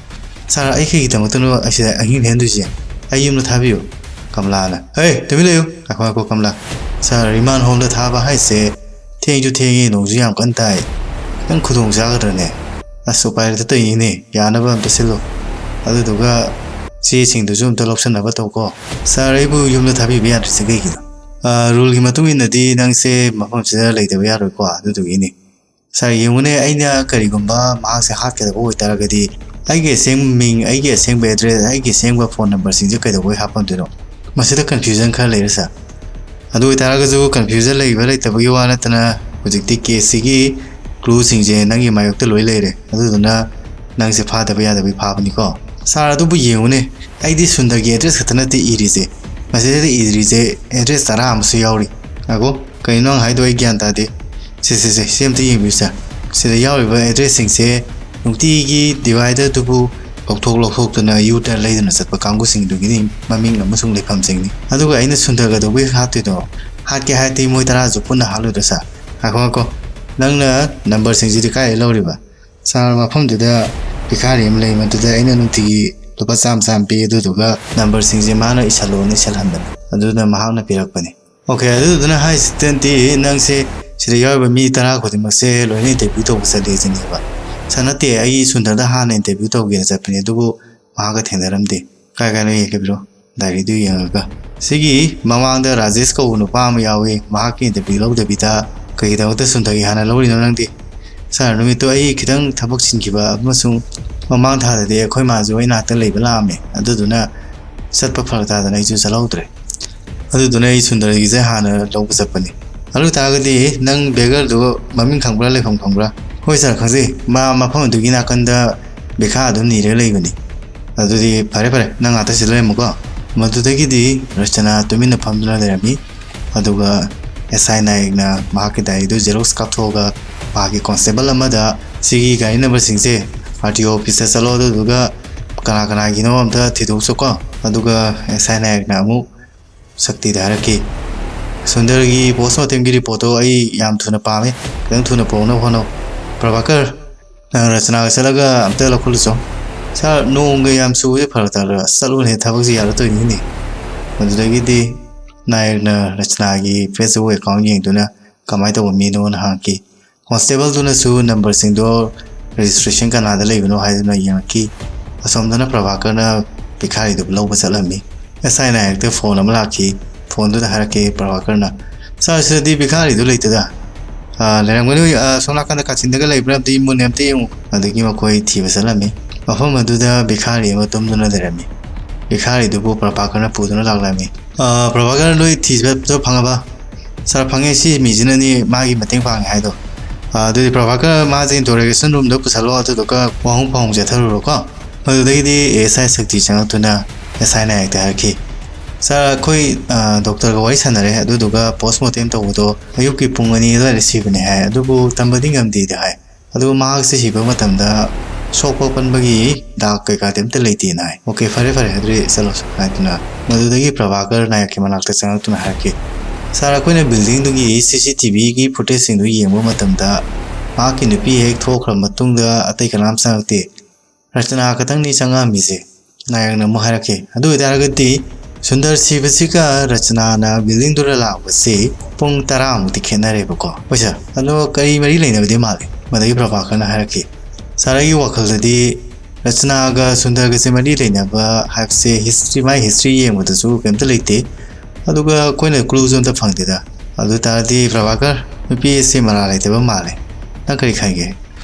"ꯁꯥꯔ, ꯑꯩ ꯀꯩꯒꯤꯗꯃꯛꯇꯅꯣ ꯑꯁꯤꯗ ꯑꯍꯤꯡ ꯂꯦꯟꯗꯣꯏꯁꯦ? ꯑꯩ ꯌꯨꯝꯗ ꯊꯥꯕꯤꯌꯨ"꯫ ꯀꯃꯂꯥꯅ, "ꯍꯦ, ꯇꯨꯃꯤꯟ ꯂꯩꯌꯨ꯫ ꯉꯥꯏꯈꯣ, ꯉꯥꯏꯈꯣ, ꯀꯃꯂꯥ꯫ ꯁꯥꯔ, ꯔꯤꯃꯥꯟ ꯍꯣꯝꯗ ꯊꯥꯕ ꯍꯥꯏꯁꯦ ꯊꯦꯡꯁꯨ ꯊꯦꯡꯉꯦ, ꯅꯣꯡꯁꯨ ꯌꯥꯝ ꯀꯟꯅ ꯇꯥꯏ꯫ ꯈꯤꯇꯪ ꯈꯨꯗꯣꯡ ꯆꯥꯒꯗ꯭ꯔꯅꯦ?" "ꯑꯁ, ꯎꯄꯥꯏ ꯂꯩꯇ ꯇꯧꯔꯤꯅꯤꯅꯦ꯫ ꯌꯥꯅꯕ ꯑꯝꯇ ꯁꯤꯜꯂꯨ꯫ ꯑꯗꯨꯗꯨꯒ ꯆꯦꯁꯤꯡꯗꯨꯁꯨ ꯑꯝꯇ ꯂꯧꯁꯟꯅꯕ ꯇꯧꯀꯣ"꯫ "ꯁꯥꯔ, ꯑꯩꯕꯨ ꯌꯨꯝꯗ ꯊꯥꯕꯤꯕ ꯌꯥꯗ꯭ꯔꯤꯁꯦ ꯀꯩꯒꯤꯅꯣ?" "ꯑ, ꯔꯨꯜꯒꯤ ꯃꯇꯨꯡ ꯏꯟꯅꯗꯤ ꯅꯪꯁꯦ ꯃꯐꯝꯁꯤꯗ ꯂꯩꯇꯕ ꯌꯥꯔꯣꯏꯀꯣ, ꯑꯗꯨꯗꯨꯒꯤꯅꯤ"꯫ "ꯁꯥꯔ, ꯌꯦꯡꯉꯨꯅꯦ, ꯑꯩꯅ ꯀꯔꯤꯒꯨꯝꯕ ꯃꯍꯥꯛꯁꯦ ꯍꯥꯠꯀꯗꯕ ꯑꯣꯏꯇꯥꯔꯒꯗꯤ ꯑꯩꯒꯤ ꯑꯁꯦꯡꯕ ꯃꯤꯡ, ꯑꯩꯒꯤ ꯑꯁꯦꯡꯕ ꯑꯦꯗ꯭ꯔꯦꯁ, ꯑꯩꯒꯤ ꯑꯁꯦꯡꯕ ꯐꯣꯟ ꯅꯝꯕꯔꯁꯤꯡꯁꯦ ꯀꯩꯗꯧꯕꯩ ꯍꯥꯞꯄꯝꯗꯣꯏꯅꯣ? ꯃꯁꯤꯗ ꯀꯟꯐ꯭ꯌꯨꯖꯟ ꯈꯔ ꯂꯩꯔꯦ, ꯁꯥꯔ"꯫ "ꯑꯗꯨ ꯑꯣꯏꯇꯥꯔꯒꯁꯨ ꯀꯟꯐ꯭ꯌꯨꯖꯟ ꯂꯩꯕ ꯂꯩꯇꯕꯒꯤ ꯋꯥ ꯅꯠꯇꯅ ꯍꯧꯖꯤꯛꯇꯤ ꯀꯦꯁꯁꯤꯒꯤ ꯀ꯭ꯂꯨꯁꯤꯡꯁꯦ ꯅꯪꯒꯤ ꯃꯥꯌꯣꯛꯇ ꯂꯣꯏ ꯂꯩꯔꯦ꯫ ꯑꯗꯨꯗꯨꯅ ꯅꯪꯁꯦ ꯐꯥꯗꯕ ꯌꯥꯗꯕꯒꯤ ꯐꯥꯕꯅꯤꯀꯣ"꯫ "ꯁꯥꯔ, ꯑꯗꯨꯕꯨ ꯌꯦꯡꯉꯨꯅꯦ, ꯑꯩꯗꯤ ꯁꯨꯟꯗꯔꯒꯤ ꯑꯦꯗ꯭ꯔꯦꯁ ꯈꯛꯇ ꯅꯠꯇꯦ ꯏꯔꯤꯁꯦ, ꯃꯁꯤꯗꯩꯗ ꯏꯔꯤꯁꯦ ꯑꯦꯗ꯭ꯔꯦꯁ ꯇꯔꯥ ꯑꯃꯁꯨ ꯌꯥꯎꯔꯤ"꯫ "ꯉꯥꯏꯈꯣ, ꯀꯩꯅꯣ ꯅꯪ ꯍꯥꯏꯗꯣ? ꯑꯩ ꯒ꯭ꯌꯥꯟ ꯇꯥꯗꯦ"꯫ "ꯁꯦ, ꯁꯦ, ꯁꯦ, ꯁꯤ ꯑꯝꯇ ꯌꯦꯡꯕꯤꯌꯨꯁꯦ꯫ ꯁꯤꯗ ꯌꯥꯎꯔꯤꯕ ꯑꯦꯗ꯭ꯔꯦꯁꯁꯤꯡꯁꯦ ꯅꯨꯡꯇꯤꯒꯤ ꯗꯤꯚꯥꯏꯗꯔꯗꯨꯕꯨ ꯂꯧꯊꯣꯛ ꯂꯧꯊꯣꯛꯇꯨꯅ ꯌꯨ ꯇꯔꯟ ꯂꯩꯗꯨꯅ ꯆꯠꯄ ꯀꯥꯡꯕꯨꯁꯤꯡꯗꯨꯒꯤꯅꯤ ꯃꯃꯤꯡ ꯑꯃꯁꯨꯡ ꯂꯩꯐꯝꯁꯤꯡꯅꯤ꯫ ꯑꯗꯨꯒ ꯑꯩꯅ ꯁꯨꯟꯗꯔ ꯀꯩꯗꯧꯕꯩ ꯍꯥꯠꯇꯣꯏꯅꯣ? ꯍꯥꯠꯀꯦ ꯍꯥꯏꯔꯗꯤ ꯃꯣꯏ ꯇꯔꯥꯁꯨ ꯄꯨꯟꯅ ꯍꯥꯠꯂꯣꯏꯗ꯭ꯔꯣ, ꯁꯥꯔ?" "ꯉꯥꯏꯈꯣ, ꯉꯥꯏꯈꯣ, ꯅꯪꯅ ꯅꯝꯕꯔꯁꯤꯡꯁꯤꯗꯤ ꯀꯥꯏꯗꯩ ꯂꯧꯔꯤꯕ?" "ꯁꯥꯔ, ꯃꯐꯝꯗꯨꯗ ꯚꯤꯈꯥꯔꯤ ꯑꯃ ꯂꯩ, ꯃꯗꯨꯗ ꯑꯩꯅ ꯅꯨꯡꯇꯤꯒꯤ ꯂꯨꯄꯥ ꯆꯥꯝꯃ ꯆꯥꯝꯃ ꯄꯤ, ꯑꯗꯨꯗꯨꯒ ꯅꯝꯕꯔꯁꯤꯡꯁꯦ ꯃꯥꯅ ꯏꯁꯜꯂꯣꯅ ꯏꯁꯜꯍꯟꯕꯅꯤ, ꯑꯗꯨꯅ ꯃꯍꯥꯛꯅ ꯄꯤꯔꯛꯄꯅꯤ"꯫ "ꯑꯣꯀꯦ, ꯑꯗꯨꯗꯨꯅ ꯍꯥꯏꯁꯤꯗꯗꯤ ꯅꯪꯁꯦ ꯁꯤꯗ ꯌꯥꯎꯔꯤꯕ ꯃꯤ ꯇꯔꯥ ꯈꯨꯗꯤꯡꯃꯛꯁꯦ ꯂꯣꯏꯅ ꯏꯟꯇꯔꯚ꯭ꯌꯨ ꯇꯧꯕ ꯆꯠꯂꯦ ꯁꯤꯅꯦꯕ?" "ꯁꯥꯔ, ꯅꯠꯇꯦ, ꯑꯩ ꯁꯨꯟꯗꯔꯗ ꯍꯥꯟꯅ ꯏꯟꯇꯔꯚ꯭ꯌꯨ ꯇꯧꯒꯦꯅ ꯆꯠꯄꯅꯦ, ꯑꯗꯨꯕꯨ ꯃꯍꯥꯛꯀ ꯊꯦꯡꯅꯔꯝꯗꯦ"꯫ "ꯀꯥꯏ ꯀꯥꯏꯅꯣ ꯌꯦꯡꯒꯦ, ꯄꯤꯔꯛꯑꯣ"꯫ ꯗꯥꯏꯔꯤꯗꯨ ꯌꯦꯡꯉꯒ꯫ "ꯁꯤꯒꯤ ꯃꯃꯥꯡꯗ ꯔꯥꯖꯦꯁ ꯀꯧꯕ ꯅꯨꯄꯥ ꯑꯃ ꯌꯥꯎꯏ, ꯃꯍꯥꯛꯀꯤ ꯏꯟꯇꯔꯚ꯭ꯌꯨ ꯂꯧꯗꯕꯤꯗ ꯀꯩꯒꯤꯗꯃꯛꯇ ꯁꯨꯟꯗꯔꯒꯤ ꯍꯥꯟꯅ ꯂꯧꯔꯤꯅꯣ ꯅꯪꯗꯤ?" "ꯁꯥꯔ, ꯅꯨꯃꯤꯠꯇꯨ ꯑꯩ ꯈꯤꯇꯪ ꯊꯕꯛ ꯆꯤꯟꯈꯤꯕ ꯑꯃꯁꯨꯡ ꯃꯃꯥꯡ ꯊꯥꯗꯗꯤ ꯑꯩꯈꯣꯏ ꯃꯥꯁꯨ ꯑꯩ ꯅꯥꯛꯇ ꯂꯩꯕ ꯂꯥꯛꯑꯝꯃꯦ, ꯑꯗꯨꯗꯨꯅ ꯆꯠꯄ ꯐꯔꯛ ꯇꯥꯗꯅ ꯑꯩꯁꯨ ꯆꯠꯍꯧꯗ꯭ꯔꯦ꯫ ꯑꯗꯨꯗꯨꯅ ꯑꯩ ꯁꯨꯟꯗꯔꯒꯤꯁꯦ ꯍꯥꯟꯅ ꯂꯧꯕ ꯆꯠꯄꯅꯤ꯫ ꯑꯗꯨ ꯑꯣꯏꯇꯥꯔꯒꯗꯤ ꯅꯪ ꯕꯦꯒꯔꯗꯨ ꯃꯃꯤꯡ ꯈꯪꯕ꯭ꯔꯥ, ꯂꯩꯐꯝ ꯈꯪꯕ꯭ꯔꯥ?" "ꯍꯣꯏ ꯁꯥꯔ, ꯈꯪꯖꯩ꯫ ꯃꯥ ꯃꯐꯝ ꯑꯗꯨꯒꯤ ꯅꯥꯀꯟꯗ ꯚꯤꯈꯥ ꯑꯗꯨꯝ ꯅꯤꯔꯒ ꯂꯩꯕꯅꯤ꯫" "ꯑꯗꯨꯗꯤ ꯐꯔꯦ ꯐꯔꯦ, ꯅꯪ ꯉꯥꯛꯇ ꯁꯤꯗ ꯂꯩꯔꯝꯃꯨꯀꯣ꯫" ꯃꯗꯨꯗꯒꯤꯗꯤ ꯔꯆꯅꯥ ꯇꯨꯃꯤꯟꯅ ꯐꯝꯗꯨꯅ ꯂꯩꯔꯝꯃꯤ꯫ ꯑꯗꯨꯒ ꯑꯦꯁ ꯑꯥꯏ ꯅꯥꯌꯛꯅ ꯃꯍꯥꯛꯀꯤ ꯗꯥꯏꯔꯤꯗꯨ ꯖꯦꯔꯣꯛꯁ ꯀꯥꯞꯊꯣꯛꯑꯒ ꯃꯍꯥꯛꯀꯤ ꯀꯣꯟꯁꯇꯦꯕꯜ ꯑꯃꯗ "ꯁꯤꯒꯤ ꯒꯥꯔꯤ ꯅꯝꯕꯔꯁꯤꯡꯁꯦ ꯑꯥꯔ ꯇꯤ ꯑꯣ ꯑꯣꯐꯤꯁꯇ ꯆꯠꯂꯣ, ꯑꯗꯨꯗꯨꯒ ꯀꯅꯥ ꯀꯅꯥꯒꯤꯅꯣ ꯑꯝꯇ ꯊꯤꯗꯣꯛꯆꯧꯀꯣ꯫" ꯑꯗꯨꯒ ꯑꯦꯁ ꯑꯥꯏ ꯅꯥꯌꯛꯅ ꯑꯃꯨꯛ ꯁꯛꯇꯤꯗ ꯍꯥꯏꯔꯛꯈꯤ, "ꯁꯨꯟꯗꯔꯒꯤ ꯄꯣꯁꯃꯣꯔꯇꯦꯝꯒꯤ ꯔꯤꯄꯣꯔꯠꯇꯣ ꯑꯩ ꯌꯥꯝ ꯊꯨꯅ ꯄꯥꯝꯃꯤ, ꯈꯤꯇꯪ ꯊꯨꯅ ꯄꯨꯔꯛꯅꯕ ꯍꯣꯠꯅꯧ꯫ ꯄ꯭ꯔꯚꯥꯀꯔ, ꯅꯪ ꯔꯆꯅꯥꯒ ꯆꯠꯂꯒ ꯑꯝꯇ ꯂꯧꯈꯠꯂꯨꯆꯣ꯫" "ꯁꯥꯔ, ꯅꯣꯡꯒ ꯌꯥꯝ ꯆꯨꯕꯁꯦ ꯐꯔꯛ ꯇꯥꯗ꯭ꯔꯥ? ꯆꯠꯂꯨꯅꯦ, ꯊꯕꯛꯁꯦ ꯌꯥꯔꯛꯇꯣꯏꯅꯤꯅꯦ꯫" ꯃꯗꯨꯗꯒꯤꯗꯤ ꯅꯥꯌꯛꯅ ꯔꯆꯅꯥꯒꯤ ꯐꯦꯁꯕꯨꯛ ꯑꯦꯀꯥꯎꯟ ꯌꯦꯡꯗꯨꯅ ꯀꯃꯥꯏꯅ ꯇꯧꯕ ꯃꯤꯅꯣꯅ ꯍꯪꯉꯛꯈꯤ꯫ ꯀꯣꯟꯁꯇꯦꯕꯜꯗꯨꯅꯁꯨ ꯅꯝꯕꯔꯁꯤꯡꯗꯣ ꯔꯦꯖꯤꯁꯇ꯭ꯔꯦꯁꯟ ꯀꯅꯥꯗ ꯂꯩꯕꯅꯣ ꯍꯥꯏꯗꯨꯅ ꯌꯦꯡꯉꯛꯈꯤ꯫ ꯑꯁꯣꯝꯗꯅ ꯄ꯭ꯔꯚꯥꯀꯔꯅ ꯚꯤꯈꯥꯔꯤꯗꯨ ꯂꯧꯕ ꯆꯠꯂꯝꯃꯤ꯫ ꯑꯦꯁ ꯑꯥꯏ ꯅꯥꯌꯛꯇ ꯐꯣꯟ ꯑꯃ ꯂꯥꯛꯈꯤ꯫ ꯐꯣꯟꯗꯨꯗ ꯍꯥꯏꯔꯛꯈꯤ ꯄ꯭ꯔꯚꯥꯀꯔꯅ, "ꯁꯥꯔ, ꯁꯤꯗꯗꯤ ꯚꯤꯈꯥꯔꯤꯗꯨ ꯂꯩꯇꯦꯗ꯫" "ꯑꯥ, ꯂꯩꯔꯝꯒꯅꯤ꯫ ꯑꯥ, ꯁꯣꯝ ꯅꯥꯀꯟꯗ ꯀꯥꯆꯤꯟꯗꯒ ꯂꯩꯕ꯭ꯔꯥ ꯑꯝꯇ ꯃꯨꯟꯅ ꯑꯝꯇ ꯌꯦꯡꯉꯨ꯫" ꯑꯗꯒꯤ ꯃꯈꯣꯏ ꯊꯤꯕ ꯆꯠꯂꯝꯃꯤ꯫ ꯃꯐꯝ ꯑꯗꯨꯗ ꯚꯤꯈꯥꯔꯤ ꯑꯃ ꯇꯨꯝꯗꯨꯅ ꯂꯩꯔꯝꯃꯤ꯫ ꯚꯤꯈꯥꯔꯤꯗꯨꯕꯨ ꯄ꯭ꯔꯚꯥꯀꯔꯅ ꯄꯨꯗꯨꯅ ꯂꯥꯛꯂꯝꯃꯤ꯫ "ꯑꯥ, ꯄ꯭ꯔꯚꯥꯀꯔ, ꯅꯣꯏ ꯊꯤꯕꯗꯣ ꯐꯪꯉꯕ?" "ꯁꯥꯔ, ꯐꯪꯉꯦ꯫ ꯁꯤ ꯃꯤꯁꯤꯅꯅꯤ ꯃꯥꯒꯤ ꯃꯇꯦꯡ ꯄꯥꯡꯉꯦ ꯍꯥꯏꯗꯣ꯫" "ꯑꯥ, ꯑꯗꯨꯗꯤ ꯄ꯭ꯔꯚꯥꯀꯔ, ꯃꯥꯁꯦ ꯏꯟꯇꯔꯣꯒꯦꯁꯟ ꯔꯨꯝꯗ ꯄꯨꯁꯜꯂꯣ, ꯑꯗꯨꯗꯨꯒ ꯋꯥꯍꯪ ꯄꯥꯎꯍꯪ ꯆꯠꯊꯔꯨꯔꯣꯀꯣ꯫" ꯃꯗꯨꯗꯒꯤꯗꯤ ꯑꯦ ꯑꯦꯁ ꯑꯥꯏ ꯁꯛꯇꯤ ꯆꯪꯉꯛꯇꯨꯅ ꯑꯦꯁ ꯑꯥꯏ ꯅꯥꯌꯛꯇ ꯍꯥꯏꯔꯛꯈꯤ, "ꯁꯥꯔ, ꯑꯩꯈꯣꯏ, ꯑꯥ, ꯗꯣꯛꯇꯔꯒ ꯋꯥꯔꯤ ꯁꯥꯟꯅꯔꯦ, ꯑꯗꯨꯗꯨꯒ ꯄꯣꯁꯃꯣꯔꯇꯦꯝ ꯇꯧꯕꯗꯣ ꯑꯌꯨꯛꯀꯤ ꯄꯨꯡ ꯑꯅꯤ ꯑꯗꯨꯋꯥꯏꯗ ꯁꯤꯕꯅꯦ ꯍꯥꯏ, ꯑꯗꯨꯕꯨ ꯇꯝꯕꯗꯤ ꯉꯝꯗꯦꯗꯤ ꯍꯥꯏ꯫ ꯑꯗꯨꯒ ꯃꯍꯥꯛꯁꯦ ꯁꯤꯕ ꯃꯇꯝꯗ ꯁꯣꯛꯄ ꯄꯟꯕꯒꯤ ꯗꯥꯛ ꯀꯩꯀꯥꯗꯤ ꯑꯝꯇ ꯂꯩꯇꯦꯅ ꯍꯥꯏ꯫" "ꯑꯣꯀꯦ, ꯐꯔꯦ ꯐꯔꯦ, ꯑꯗꯨꯗꯤ ꯆꯠꯂꯁꯤ" ꯍꯥꯏꯗꯨꯅ ꯃꯗꯨꯗꯒꯤ ꯄ꯭ꯔꯚꯥꯀꯔ ꯅꯥꯌꯛꯀꯤ ꯃꯅꯥꯛꯇ ꯆꯪꯉꯛꯇꯨꯅ ꯍꯥꯏꯔꯛꯈꯤ, "ꯁꯥꯔ, ꯑꯩꯈꯣꯏꯅ ꯕꯤꯜꯗꯤꯡꯗꯨꯒꯤ ꯁꯤ ꯁꯤ ꯇꯤ ꯚꯤꯒꯤ ꯐꯨꯇꯦꯖꯁꯤꯡꯗꯨ ꯌꯦꯡꯕ ꯃꯇꯝꯗ ꯃꯍꯥꯛꯀꯤ ꯅꯨꯄꯤ ꯍꯦꯛ ꯊꯣꯛꯈ꯭ꯔ ꯃꯇꯨꯡꯗ ꯑꯇꯩ ꯀꯅꯥꯝ ꯆꯪꯉꯛꯇꯦ꯫ ꯔꯆꯅꯥ ꯈꯛꯇꯪꯅꯤ ꯆꯪꯉꯛꯑꯝꯃꯤꯁꯦ꯫" ꯅꯥꯌꯛꯅ ꯑꯃꯨꯛ ꯍꯥꯏꯔꯛꯈꯤ, "ꯑꯗꯨ ꯑꯣꯏꯇꯥꯔꯒꯗꯤ ꯁꯨꯟꯗꯔ ꯁꯤꯕꯁꯤꯒ ꯔꯆꯅꯥꯅ ꯕꯤꯜꯗꯤꯡꯗꯨꯗ ꯂꯥꯛꯄꯁꯤ ꯄꯨꯡ ꯇꯔꯥꯃꯨꯛꯇꯤ ꯈꯦꯠꯅꯔꯦꯕꯀꯣ꯫" "ꯍꯣꯏ ꯁꯥꯔ, ꯑꯗꯣ ꯀꯔꯤ ꯃꯔꯤ ꯂꯩꯅꯕꯗꯤ ꯃꯥꯜꯂꯤ?" ꯃꯗꯒꯤ ꯄ꯭ꯔꯚꯥꯀꯔꯅ ꯍꯥꯏꯔꯛꯈꯤ, "ꯁꯥꯔ, ꯑꯩꯒꯤ ꯋꯥꯈꯜꯗꯗꯤ ꯔꯆꯅꯥꯒ ꯁꯨꯟꯗꯔꯒꯁꯦ ꯃꯔꯤ ꯂꯩꯅꯕ ꯍꯥꯏꯕꯁꯦ ꯍꯤꯁꯇ꯭ꯔꯤ, ꯃꯥꯏ ꯍꯤꯁꯇ꯭ꯔꯤ ꯌꯦꯡꯕꯗꯁꯨ ꯀꯩꯝꯇ ꯂꯩꯇꯦ꯫ ꯑꯗꯨꯒ ꯑꯩꯈꯣꯏꯅ ꯀ꯭ꯂꯨꯁꯨ ꯑꯝꯇ ꯐꯪꯗꯦꯗ꯫ ꯑꯗꯨ ꯇꯥꯔꯗꯤ ꯄ꯭ꯔꯚꯥꯀꯔ, ꯅꯨꯄꯤ ꯑꯁꯤ ꯃꯔꯥꯜ ꯂꯩꯇꯕ ꯃꯥꯜꯂꯦ꯫ ꯅꯪ ꯀꯔꯤ ꯈꯟꯒꯦ?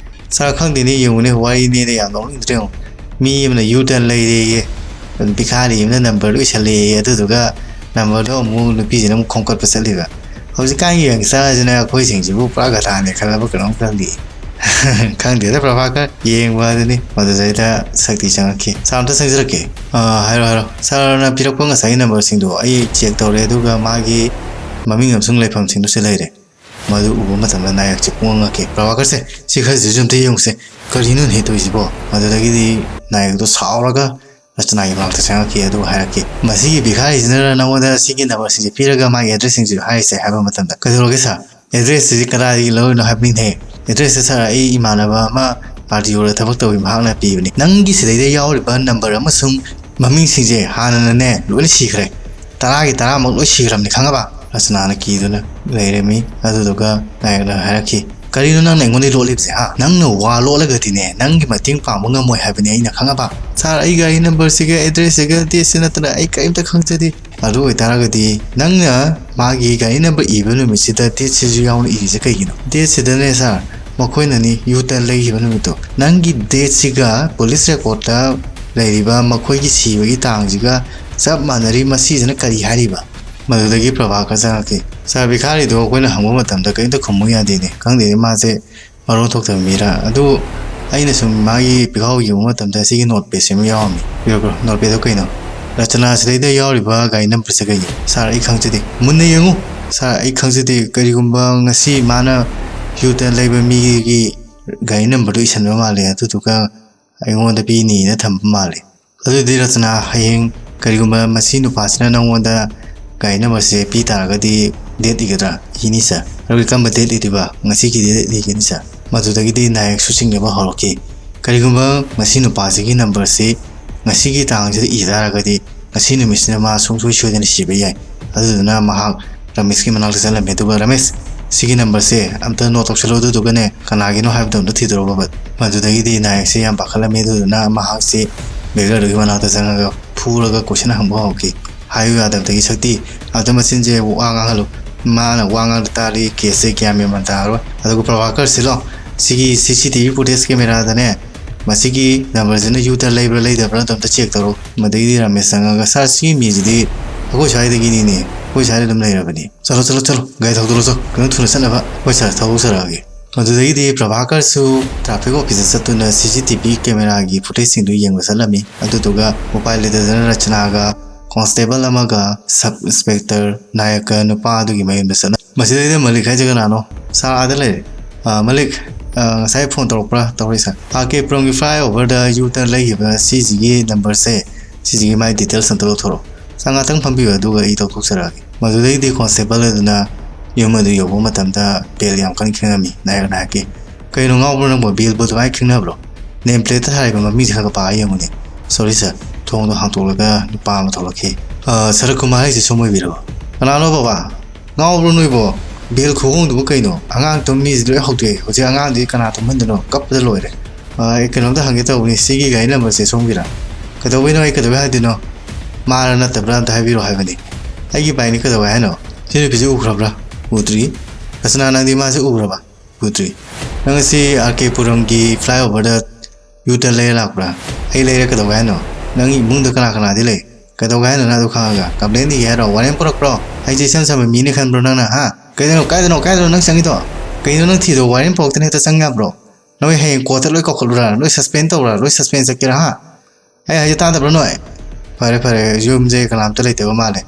ꯁꯥꯔ, ꯈꯪꯗꯦꯅꯦ, ꯌꯦꯡꯉꯨꯅꯦ, ꯋꯥꯔꯤꯅꯦꯅ ꯌꯥꯝ ꯅꯣꯛꯅꯤꯡꯗ꯭ꯔꯦ ꯌꯦꯡꯉꯨ꯫ ꯃꯤ ꯑꯃꯅ ꯌꯨ ꯇꯔꯟ ꯂꯩꯔꯦꯌꯦ, ꯚꯤꯈꯥꯔꯤ ꯑꯃꯅ ꯅꯝꯕꯔꯗꯨ ꯏꯁꯜꯂꯦꯌꯦ, ꯑꯗꯨꯗꯨꯒ ꯅꯝꯕꯔꯗꯣ ꯑꯃꯨꯛ ꯅꯨꯄꯤꯁꯤꯅ ꯑꯃꯨꯛ ꯈꯣꯝꯀꯠꯄ ꯆꯠꯂꯤꯕ꯫ ꯍꯧꯖꯤꯛꯀꯥꯟꯒꯤ ꯌꯪꯁꯇꯔꯁꯤꯅ ꯑꯩꯈꯣꯏꯁꯤꯡꯁꯤꯕꯨ ꯄꯨꯔꯥ ꯒꯙꯥꯅꯦ ꯈꯜꯂꯕ ꯀꯩꯅꯣꯝ ꯈꯜꯂꯤ꯫ ꯈꯪꯗꯦꯗ ꯄ꯭ꯔꯚꯥꯀꯔ, ꯌꯦꯡꯕ ꯑꯗꯨꯅꯤ꯫ ꯃꯗꯨꯗꯩꯗ ꯁꯛꯇꯤ ꯆꯪꯉꯛꯈꯤ꯫ ꯁꯥꯔ, ꯑꯝꯇ ꯆꯪꯖꯔꯛꯀꯦ꯫ ꯑꯥ, ꯍꯥꯏꯔꯣ, ꯍꯥꯏꯔꯣ꯫ ꯁꯥꯔꯅ ꯄꯤꯔꯛꯄ ꯉꯁꯥꯏꯒꯤ ꯅꯝꯕꯔꯁꯤꯡꯗꯣ ꯑꯩ ꯆꯦꯛ ꯇꯧꯔꯦ, ꯑꯗꯨꯒ ꯃꯥꯒꯤ ꯃꯃꯤꯡ ꯑꯃꯁꯨꯡ ꯂꯩꯐꯝꯁꯤꯡꯗꯨꯁꯨ ꯂꯩꯔꯦ꯫ ꯃꯗꯨ ꯎꯕ ꯃꯇꯝꯗ ꯅꯥꯌꯛꯁꯦ ꯄꯨꯡꯉꯛ ꯉꯛꯈꯤ꯫ "ꯄ꯭ꯔꯚꯥꯀꯔꯁꯦ, ꯁꯤ ꯈꯔꯁꯤꯁꯨ ꯑꯝꯇ ꯌꯦꯡꯉꯨꯁꯦ꯫ ꯀꯔꯤꯅꯣꯅꯦ ꯇꯧꯔꯤꯁꯤꯕꯣ?" ꯃꯗꯨꯗꯒꯤꯗꯤ ꯅꯥꯌꯛꯇꯣ ꯁꯥꯎꯔꯒ ꯔꯆꯅꯥꯒꯤ ꯃꯅꯥꯛꯇ ꯆꯪꯉꯛꯈꯤ, ꯑꯗꯨꯒ ꯍꯥꯏꯔꯛꯈꯤ, "ꯃꯁꯤꯒꯤ ꯚꯤꯈꯥꯔꯤꯁꯤꯅ ꯅꯉꯣꯟꯗ ꯁꯤꯒꯤ ꯅꯝꯕꯔꯁꯤꯡꯁꯦ ꯄꯤꯔꯒ ꯃꯥꯒꯤ ꯑꯦꯗ꯭ꯔꯦꯁꯁꯤꯡꯁꯦ ꯍꯥꯏꯔꯤꯁꯦ?" ꯍꯥꯏꯕ ꯃꯇꯝꯗ, "ꯀꯩꯗꯧꯔꯒꯦ ꯁꯥꯔ? ꯑꯦꯗ꯭ꯔꯦꯁꯁꯤꯗꯤ ꯀꯗꯥꯏꯗꯒꯤ ꯂꯧꯔꯤꯅꯣ ꯍꯥꯏꯕꯅꯤꯅꯦ? ꯑꯦꯗ꯭ꯔꯦꯁꯁꯦ ꯁꯥꯔ, ꯑꯩ ꯏꯃꯥꯟꯅꯕ ꯑꯃ ꯑꯥꯔ ꯇꯤ ꯑꯣꯗ ꯊꯕꯛ ꯇꯧꯏ, ꯃꯍꯥꯛꯅ ꯄꯤꯕꯅꯤ꯫ ꯅꯪꯒꯤ ꯁꯤꯗꯩꯗ ꯌꯥꯎꯔꯤꯕ ꯅꯝꯕꯔ ꯑꯃꯁꯨꯡ ꯃꯃꯤꯡꯁꯤꯡꯁꯦ ꯍꯥꯟꯅꯅꯅꯦ ꯂꯣꯏꯅ ꯁꯤꯈ꯭ꯔꯦ꯫ ꯇꯔꯥꯒꯤ ꯇꯔꯥꯃꯛ ꯂꯣꯏ ꯁꯤꯈ꯭ꯔꯕꯅꯤ, ꯈꯪꯉꯕ?" ꯔꯆꯅꯥꯅ ꯀꯤꯗꯨꯅ ꯂꯩꯔꯝꯃꯤ꯫ ꯑꯗꯨꯗꯨꯒ ꯅꯥꯌꯛꯅ ꯍꯥꯏꯔꯛꯈꯤ, "ꯀꯔꯤꯅꯣ ꯅꯪꯅ ꯑꯩꯉꯣꯟꯗ ꯂꯣꯠꯂꯤꯕꯁꯦ, ꯍꯥ? ꯅꯪꯅ ꯋꯥ ꯂꯣꯠꯂꯒꯗꯤꯅꯦ, ꯅꯪꯒꯤ ꯃꯇꯦꯡ ꯄꯥꯡꯕ ꯉꯝꯃꯣꯏ ꯍꯥꯏꯕꯅꯦ ꯑꯩꯅ, ꯈꯪꯉꯕ? ꯁꯥꯔ, ꯑꯩ ꯒꯥꯔꯤ ꯅꯝꯕꯔꯁꯤꯒ ꯑꯦꯗ꯭ꯔꯦꯁꯁꯤꯒ ꯗꯦꯠꯁꯤ ꯅꯠꯇꯅ ꯑꯩ ꯀꯔꯤꯝꯇ ꯈꯪꯖꯗꯦ꯫ ꯑꯗꯨ ꯑꯣꯏꯇꯥꯔꯒꯗꯤ ꯅꯪꯅ ꯃꯥꯒꯤ ꯒꯥꯔꯤ ꯅꯝꯕꯔ ꯏꯕ ꯅꯨꯃꯤꯠꯁꯤꯗ ꯗꯦꯠꯁꯤꯁꯨ ꯌꯥꯎꯅ ꯏꯔꯤꯁꯦ ꯀꯩꯒꯤꯅꯣ?" "ꯗꯦꯠꯁꯤꯗꯅꯦ ꯁꯥꯔ, ꯃꯈꯣꯏꯅꯅꯤ ꯌꯨ ꯇꯔꯟ ꯂꯩꯈꯤꯕ ꯅꯨꯃꯤꯠꯇꯣ꯫ ꯅꯪꯒꯤ ꯗꯦꯠꯁꯤꯒ ꯄꯨꯂꯤꯁ ꯔꯦꯀꯣꯔꯠꯇ ꯂꯩꯔꯤꯕ ꯃꯈꯣꯏꯒꯤ ꯁꯤꯕꯒꯤ ꯇꯥꯡꯁꯤꯒ ꯆꯞ ꯃꯥꯟꯅꯔꯤ꯫ ꯃꯁꯤꯁꯤꯅ ꯀꯔꯤ ꯍꯥꯏꯔꯤꯕ?" ꯃꯗꯨꯗꯒꯤ ꯄ꯭ꯔꯚꯥꯀꯔ ꯆꯪꯉꯛꯈꯤ꯫ "ꯁꯥꯔ, ꯚꯤꯈꯥꯔꯤꯗꯣ ꯑꯩꯈꯣꯏꯅ ꯍꯪꯕ ꯃꯇꯝꯗ ꯀꯔꯤꯝꯇ ꯈꯨꯝꯃꯨ ꯌꯥꯗꯦꯅꯦ꯫ ꯈꯪꯗꯦꯅꯦ, ꯃꯥꯁꯦ ꯃꯔꯣꯟ ꯊꯣꯛꯇꯕ ꯃꯤꯔꯥ꯫ ꯑꯗꯨ ꯑꯩꯅ ꯁꯨꯝ ꯃꯥꯒꯤ ꯄꯤꯈꯥꯎ ꯌꯦꯡꯕ ꯃꯇꯝꯗ ꯁꯤꯒꯤ ꯅꯣꯠ ꯄꯦꯖꯁꯤ ꯑꯃ ꯌꯥꯎꯔꯝꯃꯤ꯫ ꯄꯤꯔꯛꯄ꯭ꯔꯣ? ꯅꯣꯠ ꯄꯦꯖꯇꯣ ꯀꯩꯅꯣ?" "ꯔꯆꯅꯥ, ꯁꯤꯗꯩꯗ ꯌꯥꯎꯔꯤꯕ ꯒꯥꯔꯤ ꯅꯝꯕꯔꯁꯦ ꯀꯩꯅꯣ?" "ꯁꯥꯔ, ꯑꯩ ꯈꯪꯖꯗꯦ꯫ ꯃꯨꯟꯅ ꯌꯦꯡꯉꯨ꯫" "ꯁꯥꯔ, ꯑꯩ ꯈꯪꯖꯗꯦ꯫ ꯀꯔꯤꯒꯨꯝꯕ ꯉꯁꯤ ꯃꯥꯅ ꯌꯨ ꯇꯔꯟ ꯂꯩꯕ ꯃꯤꯒꯤ ꯒꯥꯔꯤ ꯅꯝꯕꯔꯗꯨ ꯏꯁꯟꯕ ꯃꯥꯜꯂꯦ꯫ ꯑꯗꯨꯗꯨꯒ ꯑꯩꯉꯣꯟꯗ ꯄꯤꯅꯤꯅ ꯊꯝꯕ ꯃꯥꯜꯂꯦ꯫ ꯑꯗꯨꯗꯤ ꯔꯆꯅꯥ, ꯍꯌꯦꯡ ꯀꯔꯤꯒꯨꯝꯕ ꯃꯁꯤ ꯅꯨꯄꯥꯁꯤꯅ ꯅꯪꯉꯣꯟꯗ ꯒꯥꯔꯤ ꯅꯝꯕꯔꯁꯦ ꯄꯤ ꯇꯥꯔꯒꯗꯤ ꯗꯦꯠ ꯏꯒꯗ꯭ꯔꯥ?" "ꯏꯅꯤ ꯁꯥꯔ꯫" "ꯑꯗꯨꯒꯤ ꯀꯔꯝꯕ ꯗꯦꯠ ꯏꯗꯣꯏꯕ?" "ꯉꯁꯤꯒꯤ ꯗꯦꯠ ꯏꯒꯅꯤ ꯁꯥꯔ꯫" ꯃꯗꯨꯗꯒꯤꯗꯤ ꯅꯥꯌꯛꯁꯨ ꯆꯤꯡꯅꯕ ꯍꯧꯔꯛꯈꯤ꯫ ꯀꯔꯤꯒꯨꯝꯕ ꯃꯁꯤ ꯅꯨꯄꯥꯁꯤꯒꯤ ꯅꯝꯕꯔꯁꯤ ꯉꯁꯤꯒꯤ ꯇꯥꯡꯁꯤꯗ ꯏ ꯇꯥꯔꯒꯗꯤ ꯉꯁꯤ ꯅꯨꯃꯤꯠꯁꯤꯗ ꯃꯥ ꯁꯨꯡꯁꯣꯏ ꯁꯣꯏꯗꯅ ꯁꯤꯕ ꯌꯥꯏ꯫ ꯑꯗꯨꯗꯨꯅ ꯃꯍꯥꯛ ꯔꯃꯦꯁꯀꯤ ꯃꯅꯥꯛꯇ ꯆꯠꯂꯝꯃꯤ꯫ ꯑꯗꯨꯒ, "ꯔꯃꯦꯁ, "ꯁꯤꯒꯤ ꯅꯝꯕꯔꯁꯦ ꯑꯝꯇ ꯅꯣꯠ ꯇꯧꯁꯜꯂꯣ, ꯑꯗꯨꯗꯨꯒꯅꯦ ꯀꯅꯥꯒꯤꯅꯣ ꯍꯥꯏꯕꯗꯣ ꯑꯝꯇ ꯊꯤꯗꯣꯔꯛꯑꯣ ꯕꯠ꯫" ꯃꯗꯨꯗꯒꯤꯗꯤ ꯅꯥꯌꯛꯁꯦ ꯌꯥꯝ ꯄꯥꯈꯠꯂꯝꯃꯤ꯫ ꯑꯗꯨꯗꯨꯅ ꯃꯍꯥꯛꯁꯤ ꯕꯦꯒꯔꯗꯨꯒꯤ ꯃꯅꯥꯛꯇ ꯆꯪꯉꯒ ꯐꯨꯔꯒ ꯀꯣꯏꯁꯟ ꯍꯪꯕ ꯍꯧꯈꯤ꯫ ꯍꯥꯏꯌꯨ ꯌꯥꯗꯕꯗꯒꯤ, "ꯁꯛꯇꯤ, ꯑꯝꯇ ꯃꯆꯤꯟꯁꯦ ꯋꯥ ꯉꯥꯡꯍꯜꯂꯨ꯫ ꯃꯥꯅ ꯋꯥ ꯉꯥꯡꯗ ꯇꯥꯔꯗꯤ ꯀꯦꯁꯁꯦ ꯒ꯭ꯌꯥꯟ ꯃꯦꯟ ꯃꯥꯟ ꯇꯥꯔꯔꯣꯏ꯫ ꯑꯗꯨꯒ ꯄ꯭ꯔꯚꯥꯀꯔ, ꯁꯤꯂꯣ, ꯁꯤꯒꯤ ꯁꯤ ꯁꯤ ꯇꯤ ꯚꯤ ꯐꯨꯇꯦꯖ ꯀꯦꯃꯦꯔꯥꯗꯅꯦ ꯃꯁꯤꯒꯤ ꯅꯝꯕꯔꯁꯤꯅ ꯌꯨ ꯇꯔꯟ ꯂꯩꯕ꯭ꯔꯥ ꯂꯩꯗꯕ꯭ꯔꯥ ꯑꯝꯇ ꯆꯦꯛ ꯇꯧꯔꯣ꯫" ꯃꯗꯒꯤꯗꯤ ꯔꯥꯃꯦꯁ ꯆꯪꯉꯒ, "ꯁꯥꯔ, ꯁꯤꯒꯤ ꯃꯤꯁꯤꯗꯤ ꯑꯩꯈꯣꯏ ꯁ꯭ꯋꯥꯏꯗꯒꯤꯅꯤꯅꯦ, ꯑꯩꯈꯣꯏ ꯁ꯭ꯋꯥꯏꯗ ꯑꯗꯨꯝ ꯂꯩꯔꯕꯅꯤ꯫ ꯆꯠꯂꯣ, ꯆꯠꯂꯣ, ꯆꯠꯂꯣ, ꯒꯥꯔꯤ ꯊꯧꯗꯣꯔꯛꯑꯣ, ꯆꯣ, ꯀꯩꯅꯣ ꯊꯨꯅ ꯆꯠꯅꯕ꯫ ꯍꯣꯏ ꯁꯥꯔ, ꯊꯧꯗꯣꯛꯆꯔꯛꯑꯒꯦ꯫" ꯃꯗꯨꯗꯒꯤꯗꯤ ꯄ꯭ꯔꯚꯥꯀꯔꯁꯨ ꯇ꯭ꯔꯥꯐꯤꯛ ꯑꯣꯐꯤꯁꯇ ꯆꯠꯇꯨꯅ ꯁꯤ ꯁꯤ ꯇꯤ ꯚꯤ ꯀꯦꯃꯦꯔꯥꯒꯤ ꯐꯨꯇꯦꯖꯁꯤꯡꯗꯨ ꯌꯦꯡꯕ ꯆꯠꯂꯝꯃꯤ꯫ ꯑꯗꯨꯗꯨꯒ ꯎꯄꯥꯏ ꯂꯩꯇꯗꯅ ꯔꯆꯅꯥꯒ ꯀꯣꯟꯁꯇꯦꯕꯜ ꯑꯃꯒ ꯁꯕ ꯏꯟꯁꯄꯦꯛꯇꯔ ꯅꯥꯌꯛꯀ ꯅꯨꯄꯥ ꯑꯗꯨꯒꯤ ꯃꯌꯨꯝꯗ ꯆꯠꯂꯝꯃꯤ꯫ ꯃꯁꯤꯗꯩꯗ ꯃꯂꯤꯛ ꯍꯥꯏꯁꯦ ꯀꯅꯥꯅꯣ? "ꯁꯥꯔ ꯑꯥꯗ ꯂꯩꯔꯦ꯫" "ꯑ, ꯃꯂꯤꯛ, ꯑ, ꯉꯁꯥꯏ ꯐꯣꯟ ꯇꯧꯔꯛꯄ꯭ꯔꯥ?" "ꯇꯧꯔꯛꯏ ꯁꯥꯔ꯫" "ꯑꯥꯔ ꯀꯦ ꯄꯨꯔꯝꯒꯤ ꯐ꯭ꯂꯥꯏ ꯑꯣꯚꯔꯗ ꯌꯨ ꯇꯔꯟ ꯂꯩꯈꯤꯕ ꯁꯤꯁꯤꯒꯤ ꯅꯝꯕꯔꯁꯦ, ꯁꯤꯁꯤꯒꯤ ꯃꯥꯏ ꯗꯤꯇꯦꯜꯁ ꯑꯝꯇ ꯂꯧꯊꯣꯔꯛꯑꯣ꯫ ꯁꯥꯔ, ꯉꯥꯛꯇꯪ ꯐꯝꯕꯤꯌꯨ, ꯑꯗꯨꯒ ꯑꯩ ꯂꯧꯊꯣꯛꯆꯔꯛꯑꯒꯦ꯫" ꯃꯗꯨꯗꯩꯗꯤ ꯀꯣꯟꯁꯇꯦꯕꯜ ꯑꯗꯨꯅ ꯌꯨꯝ ꯑꯗꯨ ꯌꯧꯕ ꯃꯇꯝꯗ ꯕꯦꯜ ꯌꯥꯝ ꯀꯟꯅ ꯈꯤꯡꯉꯝꯃꯤ ꯅꯥꯌꯛ ꯅꯥꯌꯛꯀꯤ꯫ "ꯀꯩꯅꯣ ꯉꯥꯎꯕ꯭ꯔꯣ ꯅꯪꯕꯣ? ꯕꯦꯜꯕꯨ ꯑꯗꯨꯃꯥꯏꯅ ꯈꯤꯡꯅꯕ꯭ꯔꯣ? ꯅꯦꯝ ꯄ꯭ꯂꯦꯠꯇ ꯊꯥꯔꯤꯕ ꯃꯃꯤꯡꯁꯦ ꯈꯔ ꯈꯔ ꯄꯥꯔ ꯌꯦꯡꯉꯨꯅꯦ꯫" "ꯁꯣꯔꯤ ꯁꯥꯔ꯫" ꯊꯣꯡꯗꯣ ꯍꯥꯡꯇꯣꯛꯂꯒ ꯅꯨꯄꯥ ꯑꯃ ꯊꯣꯛꯂꯛꯈꯤ꯫ "ꯑ, ꯁꯔꯠ ꯀꯨꯃꯥꯔ ꯍꯥꯏꯁꯦ ꯁꯣꯝ ꯑꯣꯏꯕꯤꯔꯕꯣ?" "ꯀꯅꯥꯅꯣ ꯕꯕꯥ? ꯉꯥꯎꯕ꯭ꯔꯣ ꯅꯣꯏꯕꯣ? ꯕꯦꯜ ꯈꯨꯈꯣꯡꯗꯨꯕꯨ ꯀꯩꯅꯣ? ꯑꯉꯥꯡ ꯇꯨꯝꯃꯤꯁꯤ ꯂꯣꯏ ꯍꯧꯗꯣꯛꯑꯦ꯫ ꯍꯧꯖꯤꯛ ꯑꯉꯥꯡꯗꯤ ꯀꯅꯥ ꯇꯨꯝꯍꯟꯗꯣꯏꯅꯣ? ꯀꯞꯄꯗ ꯂꯣꯏꯔꯦ꯫ ꯑ, ꯑꯩ ꯀꯩꯅꯣꯝꯇ ꯍꯪꯒꯦ ꯇꯧꯕꯅꯤ, ꯁꯤꯒꯤ ꯒꯥꯔꯤ ꯅꯝꯕꯔꯁꯦ ꯁꯣꯝꯒꯤꯔꯥ?" "ꯀꯩꯗꯧꯕꯩꯅꯣ? ꯑꯩ ꯀꯩꯗꯧꯕꯩ ꯍꯥꯏꯗꯣꯏꯅꯣ? ꯃꯥꯔ ꯅꯠꯇꯕ꯭ꯔꯥ ꯑꯝꯇ ꯍꯥꯏꯕꯤꯔꯣ ꯍꯥꯏꯕꯅꯤ꯫" "ꯑꯩꯒꯤ ꯕꯥꯏꯛꯅꯤ, ꯀꯩꯗꯧꯋꯦ ꯍꯥꯏꯅꯣ?" "ꯁꯤ ꯅꯨꯄꯤꯁꯤ ꯎꯈ꯭ꯔꯕ꯭ꯔꯥ?" "ꯎꯗ꯭ꯔꯤ꯫" "ꯔꯆꯅꯥ, ꯅꯪꯗꯤ ꯃꯥꯁꯦ ꯎꯈ꯭ꯔꯕ?" "ꯎꯗ꯭ꯔꯤ꯫" "ꯅꯪ ꯉꯁꯤ ꯑꯥꯔ ꯀꯦ ꯄꯨꯔꯝꯒꯤ ꯐ꯭ꯂꯥꯏ ꯑꯣꯚꯔꯗ ꯌꯨ ꯇꯔꯟ ꯂꯩꯔ ꯂꯥꯛꯄ꯭ꯔꯥ?" "ꯑꯩ ꯂꯩꯔ ꯀꯩꯗꯧꯒꯦ ꯍꯥꯏꯅꯣ? ꯅꯪ ꯏꯃꯨꯡꯗ ꯀꯅꯥ ꯀꯅꯥꯗꯤ ꯂꯩ? ꯀꯩꯗꯧꯒꯦ ꯍꯥꯏꯅꯣ ꯅꯪ ꯑꯗꯨ ꯈꯪꯉꯒ? ꯀꯝꯄ꯭ꯂꯦꯟ ꯏꯒꯦ ꯍꯥꯏꯔꯣ? ꯋꯥꯔꯦꯟ ꯄꯨꯔꯛꯄ꯭ꯔꯣ? ꯑꯩꯁꯦ ꯏꯆꯝ ꯆꯝꯕ ꯃꯤꯅꯤ ꯈꯟꯕ꯭ꯔꯣ ꯅꯪꯅ, ꯍꯥ? ꯀꯩꯗꯅꯣ, ꯀꯥꯏꯗꯅꯣ, ꯀꯥꯏꯗꯅꯣ ꯅꯪ ꯆꯪꯉꯤꯗꯣ? ꯀꯩꯅꯣ ꯅꯪ ꯊꯤꯗꯣ? ꯋꯥꯔꯦꯟ ꯄꯨꯔꯛꯇꯅ ꯍꯦꯛꯇ ꯆꯪ ꯌꯥꯕ꯭ꯔꯣ? ꯅꯣꯏ ꯍꯌꯦꯡ ꯀꯣꯔꯠꯇ ꯂꯣꯏ ꯀꯧꯈꯠꯂꯨꯔꯥ? ꯂꯣꯏ ꯁꯁꯄꯦꯟ ꯇꯧꯔꯥ? ꯂꯣꯏ ꯁꯁꯄꯦꯟ ꯆꯠꯀꯦꯔꯥ, ꯍꯥ? ꯑꯩ ꯍꯥꯏꯁꯦ ꯇꯥꯗꯕ꯭ꯔꯣ ꯅꯣꯏ? ꯐꯔꯦ, ꯐꯔꯦ, ꯌꯨꯝꯁꯦ ꯀꯅꯥꯝꯇ ꯂꯩꯇꯕ ꯃꯥꯜꯂꯦ꯫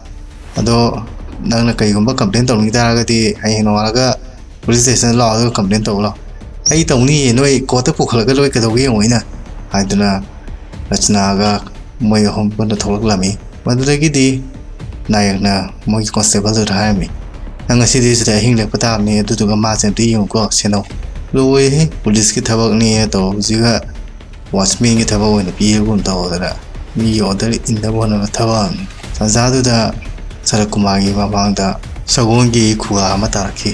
ꯑꯗꯣ ꯅꯪꯅ ꯀꯩꯒꯨꯝꯕ ꯀꯝꯄ꯭ꯂꯦꯟ ꯇꯧꯅꯤꯡ ꯇꯥꯔꯒꯗꯤ ꯍꯌꯦꯡ ꯅꯣꯡꯉꯥꯜꯂꯒ ꯄꯨꯂꯤꯁ ꯁ꯭ꯇꯦꯁꯟꯗ ꯂꯥꯛꯑꯣ, ꯑꯗꯨꯒ ꯀꯝꯄ꯭ꯂꯦꯟ ꯇꯧꯕ ꯂꯥꯛꯑꯣ꯫ ꯑꯩ ꯇꯧꯅꯤꯌꯦ, ꯅꯣꯏ ꯀꯣꯔꯠꯇ ꯄꯨꯈꯠꯂꯒ ꯂꯣꯏ ꯀꯩꯗꯧꯒꯦ ꯌꯦꯡꯉꯣ ꯑꯩꯅ", ꯍꯥꯏꯗꯨꯅ ꯔꯆꯅꯥꯒ ꯃꯣꯏ ꯑꯍꯨꯝ ꯄꯨꯟꯅ ꯊꯣꯛꯂꯛꯂꯝꯃꯤ꯫ ꯃꯗꯨꯗꯒꯤꯗꯤ ꯅꯥꯌꯛꯅ ꯃꯣꯏꯒꯤ ꯀꯣꯟꯁꯇꯦꯕꯜꯗꯨꯗ ꯍꯥꯏꯔꯝꯃꯤ, "ꯅꯪ ꯉꯁꯤꯗꯤ ꯁꯤꯗ ꯑꯍꯤꯡ ꯂꯦꯛꯄ ꯇꯥꯕꯅꯤ, ꯑꯗꯨꯗꯨꯒ ꯃꯥꯁꯦ ꯑꯝꯇ ꯌꯦꯡꯉꯨꯀꯣ, ꯁꯦꯟꯅꯧ꯫" "ꯂꯣꯏꯔꯦꯍꯦ, ꯄꯨꯂꯤꯁꯀꯤ ꯊꯕꯛꯅꯦ ꯇꯧꯕꯁꯤꯒ ꯋꯥꯆꯃꯦꯟꯒꯤ ꯊꯕꯛ ꯑꯣꯏꯅ ꯄꯤꯔꯒꯨꯝ ꯇꯧꯗꯅ ꯃꯤꯒꯤ ꯑꯣꯔꯗꯔ ꯏꯟꯅꯕ ꯍꯣꯠꯅꯕ ꯊꯕꯛ ꯑꯃꯅꯤ꯫" ꯇꯥꯟꯖꯥꯗꯨꯗ ꯁꯔꯠ ꯀꯨꯃꯥꯔꯒꯤ ꯃꯃꯥꯡꯗ ꯁꯒꯣꯜꯒꯤ ꯈꯨꯒꯥ ꯑꯃ ꯇꯥꯔꯛꯈꯤ꯫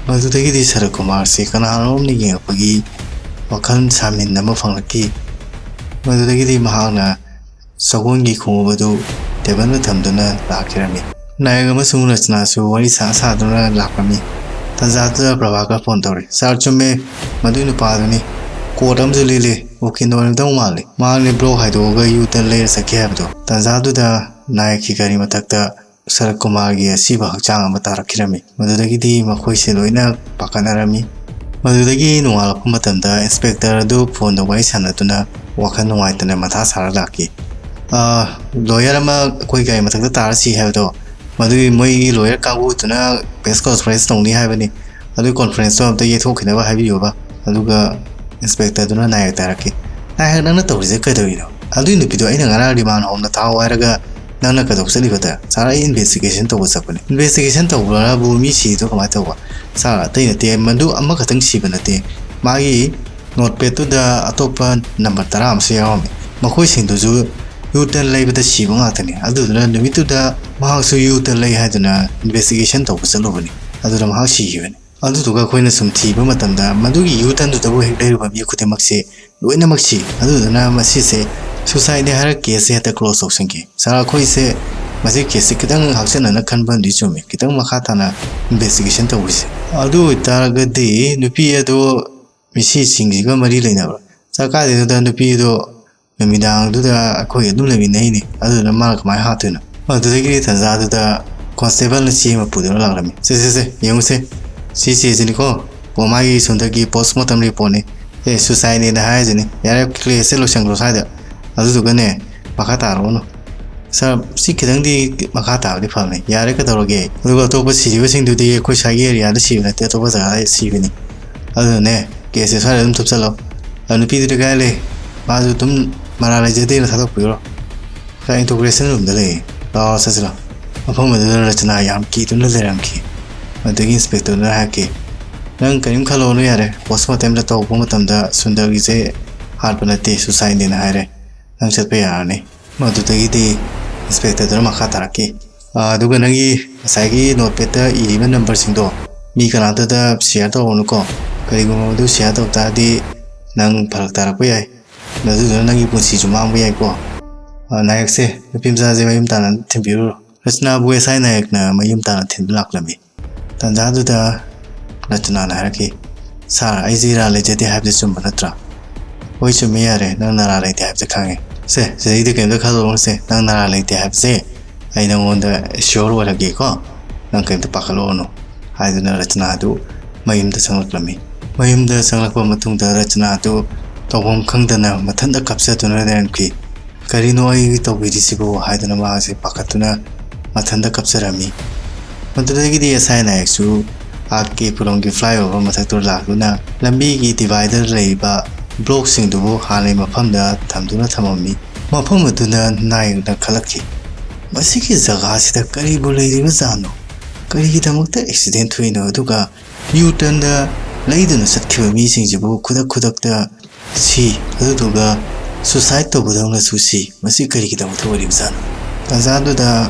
ꯃꯗꯨꯗꯒꯤꯗꯤ ꯁꯔꯠ ꯀꯨꯃꯥꯔꯁꯤ ꯀꯅꯥꯅꯣꯝꯅ ꯌꯦꯡꯉꯛꯄꯒꯤ ꯋꯥꯈꯜ ꯁꯥꯃꯤꯟ ꯑꯃ ꯐꯪꯂꯛꯈꯤ꯫ ꯃꯗꯨꯗꯒꯤꯗꯤ ꯃꯍꯥꯛꯅ ꯁꯒꯣꯜꯒꯤ ꯈꯣꯡꯎꯞ ꯑꯗꯨ ꯇꯦꯕꯜꯗ ꯊꯝꯗꯨꯅ ꯂꯥꯛꯈꯤꯔꯝꯃꯤ꯫ ꯅꯥꯌꯛ ꯑꯃꯁꯨꯡ ꯔꯆꯅꯥꯁꯨ ꯋꯥꯔꯤ ꯁꯥ ꯁꯥꯗꯨꯅ ꯂꯥꯛꯂꯝꯃꯤ꯫ ꯇꯟꯖꯥꯗꯨꯗ ꯄ꯭ꯔꯚꯥꯀꯔ ꯐꯣꯟ ꯇꯧꯔꯤ꯫ "ꯁꯥꯔ, ꯆꯨꯝꯃꯦ, ꯃꯗꯨꯏ ꯅꯨꯄꯥꯗꯨꯅꯤ꯫ ꯀꯣꯠ ꯑꯃꯁꯨ ꯂꯤꯠꯂꯤ, ꯋꯥꯀꯤꯟ ꯑꯣꯏꯔꯝꯗꯧ ꯃꯥꯜꯂꯤ꯫ ꯃꯍꯥꯛꯅꯤ ꯕ꯭ꯂꯣꯛ ꯍꯥꯏꯗꯣꯛꯑꯒ ꯌꯨ ꯇꯔꯟ ꯂꯩꯔ ꯆꯠꯈꯤ ꯍꯥꯏꯕꯗꯣ"꯫ ꯇꯟꯖꯥꯗꯨꯗ ꯅꯥꯌꯛꯀꯤ ꯒꯥꯔꯤ ꯃꯊꯛꯇ ꯁꯔꯠ ꯀꯨꯃꯥꯔꯒꯤ ꯑꯁꯤꯕ ꯍꯛꯆꯥꯡ ꯑꯃ ꯇꯥꯔꯛꯈꯤꯔꯝꯃꯤ꯫ ꯃꯗꯨꯗꯒꯤꯗꯤ ꯃꯈꯣꯏꯁꯦ ꯂꯣꯏꯅ ꯄꯥꯈꯠꯅꯔꯝꯃꯤ꯫ ꯃꯗꯨꯗꯒꯤ ꯅꯣꯡꯉꯥꯜꯂꯛꯄ ꯃꯇꯝꯗ ꯏꯟꯁꯄꯦꯛꯇꯔ ꯑꯗꯨ ꯐꯣꯟꯗ ꯋꯥꯔꯤ ꯁꯥꯟꯅꯗꯨꯅ ꯋꯥꯈꯜ ꯅꯨꯡꯉꯥꯏꯇꯅ ꯃꯊꯥ ꯁꯥꯔ ꯂꯥꯛꯈꯤ꯫ "ꯑꯥ, ꯂꯣꯌꯔ ꯑꯃ ꯑꯩꯈꯣꯏ ꯒꯥꯔꯤ ꯃꯊꯛꯇ ꯇꯥꯔ ꯁꯤ ꯍꯥꯏꯕꯗꯣ, ꯃꯗꯨꯒꯤ ꯃꯣꯏꯒꯤ ꯂꯣꯌꯔ ꯀꯥꯡꯕꯨꯗꯨꯅ ꯄ꯭ꯔꯦꯁ ꯀꯣꯟꯐ꯭ꯔꯦꯟꯁ ꯇꯧꯅꯤ ꯍꯥꯏꯕꯅꯤ꯫ ꯑꯗꯨꯒꯤ ꯀꯣꯟꯐ꯭ꯔꯦꯟꯁꯇꯣ ꯑꯝꯇ ꯌꯩꯊꯣꯛꯈꯤꯅꯕ ꯍꯥꯏꯕꯤꯌꯣꯕ"꯫ ꯑꯗꯨꯒ ꯏꯟꯁꯄꯦꯛꯇꯔꯗꯨꯅ ꯅꯥꯌꯛꯇ ꯍꯥꯏꯔꯛꯈꯤ, "ꯅꯥꯌꯛ, ꯅꯪꯅ ꯇꯧꯔꯤꯁꯦ ꯀꯩꯗꯧꯔꯤꯅꯣ? ꯑꯗꯨꯏ ꯅꯨꯄꯤꯗꯣ ꯑꯩꯅ ꯉꯔꯥꯡ ꯔꯤꯃꯥꯟ ꯍꯣꯝꯗ ꯊꯥꯎ ꯍꯥꯏꯔꯒ ꯅꯪꯅ ꯀꯩꯗꯧ ꯆꯠꯂꯤꯕꯗ? ꯁꯥꯔ, ꯑꯩ ꯏꯟꯚꯦꯁꯇꯤꯒꯦꯁꯟ ꯇꯧꯕ ꯆꯠꯄꯅꯦ"꯫ "ꯏꯟꯚꯦꯁꯇꯤꯒꯦꯁꯟ ꯇꯧꯕ꯭ꯔꯥꯕꯨ ꯃꯤ ꯁꯤꯗꯣ ꯀꯃꯥꯏꯅ ꯇꯧꯕ? ꯁꯥꯔ, ꯑꯇꯩ ꯅꯠꯇꯦ, ꯃꯗꯨ ꯑꯃꯈꯛꯇꯪ ꯁꯤꯕ ꯅꯠꯇꯦ, ꯃꯥꯒꯤ ꯅꯣꯠꯄꯦꯗꯇꯨꯗ ꯑꯇꯣꯞꯄ ꯅꯝꯕꯔ ꯇꯔꯥ ꯑꯃꯁꯨ ꯌꯥꯎꯔꯝꯃꯤ꯫ ꯃꯈꯣꯏꯁꯤꯡꯗꯨꯁꯨ ꯌꯨ ꯇꯔꯟ ꯂꯩꯕꯗ ꯁꯤꯕ ꯉꯥꯛꯇꯅꯤ꯫ ꯑꯗꯨꯗꯨꯅ ꯅꯨꯃꯤꯠꯇꯨꯗ ꯃꯍꯥꯛꯁꯨ ꯌꯨ ꯇꯔꯟ ꯂꯩ ꯍꯥꯏꯗꯨꯅ ꯏꯟꯚꯦꯁꯇꯤꯒꯦꯁꯟ ꯇꯧꯕ ꯆꯠꯂꯨꯕꯅꯤ꯫ ꯑꯗꯨꯗ ꯃꯍꯥꯛ ꯁꯤꯈꯤꯕꯅꯤ꯫ ꯑꯗꯨꯗꯨꯒ ꯑꯩꯈꯣꯏꯅ ꯁꯨꯝ ꯊꯤꯕ ꯃꯇꯝꯗ ꯃꯗꯨꯒꯤ ꯌꯨ ꯇꯔꯟꯗꯨꯗꯕꯨ ꯍꯦꯛ ꯂꯩꯔꯨꯕ ꯃꯤ ꯈꯨꯗꯤꯡꯃꯛꯁꯦ ꯂꯣꯏꯅꯃꯛ ꯁꯤ꯫ ꯑꯗꯨꯗꯨꯅ ꯃꯁꯤꯁꯦ ꯁꯨꯁꯥꯏꯠꯅꯤ ꯍꯥꯏꯔꯒ ꯀꯦꯁꯁꯦ ꯍꯦꯛꯇ ꯀ꯭ꯂꯣꯖ ꯇꯧꯁꯟꯈꯤ꯫ ꯁꯥꯔ, ꯑꯩꯈꯣꯏꯁꯦ ꯃꯁꯤ ꯀꯦꯁꯁꯦ ꯈꯤꯇꯪ ꯍꯛꯆꯟꯅꯅ ꯈꯟꯕ ꯑꯃꯗꯤ ꯆꯨꯝꯃꯤ꯫ ꯈꯤꯇꯪ ꯃꯈꯥ ꯇꯥꯅ ꯏꯟꯚꯦꯁꯇꯤꯒꯦꯁꯟ ꯇꯧꯕꯁꯦ꯫ ꯑꯗꯨ ꯑꯣꯏꯇꯥꯔꯒꯗꯤ ꯅꯨꯄꯤ ꯑꯗꯣ ꯃꯤꯁꯤꯁꯤꯡꯁꯤꯒ ꯃꯔꯤ ꯂꯩꯅꯕ꯭ꯔꯥ? ꯁꯥꯔ, ꯀꯥꯏꯗꯩꯅꯣꯗ, ꯅꯨꯄꯤꯗꯣ ꯅꯨꯃꯤꯗꯥꯡꯗꯨꯗ ꯑꯩꯈꯣꯏ ꯑꯗꯨꯝ ꯂꯩꯃꯤꯟꯅꯩꯅꯤ꯫ ꯑꯗꯨꯗꯨꯅ ꯃꯥꯅ ꯀꯃꯥꯏꯅ ꯍꯥꯠꯇꯣꯏꯅꯣ? ꯑꯗꯨꯗꯒꯤꯗꯤ ꯇꯟꯖꯥꯗꯨꯗ ꯀꯣꯟꯁꯇꯦꯕꯜꯅ ꯆꯦ ꯑꯃ ꯄꯨꯗꯨꯅ ꯂꯥꯛꯂꯝꯃꯤ꯫ "ꯁꯦ, ꯁꯦ, ꯁꯦ, ꯌꯦꯡꯉꯨꯁꯦ꯫ ꯁꯤ ꯆꯦꯁꯤꯅꯤꯀꯣ, ꯀꯣ ꯃꯥꯒꯤ ꯁꯣꯝꯗꯒꯤ ꯄꯣꯁꯃꯣꯔꯇꯝ ꯔꯤꯄꯣꯔꯠꯅꯤ꯫ ꯑꯦ, ꯁꯨꯁꯥꯏꯠꯅꯦꯅ ꯍꯥꯏꯔꯤꯁꯤꯅꯤ꯫ ꯌꯥꯔꯦ, ꯀꯦꯁꯁꯦ ꯂꯣꯏꯁꯟꯈ꯭ꯔꯣ ꯁ꯭ꯋꯥꯏꯗ꯫ ꯑꯗꯨꯗꯨꯒꯅꯦ, ꯃꯈꯥ ꯇꯥꯔꯛꯎꯅꯨ"꯫ "ꯁꯥꯔ, ꯁꯤ ꯈꯤꯇꯪꯗꯤ ꯃꯈꯥ ꯇꯥꯕꯗꯤ ꯐꯕꯅꯤ꯫ ꯌꯥꯔꯦ, ꯀꯩꯗꯧꯔꯒꯦ? ꯑꯗꯨꯒ ꯑꯇꯣꯞꯄ ꯁꯤꯔꯤꯕꯁꯤꯡꯗꯨꯗꯤ ꯑꯩꯈꯣꯏ ꯁ꯭ꯋꯥꯏꯒꯤ ꯑꯦꯔꯤꯌꯥꯗ ꯁꯤꯕ ꯅꯠꯇꯦ, ꯑꯇꯣꯞꯄ ꯖꯒꯥꯗ ꯁꯤꯕꯅꯤ꯫ ꯑꯗꯨꯅꯅꯦ, ꯀꯦꯁꯁꯦ ꯁ꯭ꯋꯥꯏꯗ ꯑꯗꯨꯝ ꯊꯨꯞꯆꯜꯂꯣ꯫ ꯑꯗꯣ ꯅꯨꯄꯤꯗꯨꯗꯤ ꯀꯥꯏ ꯂꯩ? ꯃꯥꯁꯨ ꯑꯗꯨꯝ ꯃꯔꯥꯜ ꯂꯩꯖꯗꯦꯅ ꯊꯥꯗꯣꯛꯄꯤꯈ꯭ꯔꯣ꯫ ꯁ꯭ꯋꯥꯏ ꯏꯟꯇꯣꯒ꯭ꯔꯦꯁꯟ ꯔꯨꯝꯗ ꯂꯩꯌꯦ꯫ ꯂꯥꯛꯑꯣ, ꯆꯠꯁꯤꯂꯥꯎ"꯫ ꯃꯐꯝ ꯑꯗꯨꯗ ꯔꯆꯅꯥ ꯌꯥꯝ ꯀꯤꯗꯨꯅ ꯂꯩꯔꯝꯈꯤ꯫ ꯑꯗꯨꯗꯒꯤ ꯏꯟꯁꯄꯦꯛꯇꯔꯗꯨꯅ ꯍꯥꯏꯔꯛꯈꯤ, "ꯅꯪ ꯀꯔꯤꯝ ꯈꯜꯂꯨꯅꯨ ꯌꯥꯔꯦ꯫ ꯄꯣꯁꯃꯣꯔꯇꯦꯝꯗ ꯇꯧꯕ ꯃꯇꯝꯗ ꯁꯨꯟꯗꯔꯒꯤꯁꯦ ꯍꯥꯠꯄ ꯅꯠꯇꯦ, ꯁꯨꯁꯥꯏꯠꯅꯦꯅ ꯍꯥꯏꯔꯦ꯫ ꯅꯪ ꯆꯠꯄ ꯌꯥꯔꯅꯤ"꯫ ꯃꯗꯨꯗꯒꯤꯗꯤ ꯏꯟꯁꯄꯦꯛꯇꯔꯗꯨꯅ ꯃꯈꯥ ꯇꯥꯔꯛꯈꯤ, "ꯑꯥ, ꯑꯗꯨꯒ ꯅꯪꯒꯤ ꯉꯁꯥꯏꯒꯤ ꯅꯣꯠꯄꯦꯗꯇ ꯏꯔꯤꯕ ꯅꯝꯕꯔꯁꯤꯡꯗꯣ, ꯃꯤ ꯀꯅꯥꯝꯇꯗ ꯁꯤꯌꯔ ꯇꯧꯔꯨꯅꯨꯀꯣ꯫ ꯀꯔꯤꯒꯨꯝꯕ ꯃꯗꯨ ꯁꯤꯌꯥꯔ ꯇꯧ ꯇꯥꯔꯗꯤ ꯅꯪ ꯐꯔꯛ ꯇꯥꯔꯛꯄ ꯌꯥꯏ꯫ ꯑꯗꯨꯗꯨꯅ ꯅꯪꯒꯤ ꯄꯨꯟꯁꯤꯁꯨ ꯃꯥꯡꯕ ꯌꯥꯏꯀꯣ꯫ ꯑ, ꯅꯥꯌꯛꯁꯦ, ꯅꯨꯄꯤ ꯃꯆꯥꯁꯦ ꯃꯌꯨꯝ ꯇꯥꯅ ꯊꯤꯟꯕꯤꯔꯨꯔꯣ꯫ ꯔꯆꯅꯥꯕꯨ ꯑꯦꯁ ꯑꯥꯏ ꯅꯥꯌꯛꯅ ꯃꯌꯨꯝ ꯇꯥꯅ ꯊꯤꯟꯕ ꯂꯥꯛꯂꯝꯃꯤ꯫ ꯇꯥꯟꯖꯥꯗꯨꯗ ꯔꯆꯅꯥꯅ ꯍꯥꯏꯔꯛꯈꯤ, "ꯁꯥꯔ, ꯑꯩꯁꯦ ꯏꯔꯥꯜ ꯂꯩꯖꯗꯦ ꯍꯥꯏꯕꯗꯨ ꯆꯨꯝꯕ ꯅꯠꯇ꯭ꯔꯥ?" "ꯍꯣꯏ, ꯆꯨꯝꯃꯤ, ꯌꯥꯔꯦ, ꯅꯪ ꯅꯔꯥꯜ ꯂꯩꯇꯦ ꯍꯥꯏꯕꯁꯦ ꯈꯪꯉꯦ꯫ ꯁꯦ, ꯁꯤꯗꯩꯗꯤ ꯀꯩꯝꯇ ꯈꯜꯂꯨꯔꯅꯨꯁꯦ, ꯅꯪ ꯅꯔꯥꯜ ꯂꯩꯇꯦ ꯍꯥꯏꯕꯁꯦ ꯑꯩ ꯅꯪꯉꯣꯟꯗ ꯁꯤꯌꯣꯔ ꯑꯣꯏꯔꯒꯦꯀꯣ, ꯅꯪ ꯀꯩꯝꯇ ꯄꯥꯈꯠꯂꯨꯔꯅꯨ" ꯍꯥꯏꯗꯨꯅ ꯔꯆꯅꯥꯗꯨ ꯃꯌꯨꯝꯗ ꯆꯪꯂꯛꯂꯝꯃꯤ꯫ ꯃꯌꯨꯝꯗ ꯆꯪꯂꯛꯄ ꯃꯇꯨꯡꯗ ꯔꯆꯅꯥꯗꯨ ꯇꯧꯐꯝ ꯈꯪꯗꯅ ꯃꯊꯟꯇ ꯀꯞꯆꯗꯨꯅ ꯂꯩꯔꯝꯈꯤ꯫ "ꯀꯔꯤꯅꯣ ꯑꯩ ꯇꯧꯕꯤꯔꯤꯁꯤꯕꯨ?" ꯍꯥꯏꯗꯨꯅ ꯃꯍꯥꯛꯁꯦ ꯄꯥꯈꯠꯇꯨꯅ ꯃꯊꯟꯇ ꯀꯞꯆꯔꯝꯃꯤ꯫ ꯃꯗꯨꯗꯒꯤꯗꯤ ꯑꯦꯁ ꯑꯥꯏ ꯅꯥꯌꯛꯁꯨ ꯑꯥꯔ ꯀꯦ ꯄꯨꯔꯝꯒꯤ ꯐ꯭ꯂꯥꯏꯑꯣꯚꯔ ꯃꯊꯛꯇ ꯂꯥꯛꯇꯨꯅ ꯂꯝꯕꯤꯒꯤ ꯗꯤꯚꯥꯏꯗꯔ ꯂꯩꯔꯤꯕ ꯕ꯭ꯂꯣꯛꯁꯤꯡꯗꯨꯕꯨ ꯍꯥꯟꯅꯒꯤ ꯃꯐꯝꯗ ꯊꯝꯗꯨꯅ ꯊꯝꯃꯝꯃꯤ꯫ ꯃꯐꯝ ꯑꯗꯨꯗ ꯅꯥꯌꯛꯅ ꯈꯜꯂꯛꯈꯤ, "ꯃꯁꯤꯒꯤ ꯖꯒꯥꯁꯤꯗ ꯀꯔꯤꯕꯨ ꯂꯩꯔꯤꯕꯖꯥꯠꯅꯣ? ꯀꯔꯤꯒꯤꯗꯃꯛꯇ ꯑꯦꯛꯁꯤꯗꯦꯟ ꯊꯣꯛꯏꯅꯣ? ꯑꯗꯨꯒ ꯌꯨ ꯇꯔꯟꯗ ꯂꯩꯗꯨꯅ ꯆꯠꯈꯤꯕ ꯃꯤꯁꯤꯡꯁꯤꯕꯨ ꯈꯨꯗꯛ ꯈꯨꯗꯛꯇ ꯁꯤ, ꯑꯗꯨꯗꯨꯒ ꯁꯨꯁꯥꯏꯠ ꯇꯧꯕꯗꯧꯅꯁꯨ ꯁꯤ꯫ ꯃꯁꯤ ꯀꯔꯤꯒꯤꯗꯃꯛꯇ ꯑꯣꯏꯔꯤꯕꯖꯥꯠꯅꯣ?" ꯇꯥꯟꯖꯥꯗꯨꯗ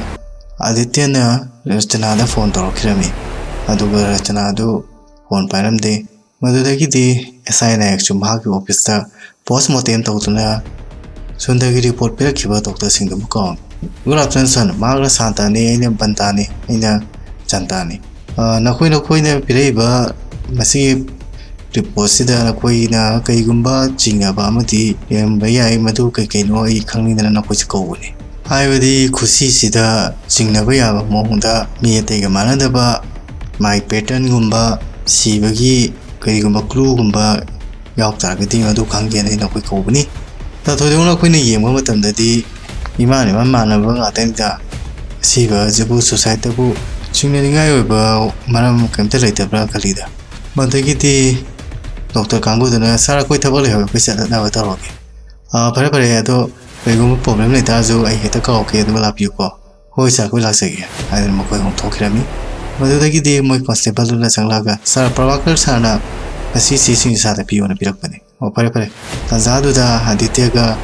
ꯑꯥꯗꯤꯇ꯭ꯌꯅ ꯔꯆꯅꯥꯗ ꯐꯣꯟ ꯇꯧꯔꯛꯈꯤꯔꯝꯃꯤ꯫ ꯑꯗꯨꯒ ꯔꯆꯅꯥꯗꯨ ꯐꯣꯟ ꯄꯥꯏꯔꯝꯗꯦ꯫ ꯃꯗꯨꯗꯒꯤꯗꯤ ꯑꯦꯁ ꯑꯥꯏ ꯅꯥꯌꯛꯁꯨ ꯃꯍꯥꯛꯀꯤ ꯑꯣꯐꯤꯁꯇ ꯄꯣꯁ ꯃꯣꯔꯇꯦꯝ ꯇꯧꯗꯨꯅ ꯁꯨꯟꯗꯔꯒꯤ ꯔꯤꯄꯣꯔꯠ ꯄꯤꯔꯛꯈꯤꯕ ꯗꯣꯛꯇꯔꯁꯤꯡꯗꯨꯕꯨ ꯀꯧꯔꯝꯃꯤ꯫ "Good afternoon, sir꯫ ꯃꯍꯥꯛꯅ ꯁꯥꯟꯇꯥꯅꯤ, ꯑꯩꯅ ꯕꯟꯇꯥꯅꯤ, ꯑꯩꯅ ꯆꯟꯇꯥꯅꯤ꯫ ꯑ, ꯅꯈꯣꯏ, ꯅꯈꯣꯏꯅ ꯄꯤꯔꯛꯏꯕ ꯃꯁꯤꯒꯤ ꯔꯤꯄꯣꯔꯠꯁꯤꯗ ꯅꯈꯣꯏꯅ ꯀꯔꯤꯒꯨꯝꯕ ꯆꯤꯡꯅꯕ ꯑꯃꯗꯤ ꯂꯩꯔꯝꯕ ꯌꯥꯏ, ꯃꯗꯨ ꯀꯩ ꯀꯩꯅꯣ ꯑꯩ ꯈꯪꯅꯤꯡꯗꯅ ꯅꯈꯣꯏꯁꯦ ꯀꯧꯕꯅꯤ꯫ ꯍꯥꯏꯕꯗꯤ ꯈꯨꯁꯤꯁꯤꯗ ꯆꯤꯡꯅꯕ ꯌꯥꯕ ꯃꯑꯣꯡꯗ ꯃꯤ ꯑꯇꯩꯒ ꯃꯥꯟꯅꯗꯕ ꯃꯥꯒꯤ ꯄꯦꯇꯔꯟꯒꯨꯝꯕ, ꯁꯤꯕꯒꯤ ꯀꯔꯤꯒꯨꯝꯕ ꯀ꯭ꯂꯨꯒꯨꯝꯕ ꯌꯥꯎ ꯇꯥꯔꯒꯗꯤ ꯃꯗꯨ ꯈꯪꯒꯦꯅ ꯑꯩꯅ ꯑꯩꯈꯣꯏ ꯀꯧꯕꯅꯤ꯫ ꯗꯥꯛꯇꯔ ꯊꯣꯏꯗꯣꯛꯅ ꯑꯩꯈꯣꯏꯅ ꯌꯦꯡꯕ ꯃꯇꯝꯗꯗꯤ ꯏꯃꯥꯟ ꯏꯃꯥꯟ ꯃꯥꯟꯅꯕ ꯉꯥꯛꯇꯅꯤꯗ꯫ ꯑꯁꯤꯕ ꯑꯁꯤꯕꯨ ꯁꯨꯁꯥꯏꯠꯇꯕꯨ ꯆꯤꯡꯅꯅꯤꯡꯉꯥꯏ ꯑꯣꯏꯕ ꯃꯔꯝ ꯀꯔꯤꯝꯇ ꯂꯩꯇꯕ꯭ꯔꯥ ꯈꯜꯂꯤꯗ"꯫ ꯃꯗꯒꯤꯗꯤ ꯗꯣꯛꯇꯔ ꯀꯥꯡꯕꯨꯗꯨꯅ, "ꯁꯥꯔ, ꯑꯩꯈꯣꯏ ꯊꯕꯛ ꯂꯩꯍꯧꯋꯦ, ꯑꯩꯈꯣꯏ ꯆꯠꯅꯕ ꯇꯧꯔꯒꯦ꯫ ꯑꯥ, ꯐꯔꯦ, ꯐꯔꯦ, ꯑꯗꯣ ꯀꯩꯒꯨꯝꯕ ꯄ꯭ꯔꯣꯕ꯭ꯂꯦꯝ ꯂꯩꯇꯥꯔꯁꯨ ꯑꯩ ꯍꯦꯛꯇ ꯀꯧꯔꯛꯀꯦ, ꯑꯗꯨꯒ ꯂꯥꯛꯄꯤꯌꯨꯀꯣ"꯫ "ꯍꯣꯏ ꯁꯥꯔ, ꯑꯩꯈꯣꯏ ꯂꯥꯛꯆꯒꯦ" ꯍꯥꯏꯗꯅ ꯃꯈꯣꯏ ꯑꯍꯨꯝ ꯊꯣꯛꯈꯤꯔꯝꯃꯤ꯫ ꯃꯗꯨꯗꯒꯤꯗꯤ ꯃꯣꯏ ꯀꯣꯟꯁꯇꯦꯕꯜꯗꯨꯅ ꯆꯪꯂꯛꯑꯒ, "ꯁꯥꯔ, ꯄ꯭ꯔꯚꯥꯀꯔ ꯁꯥꯔꯅ ꯉꯁꯤ ꯆꯦꯁꯤꯡ ꯏꯁꯥꯗ ꯄꯤꯌꯣꯅ ꯄꯤꯔꯛꯄꯅꯤ"꯫ "ꯑꯣ, ꯐꯔꯦ, ꯐꯔꯦ"꯫ ꯇꯥꯟꯖꯥꯗꯨꯗ ꯑꯥꯗꯤꯇ꯭ꯌꯒ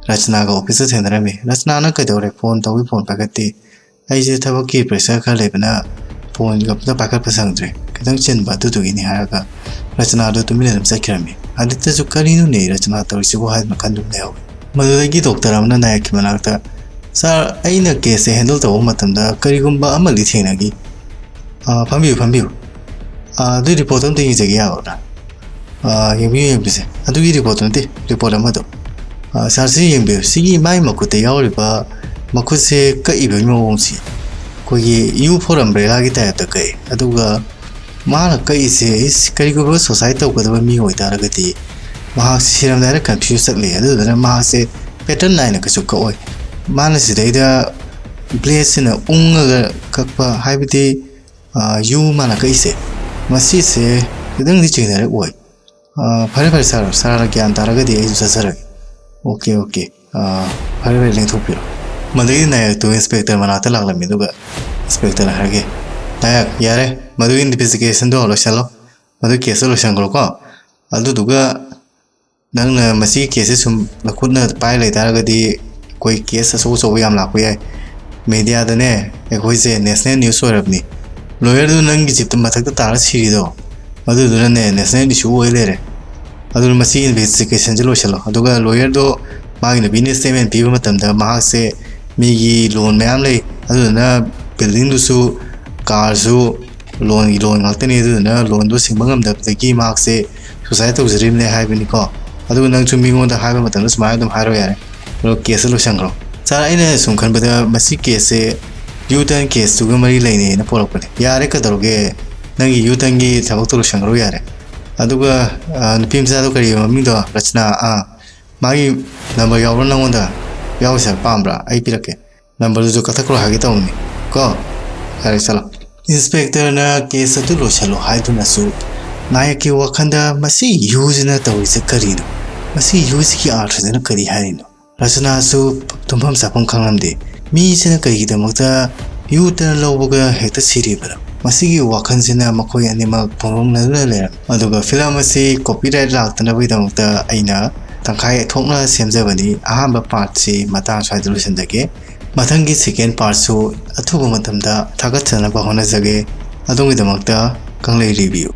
ꯔꯆꯅꯥꯒ ꯑꯣꯐꯤꯁꯇ ꯊꯦꯡꯅꯔꯝꯃꯤ꯫ "ꯔꯆꯅꯥ, ꯅꯪ ꯀꯩꯗꯧꯔꯦ? ꯐꯣꯟ ꯇꯧꯏ, ꯐꯣꯟ ꯄꯥꯏꯈꯠꯇꯦ"꯫ "ꯑꯩꯁꯦ ꯊꯕꯛꯀꯤ ꯄ꯭ꯔꯦꯁꯔ ꯈꯔ ꯂꯩꯕꯅ ꯐꯣꯟꯒ ꯑꯝꯇ ꯄꯥꯏꯈꯠꯄ ꯁꯪꯗ꯭ꯔꯦ"꯫ ꯈꯤꯇꯪ ꯆꯤꯟꯕ, ꯑꯗꯨꯗꯨꯒꯤꯅꯤ" ꯍꯥꯏꯔꯒ ꯔꯆꯅꯥꯗꯣ ꯇꯨꯃꯤꯟꯅ ꯑꯗꯨꯝ ꯆꯠꯈ꯭ꯔꯝꯃꯤ꯫ ꯑꯥꯗꯤꯇ꯭ꯌꯁꯨ "ꯀꯔꯤꯅꯣꯅꯦ ꯔꯆꯅꯥ ꯇꯧꯔꯤꯁꯤꯕꯨ?" ꯍꯥꯏꯗꯨꯅ ꯈꯟꯗꯨꯅ ꯂꯩꯍꯧꯋꯤ꯫ ꯃꯗꯨꯗꯒꯤ ꯗꯣꯛꯇꯔ ꯑꯃꯅ ꯅꯥꯌꯛꯀꯤ ꯃꯅꯥꯛꯇ, "ꯁꯥꯔ, ꯑꯩꯅ ꯀꯦꯁꯁꯦ ꯍꯦꯟꯗꯜ ꯇꯧꯕ ꯃꯇꯝꯗ ꯀꯔꯤꯒꯨꯝꯕ ꯑꯃꯗꯤ ꯊꯦꯡꯅꯈꯤ꯫ ꯑꯥ, ꯐꯝꯕꯤꯌꯨ, ꯐꯝꯕꯤꯌꯨ꯫ ꯑꯥ, ꯑꯗꯨꯒꯤ ꯔꯤꯄꯣꯔꯠꯇꯣ ꯑꯝꯇ ꯌꯦꯡꯖꯒꯦ ꯌꯥꯒꯗ꯭ꯔꯥ?" "ꯑꯥ, ꯌꯦꯡꯕꯤꯌꯨ, ꯌꯦꯡꯕꯤꯁꯦ꯫ ꯑꯗꯨꯒꯤ ꯔꯤꯄꯣꯔꯠꯇꯣ ꯅꯠꯇꯦ, ꯔꯤꯄꯣꯔꯠ ꯑꯃꯗꯣ꯫ ꯑꯥ, ꯁꯥꯔ, ꯁꯤ ꯌꯦꯡꯕꯤꯌꯨ꯫ ꯁꯤꯒꯤ ꯃꯥꯏ ꯃꯈꯨꯠꯇ ꯌꯥꯎꯔꯤꯕ, ꯃꯈꯨꯠꯁꯦ ꯀꯛꯏꯕꯒꯤ ꯃꯑꯣꯡꯁꯤ ꯑꯩꯈꯣꯏꯒꯤ U for umbrella ꯒꯤ ꯇꯥꯏꯞꯇ ꯀꯛꯑꯦ꯫ ꯑꯗꯨꯒ ꯃꯥꯅ ꯀꯛꯏꯁꯦ, ꯏꯁ, ꯀꯔꯤꯒꯨꯝꯕ ꯁꯨꯁꯥꯏꯠ ꯇꯧꯒꯗꯕ ꯃꯤ ꯑꯣꯏꯇꯥꯔꯒꯗꯤ ꯃꯍꯥꯛꯁꯦ ꯁꯤꯔꯝꯗꯥꯏꯗ ꯀꯟꯐ꯭ꯌꯨꯁ ꯆꯠꯂꯦ꯫ ꯑꯗꯨꯗꯨꯅ ꯃꯍꯥꯛꯁꯦ ꯄꯦꯇꯔꯟ ꯅꯥꯏꯅ ꯀꯩꯁꯨ ꯀꯛꯑꯣꯏ꯫ ꯃꯥꯅ ꯁꯤꯗꯩꯗ ꯕ꯭ꯂꯦꯗꯁꯤꯅ ꯎꯪꯉꯒ ꯀꯛꯄ, ꯍꯥꯏꯕꯗꯤ, ꯑꯥ, U ꯃꯥꯅ ꯀꯛꯏꯁꯦ, ꯃꯁꯤꯁꯦ ꯈꯤꯇꯪꯗꯤ ꯆꯤꯡꯅꯔꯛ ꯑꯣꯏ꯫ ꯑꯥ, ꯐꯔꯦ, ꯐꯔꯦ, ꯁꯥꯔ, ꯁꯥꯔꯅ ꯒ꯭ꯌꯥꯟ ꯇꯥꯔꯒꯗꯤ ꯑꯩꯁꯨ ꯆꯠꯆꯔꯒꯦ꯫" "Okay, okay. ꯑꯥ, ꯐꯔꯦ, ꯐꯔꯦ, ꯂꯦꯡꯊꯣꯛꯄꯤꯔꯣ꯫" ꯃꯗꯨꯒꯤ ꯅꯥꯌꯛꯇꯨ ꯏꯟꯁꯄꯦꯛꯇꯔ ꯃꯅꯥꯛꯇ ꯂꯥꯛꯂꯝꯃꯤ, ꯑꯗꯨꯒ ꯏꯟꯁꯄꯦꯛꯇꯔꯅ ꯍꯥꯏꯔꯛꯈꯤ, "ꯅꯥꯌꯛ, ꯌꯥꯔꯦ, ꯃꯗꯨꯒꯤ ꯏꯟꯚꯦꯁꯇꯤꯒꯦꯁꯟꯗꯣ ꯂꯣꯏꯁꯤꯜꯂꯣ, ꯃꯗꯨꯒꯤ ꯀꯦꯁꯇꯣ ꯂꯣꯏꯁꯤꯟꯈ꯭ꯔꯣꯀꯣ꯫ ꯑꯗꯨꯗꯨꯒ ꯅꯪꯅ ꯃꯁꯤꯒꯤ ꯀꯦꯁꯁꯦ ꯁꯨꯝ ꯅꯈꯨꯠꯅ ꯄꯥꯏ ꯂꯩꯇꯥꯔꯒꯗꯤ ꯑꯩꯈꯣꯏ ꯀꯦꯁ ꯑꯆꯧ ꯑꯆꯧꯕ ꯌꯥꯝ ꯂꯥꯛꯄ ꯌꯥꯏ꯫ ꯃꯦꯗꯤꯌꯥꯗꯅꯦ ꯑꯩꯈꯣꯏꯁꯦ ꯅꯦꯁꯅꯦꯜ ꯅ꯭ꯌꯨꯁ ꯑꯣꯏꯔꯕꯅꯤ꯫ ꯂꯣꯌꯔꯗꯨ ꯅꯪꯒꯤ ꯖꯤꯞꯇ ꯃꯊꯛꯇ ꯇꯥꯔ ꯁꯤꯔꯤꯗꯣ, ꯃꯗꯨꯗꯨꯅꯅꯦ ꯅꯦꯁꯅꯦꯜ ꯏꯁꯨ ꯑꯣꯏ ꯂꯩꯔꯦ꯫ ꯑꯗꯨꯅ ꯃꯁꯤꯒꯤ ꯏꯟꯚꯦꯁꯇꯤꯒꯦꯁꯟꯁꯦ ꯂꯣꯏꯁꯤꯜꯂꯣ꯫" ꯑꯗꯨꯒ ꯂꯣꯌꯔꯗꯣ ꯃꯥꯒꯤ ꯅꯨꯄꯤꯅ ꯁ꯭ꯇꯦꯠꯃꯦꯟ ꯄꯤꯕ ꯃꯇꯝꯗ ꯃꯍꯥꯛꯁꯦ ꯃꯤꯒꯤ ꯂꯣꯟ ꯃꯌꯥꯝ ꯂꯩ, ꯑꯗꯨꯗꯨꯅ ꯕꯤꯜꯗꯤꯡꯗꯨꯁꯨ, ꯀꯥꯔꯁꯨ ꯂꯣꯟꯒꯤ ꯂꯣꯟ ꯉꯥꯛꯇꯅꯤ, ꯑꯗꯨꯗꯨꯅ ꯂꯣꯟꯗꯣ ꯁꯤꯡꯕ ꯉꯝꯗꯕꯗꯒꯤ ꯃꯍꯥꯛꯁꯦ ꯁꯨꯁꯥꯏꯠ ꯇꯧꯖꯔꯤꯕꯅꯦ ꯍꯥꯏꯕꯅꯤꯀꯣ꯫ ꯑꯗꯨꯒ ꯅꯪꯁꯨ ꯃꯤꯉꯣꯟꯗ ꯍꯥꯏꯕ ꯃꯇꯝꯗ ꯁꯨꯃꯥꯏꯅ ꯑꯗꯨꯝ ꯍꯥꯏꯔꯣ ꯌꯥꯔꯦ, ꯑꯗꯨꯒ ꯀꯦꯁꯇ ꯂꯣꯏꯁꯟꯈ꯭ꯔꯣ꯫ ꯁꯥꯔ, ꯑꯩꯅ ꯁꯨꯝ ꯈꯟꯕꯗ ꯃꯁꯤ ꯀꯦꯁꯁꯦ ꯌꯨ ꯇꯔꯟ ꯀꯦꯁꯇꯨꯒ ꯃꯔꯤ ꯂꯩꯅꯩꯅ ꯄꯣꯔꯛꯄꯅꯦ꯫ ꯌꯥꯔꯦ, ꯀꯩꯗꯧꯔꯒꯦ, ꯅꯪꯒꯤ ꯌꯨ ꯇꯔꯟꯒꯤ ꯊꯕꯛꯇꯣ ꯂꯣꯏꯁꯟꯈ꯭ꯔꯣ ꯌꯥꯔꯦ꯫ ꯑꯗꯨꯒ, ꯑ, ꯅꯨꯄꯤ ꯃꯆꯥꯗꯣ ꯀꯔꯤꯕ ꯃꯃꯤꯡꯗꯣ? ꯔꯆꯅꯥ, ꯑꯥ, ꯃꯥꯒꯤ ꯅꯝꯕꯔ ꯌꯥꯎꯕ꯭ꯔꯥ ꯅꯪꯉꯣꯟꯗ? ꯌꯥꯎꯋꯤ ꯁꯥꯔ, ꯄꯥꯝꯕ꯭ꯔꯥ? ꯑꯩ ꯄꯤꯔꯛꯀꯦ꯫ ꯅꯝꯕꯔꯗꯨꯁꯨ ꯀꯛꯊꯠꯈ꯭ꯔꯣ ꯍꯥꯏꯒꯦ ꯇꯧꯕꯅꯤ ꯀꯣ꯫ ꯌꯥꯔꯦ, ꯆꯠꯂꯣ꯫ ꯏꯟꯁꯄꯦꯛꯇꯔꯅ ꯀꯦꯁ ꯑꯗꯨ ꯂꯣꯏꯁꯤꯜꯂꯣ ꯍꯥꯏꯗꯨꯅꯁꯨ ꯅꯥꯌꯛꯀꯤ ꯋꯥꯈꯜꯗ ꯃꯁꯤ ꯌꯨꯁꯤꯅ ꯇꯧꯔꯤꯁꯦ ꯀꯔꯤꯅꯣ? ꯃꯁꯤ ꯌꯨꯁꯤꯒꯤ ꯑꯥꯔꯊꯁꯤꯅ ꯀꯔꯤ ꯍꯥꯏꯔꯤꯅꯣ? ꯔꯆꯅꯥꯁꯨ ꯇꯨꯝꯐꯝ ꯆꯥꯐꯝ ꯈꯪꯂꯝꯗꯦ꯫ ꯃꯤꯁꯤꯅ ꯀꯔꯤꯒꯤꯗꯃꯛꯇ ꯌꯨ ꯇꯔꯟ ꯂꯧꯕꯒ ꯍꯦꯛꯇ ꯁꯤꯔꯤꯕꯅꯣ? ꯃꯁꯤꯒꯤ ꯋꯥꯈꯜꯁꯤꯅ ꯃꯈꯣꯏ ꯑꯅꯤꯃꯛ ꯄꯨꯡꯂꯣꯡꯅꯗꯨꯅ ꯂꯩꯔꯝꯃꯤ꯫ ꯑꯗꯨꯒ ꯐꯤꯂꯝ ꯑꯁꯤ ꯀꯣꯄꯤꯔꯥꯏꯠ ꯂꯥꯛꯇꯅꯕꯒꯤꯗꯃꯛꯇ ꯑꯩꯅ ꯇꯪꯈꯥꯏ ꯊꯣꯛꯅ ꯁꯦꯝꯖꯕꯅꯤ꯫ ꯑꯍꯥꯟꯕ ꯄꯥꯔꯠꯁꯤ ꯃꯇꯥꯡ ꯁ꯭ꯋꯥꯏꯗ ꯂꯣꯏꯁꯤꯟꯖꯒꯦ꯫ ꯃꯊꯪꯒꯤ ꯁꯦꯀꯦꯟ ꯄꯥꯔꯠꯁꯨ ꯑꯊꯨꯕ ꯃꯇꯝꯗ ꯊꯥꯒꯠꯆꯅꯕ ꯍꯣꯠꯅꯖꯒꯦ꯫ ꯑꯗꯣꯝꯒꯤꯗꯃꯛꯇ ꯀꯪꯂꯩ review꯫